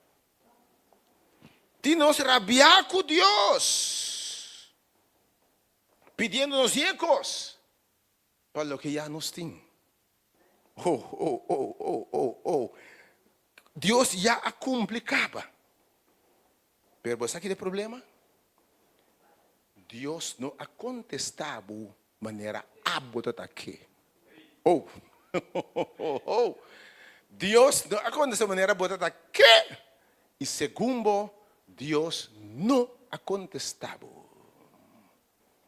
Tin nos rabiá ku Dios, pidiendo nos yen kos pa loke ya nos tin. Oh, oh, oh, oh, oh, oh! Dios ya a kumpli kaba. Pero bo sa ki ta e problema? Dios no a kontestá bo manera abo ta ta ke. Oh, oh, Dios no a kontestá manera bo ta ta ke. I segun bo, Dios no a kontestá bo.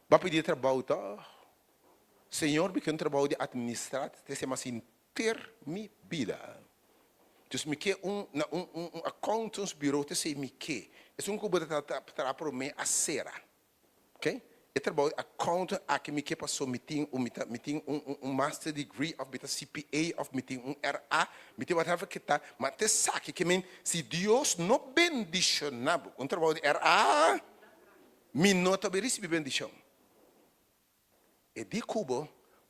Bo a pidi trabou tòg? Señor, mi ke un trabou di administrá te sema sinter mi bida. Dus mi ke un na un un accountants bureau te esei mi ke. Esun ku bo ta traha promé a sera. Ok, e trabou di accountant aki mi ke paso mi tin un mi ta mi tin un un un master degree of mi ta CPA of mi tin un RA mi tin whatever ke ta ma te esaki ke men si Dios no bendiciona bo ku un trabou di RA mi no ta bay ricibi bendicion. E di ku bo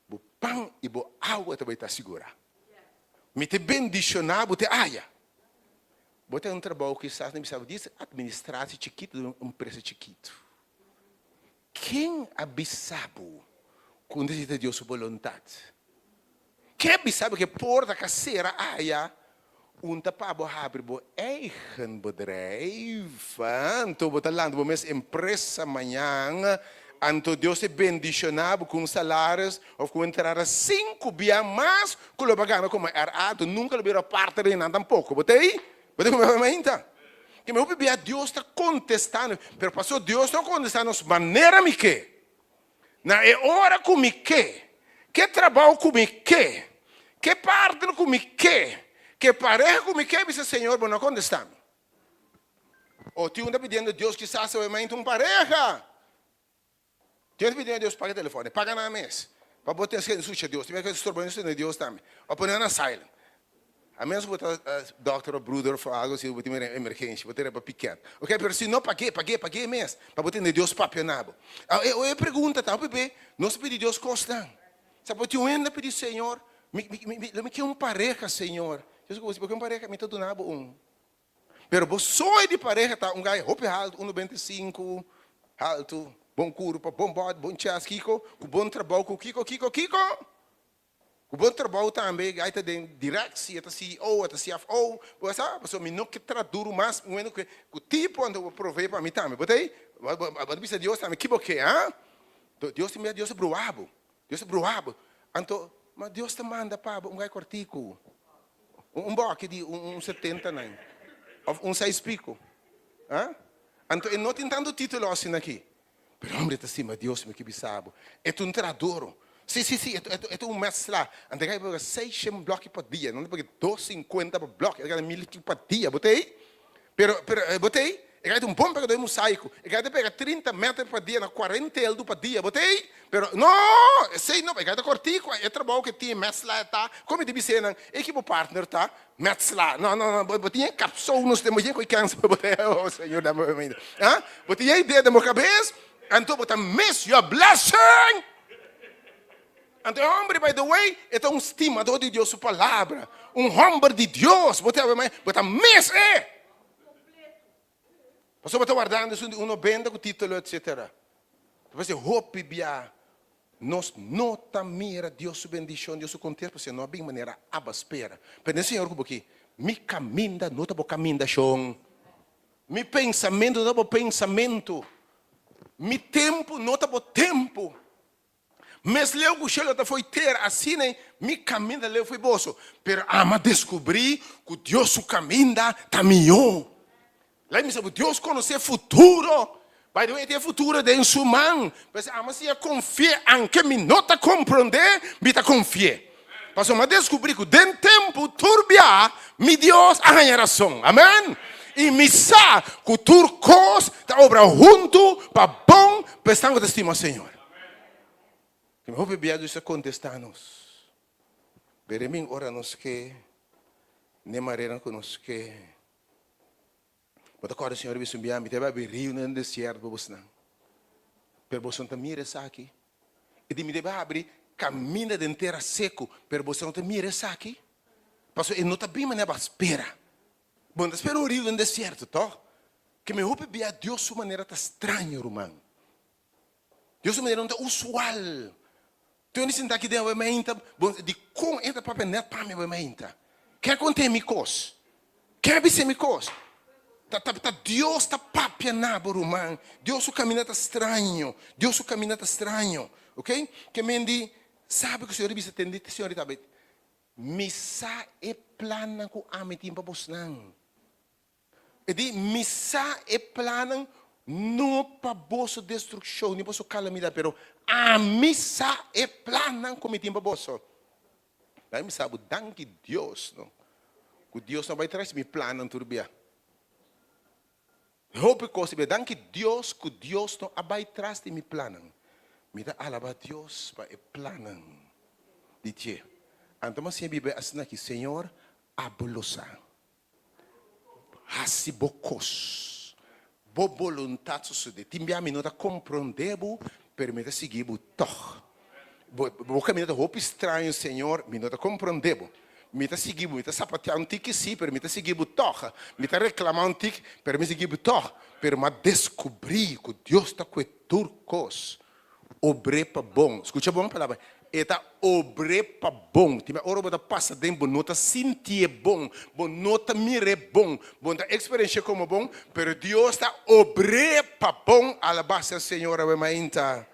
bo pan i bo awa ta bay ta sigura. Mi ta bendiciona bo te aya. Bo ta un trabou kisas na bisa bo dis administratie chikitu di un empresa chikitu. Ken a bisa bo ku no ta Dios su boluntat? Ken a bisa bo ku e porta ka sera aya un ta pa bo habri bo eigen bedrijf? Anto bo ta lanta bo mes empresa mañan, anto Dios ta bendiciona bo ku un salaris of ku un entrada sinku bia mas ku lo bo a gana komo RA, anto nunka lo bira parte di nan tampoko. Bo ta ei? Bo ta kumeba mainta? Ke mi hopi bia Dios ta kontestá nos, pero paso Dios no kontestá nos manera mi ke, na e ora ku mi ke, ke trabou ku mi ke, ke partner ku mi ke, ke pareha ku mi ke, bisa Señor bo no kontestá mi. O tin un ta pidiendo Dios kisas awe mainta un pareha. Tin un ta pidiendo Dios paga e telefòn, e paga nan mes. Pa bo ten sucha Dios, tin bes ke stroba nos tene Dios tambe. O pone nan na silent. A menos ku bo ta dòkter òf bruder òf algu asina, bo tin un emergensia, bo ta riba piket. Oke, pero si no, pag'é, pag'é, pag'é mes, pa bo tende Dios papia na bo. E pregunta ta, hopi be nos ta pidi Dios kosnan. Sa bo tin un hende a pidi Señor, mi, mi, mi, lo mi ke un pareha, Señor. Dios ku bo, si bo ke un pareha, mi ta duna bo un. Pero bo soy di pareha ta un guy hopi haltu, un 95 haltu, bon kurpa, bon body, bon chest, kiko, ku bon trabou, ku kiko, kiko, kiko? Ku bon trabou tambe, guy ta den directie, e ta CEO, e ta CFO, bo sa, pasobra mi no ke traha duru mas, mi wende ku tipo anto bo provee pa mi tambe, bo ta ei? Bo ta bisa Dios tambe, ki bo ke, ha? Dios ta mira, Dios ta bruha bo, Dios ta bruha bo, anto, ma Dios ta manda pa bo un guy kòrtiku, un bòki di un setenta nan, òf un seis piko, ha? Anto e no tin tantu titulo asina aki. Pero hombre ta stima Dios mi ke bisa bo e ta un trahador si si si e ta un mezcla anto e kai paga seishen bloki pa dia nan ta paga dos sinkuenta pa bloki e ta gana mil y pa dia bo ta ei pero pero bo ta ei e kai ta un bon pegador di mosaico e kai ta pega trinta meter pa dia na kuarenta eldu pa dia bo ta ei pero no esei no e kai ta kortico e trabou ke tin mezcla e ta komo mi ta bis'e nan e ki bo partner ta Metsla, no, no, no, bo tin e kapsou nos den bo yen ku e kèns bo ta oh Señor dame bo mente. Ha? Bo tin e idea den bo kabes, anto bo ta miss your blessing. Anto e homber, by the way, e ta un stimador di Dios su palabra, un homber di Dios, bo ta bo ta miss e. Pasobra bo ta wardando esun di uno benta ku titulo etcetera. Ta parse hopi bia nos no ta mira Dios su bendishon, Dios su kontest pasobra no a bin manera aba spera. Pero den Señor ku bo ki, mi kaminda no ta bo kaminda shon, mi pensamentu no ta bo pensamentu, mi tempu no ta bo tempu. Mes leu ku shelu ta fo'i tera, asina ei mi kaminda leu fo'i boso. Pero ami a deskubrí ku Dios su kaminda ta mihó. Laat mi sa ku Dios konosé futuro. By the way, e tin e futuro den su man. P'esei ami a siña konfi'é, anke mi no ta komprondé, mi ta konfi'é. Pasobra mi a deskubrí ku den tempu tur bia mi Dios a haña rason. Amèn! I mi sa ku tur kos ta obra huntu pa bon pa esnan ku ta stima Señor. Ki hopi bia Dios ta kontestá nos. Pero e min ora nos ke n'e manera ku nos ke. Bo ta kòrda Señor a bisa un bia, Mi ta bai habri riu den desierto pa bosnan, pero boso no ta mira esaki. E di, Mi ta bai habri kaminda den tera seku, pero boso no ta mira esaki. Pasobra e no ta bin manera bo a spera. Bo no ta spera un riu den desierto, tòg? Ke mi hopi bia Dios su manera ta straño, ruman. Dios su manera no ta usual. Tur hende sinta aki den awe mainta, bo di kon e ta papia nèt pa mi awe mainta? Ke a konta mi kos? Ke a bisa mi kos? Ta ta ta Dios ta papia na bo ruman. Dios su kaminda ta straño. Dios su kaminda ta straño. Ok? Ke men di sabi ku Señor a bisa tende Señor ta Mi sa e plannan ku ami tin pa bosnan. E di, Mi sa e plannan no pa boso destrukshon ni boso kalamidat, pero ami sa e plannan ku mi tin pa boso. Laga mi sa bo danki Dios no, ku Dios no bai tras mi plannan tur bia. Hopi kos bia. Danki Dios ku Dios no a bai tras di mi plannan. Mi ta alaba Dios pa e plannan di dje. Anto mi a siña biba asina aki, Señor, abo lo sa. Hasi bo kos, bo boluntat sosodé. Tin bia mi no ta komprondé bo, pero mi ta sigui bo tòg. Bo, bo kaminda ta hopi straño, Señor, mi no ta komprondé bo. Mi ta sigui bo, mi ta sapateá un tiki sí, pero mi ta sigui bo tòg. Mi ta reklamá un tiki, pero mi sigui bo tòg. Pero mi a deskubrí ku Dios ta kue tur kos. Obr'é pa bon. Skucha bon e palabra. E ta obr'é pa bon. Tin ora bo ta pasa den, bo no ta sintié bon, bo no ta mir'é bon, bo no ta eksperensh'é komo bon, pero Dios ta obr'é pa bon. Alabá sea Señor awe mainta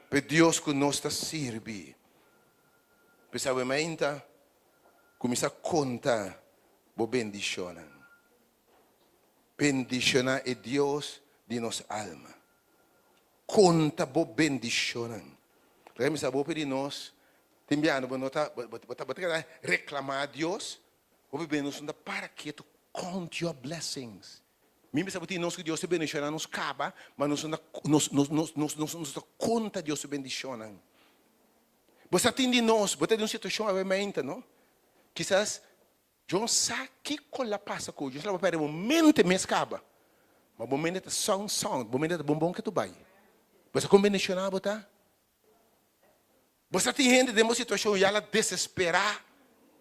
p'e Dios ku nos ta sirbi. P'esei awe mainta kuminsá konta bo bendishonnan. Bendishoná e Dios di nos alma. Konta bo bendishonnan. Laga mi sa bo pidi nos tin biaha bo no ta bo ta keda reklamá Dios, hopi bes nos no ta para ketu count your blessings. Mi bisa bo tin nos ku Dios ta bendishoná nos kaba, ma nos no ta nos nos nos nos nos no ta konta Dios su bendishonnan. Bo sa tin di nos, bo ta den un situashon awe mainta no, kisas. Djon sa kiko la pasa ku Djon sa bo perde bo mente mes kaba. Ma bo mente ta sound sound, bo mente ta bon bon ke tu bai. Bo sa kon bendishoná bo ta? Bo sa tin hende den bo situashon ya la desesperá,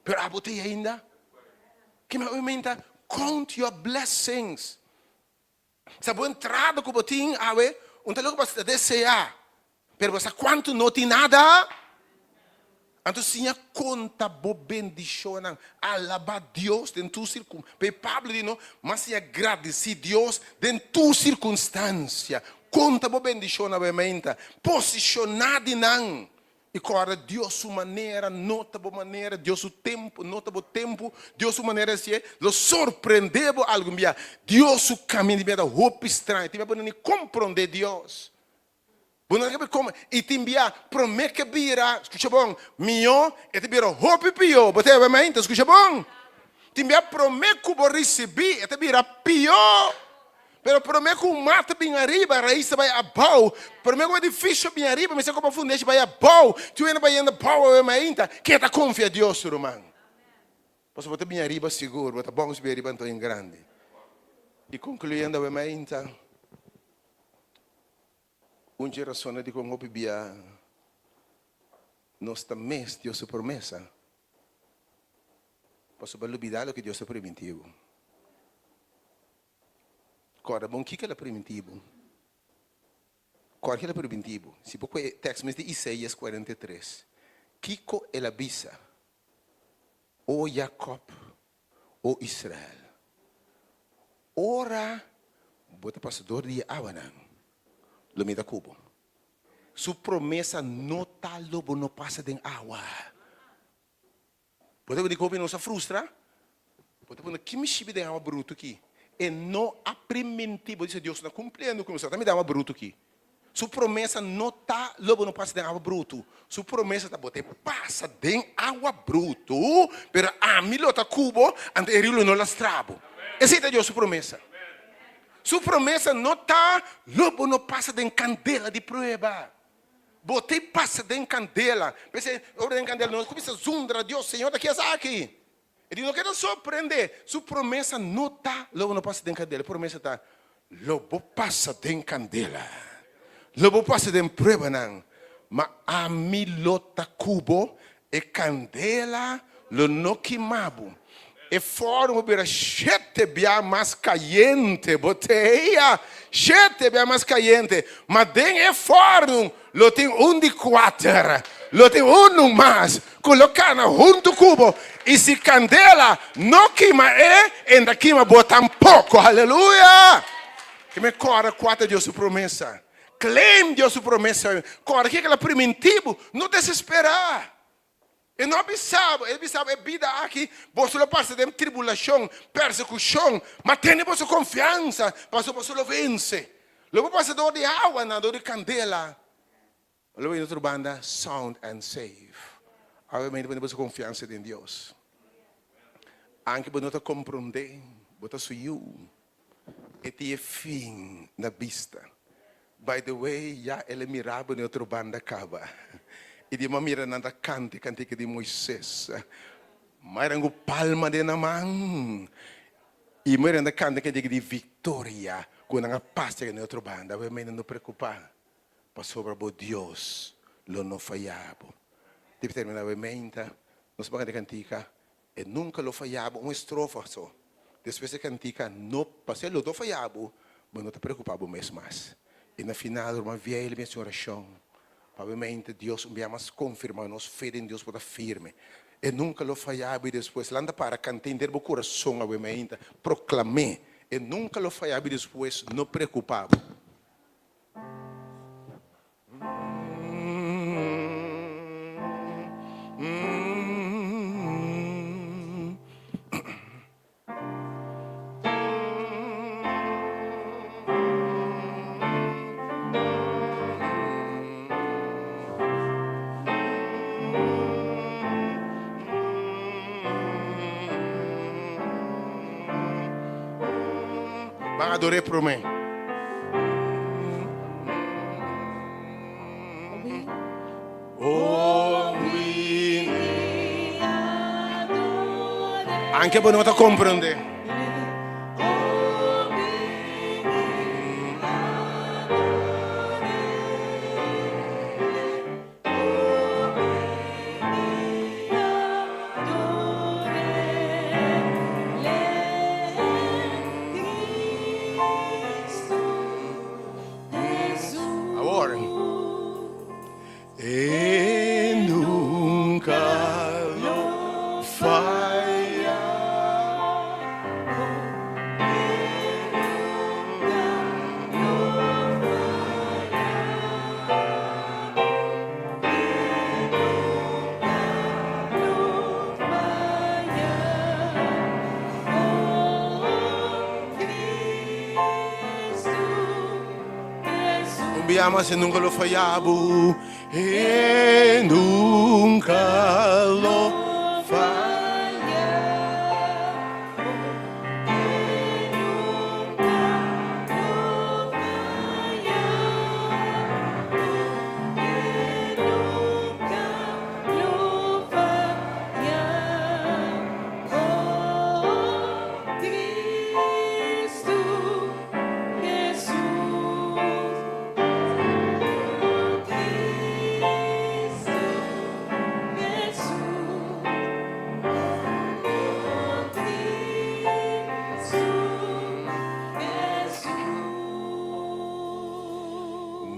pero abo ta ei ainda? Ke mi aumenta? Count your blessings. Sa bo entrada ku bo tin awe, un ta loke bo ta deseá, pero bo sa kuantu no tin nada? Anto siña konta bo bendishonnan, alabá Dios den tur sirkun. P'e Pablo di no, mas siña gradisí Dios den tur sirkunstansia. Konta bo bendishonnan awe meinta, posishoná di nan. I kòrda, Dios su manera no ta bo manera, Dios su tempu no ta bo tempu, Dios su manera di hasié lo sorprendé bo algun bia. Dios su kaminda di bia ta hopi straño, tin bia bo no ni komprondé Dios. Bo no ta kom, i tin bia promé ke bira, skucha bon, mihó, e ta bira hopi pió. Bo ta yaba mi ainda? Skucha bon. Tin bia promé ku bo risibí, e ta bira pió. Pero promé ku un mata bin ariba, rais ta bai abou. Promé ku un edifisio bin ariba, mester koba fundeshi bai abou. Tur hende bai yenda abou awe mainta. Ke ta konfia Dios, ruman? Pasobra bo ta bin ariba sigur, bo ta bon si bin ariba anto en grandi. I konkluyendo awe mainta, un dje rasonnan dikon hopi bia nos ta mes Dios su promesa, pasobra lubidá loke Dios a primintí bo. Kòrda bon kiko el a primintí bo. Kòrda kiko el a primintí bo. Si bo kohe e tèks mes di Isaías 43, kiko el a bisa? O Jakòb, o Israel, ora bo ta pasa dor di e awanan, lo mi ta ku bo. Su promesa no ta lo bo no pasa den awa. Bo ta bini kopi nos a frustra? Bo ta pone ki mi shibi den awa brutu ki? E no a priminti bo dice Dios no ta cumpliendo cu mi ta mi den awa brutu ki. Su promesa no ta lo bo no pasa den awa brutu. Su promesa ta bo te pasa den awa brutu pero ami lo ta cu bo anto e riu lo no lastra bo. Esey ta Dios su promesa. Su promesa no ta lo bo no pasa den candela di prueba. Bo te pasa den kandela. P'esei, ora den kandela, nos kuminsá zundra Dios, Señor ta kies aki. E di no keda sorprendé. Su promesa no ta, lo bo no pasa den kandela. E promesa ta, lo bo pasa den kandela. Lo bo pasa den pruebanan. Ma ami lo ta ku bo, e kandela lo no kima bo. E fòrnu bo bira shete bia mas kayente, bo teia shete bia mas kayente, ma den e fòrnu lo tin un di kuater, lo tin unu mas ku lo kana huntu ku bo, i si kandela no kima e, e no ta kima bo tampoko. Aleluya! Ke me kòrda kua ta Dios su promesa. Claim Dios su promesa. Kòrda kiko el a primintí bo. No desesperá. E no a bisa bo, e bisa bo e bida aki boso lo pasa den tribulashon, persekushon, ma tene boso konfiansa, pasobra boso lo vense. Lo bo pasa dor di awanan, dor di kandela, ma lo bini otro banda sound and safe. Awe mente pone boso konfiansa den Dios. Anke bo no ta komprondé, bo ta su yu. E tin e fin na bista. By the way, ya el a mira bo den otro banda caba. I di mira nan ta canta e cantica di Moises. Mira cu palma den nan man. I mira nan ta canta e cantica di victoria cu nan a pasa den otro banda. Awor mi no preocupa, pasobra bo Dios lo no faya bo. Debe termina awe meinta, nos a canta e cantica. E nunka lo faya bo un estrofa so. Despues e kantika no pas'é lo no faya bo, bo no ta preokupa bo mes mas. I na final ruman Vieille mi hasi un orashon pa bo mente Dios un bia mas konfirma nos fe den Dios por ta firme. E nunka lo faya bo i despues lanta para kant'é henter bo kurason awe mainta proklam'é e nunka lo faya bo i despues no preokupa bo. Ban ador'é promé. Anke bo no ta komprondé. Awor, e nunka lo faya. Un bia mas e nunka lo faya bo, e nunka lo faya.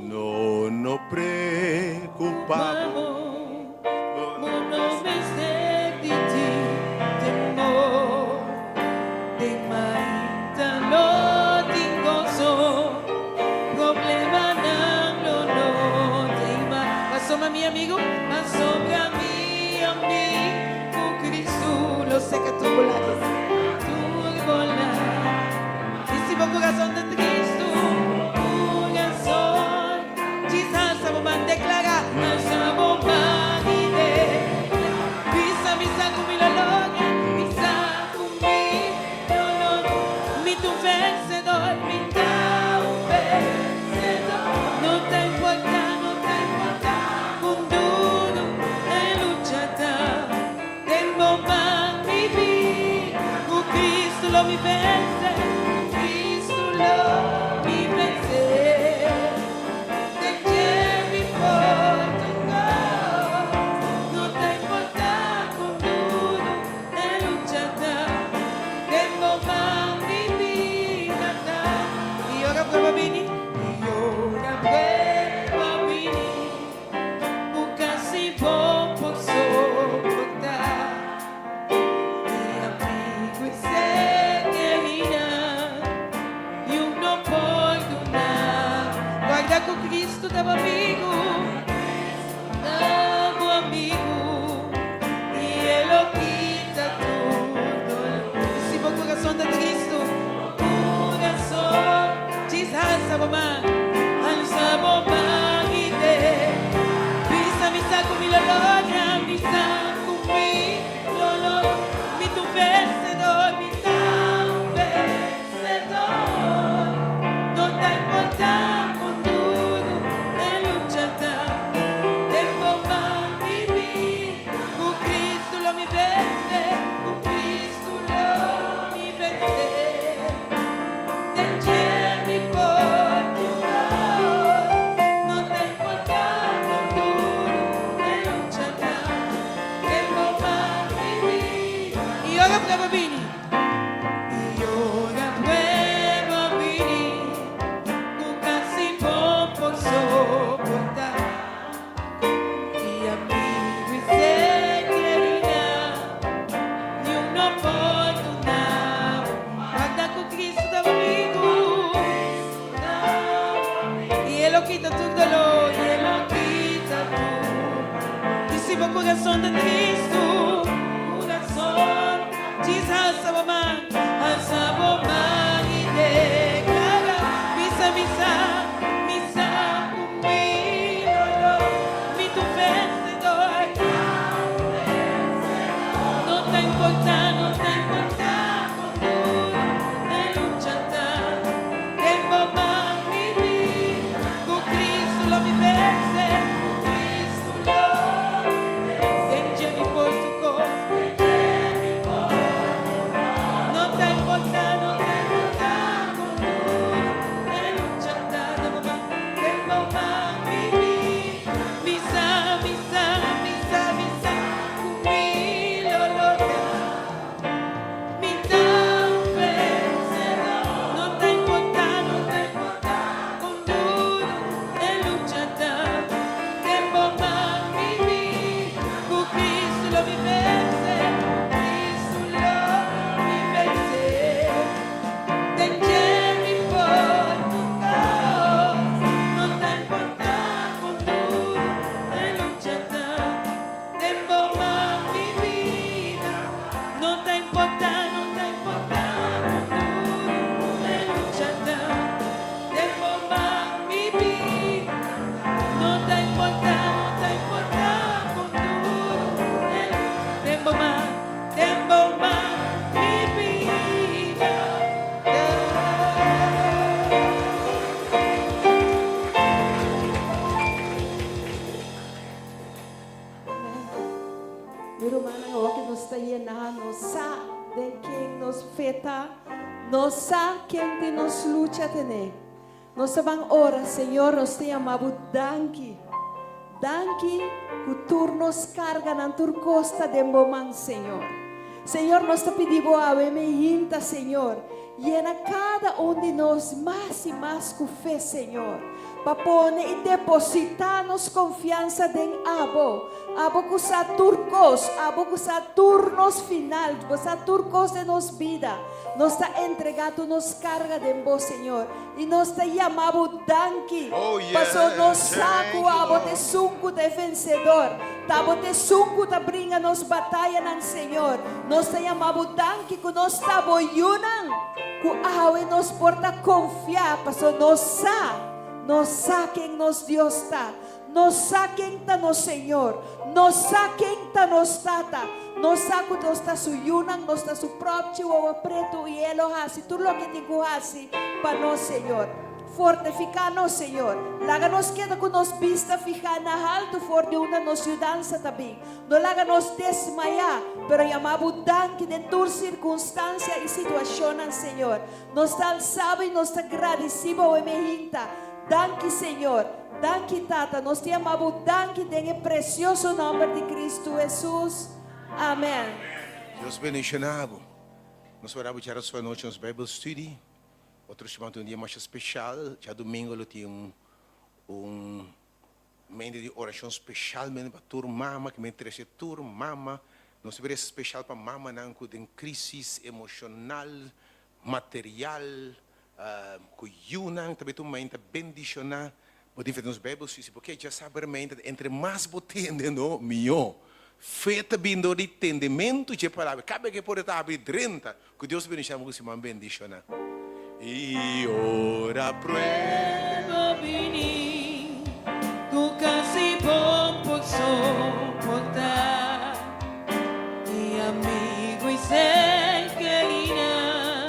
No, no preocupa bo. Bo no mester di tin temor. Den mainta lo tin goso. Problemanan lo no t'ei mas. Pasobra mi amigu, pasobra mi amigu Cristo lo seca tur bo lágrima, tur bo lágrima. I si bo corazon ta tristu, corazon, djis alsa bo man declara, alsa bo man i declara, bisa mi sa cu mi lo logra, mi sa cu mi lo logra, mi ta un vencedor, mi ta un vencedor, no ta importa, no ta importa, con duro e lucha ta, den bo man mi bida, cu Cristo lo mi vence, cu Cristo lo mi vence. Den dje mi por tur cos, no ta importa con duro e lucha ta, den bo man mi bida ta. I ora prueba bini, i ora prueba bini, cu casi bo por soporta. Mi amigo esey termina y un no por duna. Guarda cu Cristo ta bo amigo, ta bo amigo y E lo kita tur dolor. Y si bo corazon ta tristo, corazon, djis alsa bo man, alsa bo man y te bisa mi sa cu mi lo logra, mi sa cu mi lo logra, mi ta un vencedor, mi ta un vencedor. No ta importa con duro e lucha ta, den bo man mi bida, cu Cristo lo mi vence, cu Cristo lo mi vence. Den dje mi por tur cos, no ta importa con duro e lucha ta, den bo man mi bida. I ora prueba bini, i ora prueba bini, cu casi bo por soporta. Mi amigo esey termina, y un no por duna. Guarda cu Cristo ta bo amigo, y E lo kita tur dolor, y E lo kita tur. Y si bo corazon ta tristo, corazon, djis alsa bo man, alsa bo man y declara, bisa mi sa, mi sa cu mi lo logra, mi ta un vencedor. No ta importa, no ta importa, con duro e lucha ta, den bo man mi bida, cu Cristo lo mi vence, cu Cristo lo mi vence. Den dje mi por tur cos, den dje mi por. Rumannan, awor ku nos ta yená, nos sa den ken nos fe ta, nos sa ken tin nos lucha tené. Nos ta ban ora, Señor, nos ta yama Bo danki. Danki ku tur nos karganan, tur kos ta den Bo man, Señor. Señor, nos ta pidi Bo awe meinta, Señor, yena kada un di nos mas i mas ku fe, Señor, pa pone i depositá nos konfiansa den Abo. Abo ku sa tur kos, Abo ku sa tur nos final, Bo sa tur kos den nos bida. Nos ta entregá tur nos karga den Bo, Señor, i nos ta yama Bo danki, paso nos sa ku Abo ta esun ku ta e vensedor, ta Abo ta esun ku ta bringa nos batayanan, Señor. Nos ta yama Bo danki ku nos ta Bo yunan, ku awe nos por ta konfiá, paso nos sa, nos sa ken nos Dios ta. Nos sa ken ta nos Señor. Nos sa ken ta nos Tata. Nos sa ku nos ta Su yunan, nos ta Su pròp chihuahua pretu i E lo hasi tur loke tin ku hasi pa nos, Señor. Fortifiká nos, Señor. Laga nos keda ku nos bista fihá na haltu for di unda nos yudansa ta bin. No laga nos desmayá, pero yama Bo danki den tur sirkunstansia i situashonnan, Señor. Nos ta alsá Bo i nos ta gradisí Bo awe mehinta. Danki Señor. Danki Tata. Nos ta yama Bo danki den e precioso nomber di Cristo Jesus. Amen. Dios bendiciona bo. Nos wara bo djara su anochi nos Bijbel study. Otro siman tin un dia masha special. Djadomingo lo tin un un mente di oracion specialmente pa tur mama ki men trece tur mama. Nos ta bira special pa mamanan cu den crisis emocional, material, Ku yunan ta beta un mainta bendishoná. Bo tin fe den nos Beibel sisi porque dja sa ber mainta entre mas bo tende no mihó. Fe ta bin dor di tendementu dje palabra. Kada ke por e ta habri drenta. Ku Dios bendishoná bo ku siman bendishoná. I ora prueba bini ku kasi bo por soportá. Mi amigo i ser kerida,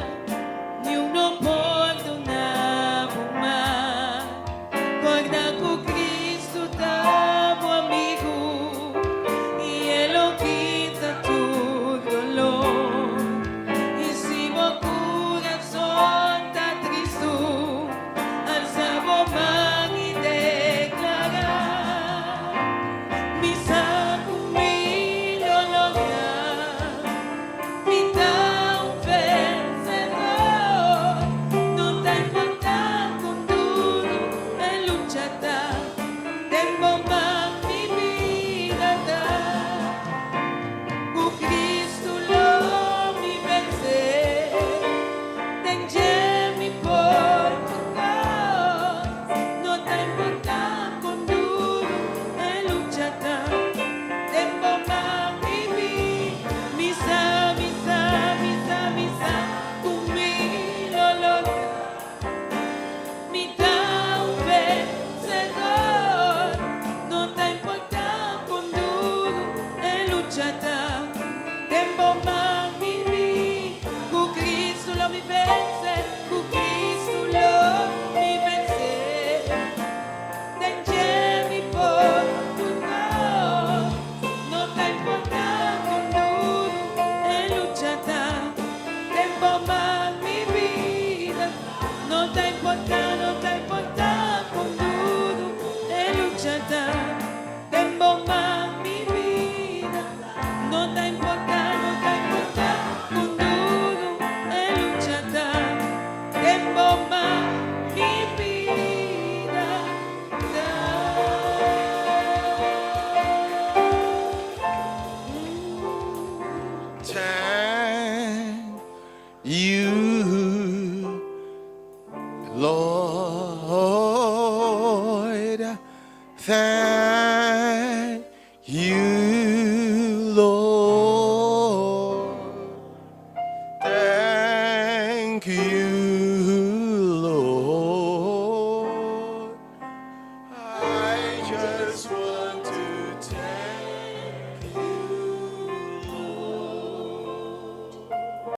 niun no por duna bo mas. Corda cu Cristo ta bo amigo i e lo kita tur dolor. I si bo curazon ta tristu, alza bo man i declara. Mi sa ku mi lo logra. Mi ta un vencedor. No ta importa con duro e lucha ta. Den bo man mi bida ta. Ku Cristo lo mi vence. Den dje mi por toca. No ta importa con duro e lucha ta. Den bo man mi bida. Mi sa, mi sa, mi sa, mi sa cu mi lo logra. Mi ta un vencedor. No ta importa con duro e lucha ta. Den bo man mi bida. Cu Cristo lo mi vence. Cu Cristo lo mi vence. Den dje mi por tur cos. No ta importa con duro e lucha ta. Den bo man mi bida. No ta importa, no ta importa con duro e lucha ta. Den bo man mi bida. No ta importa, no ta importa con duro e lucha ta. Den bo man mi bida ta. Thank you, Lord. Thank you, Lord. Thank you.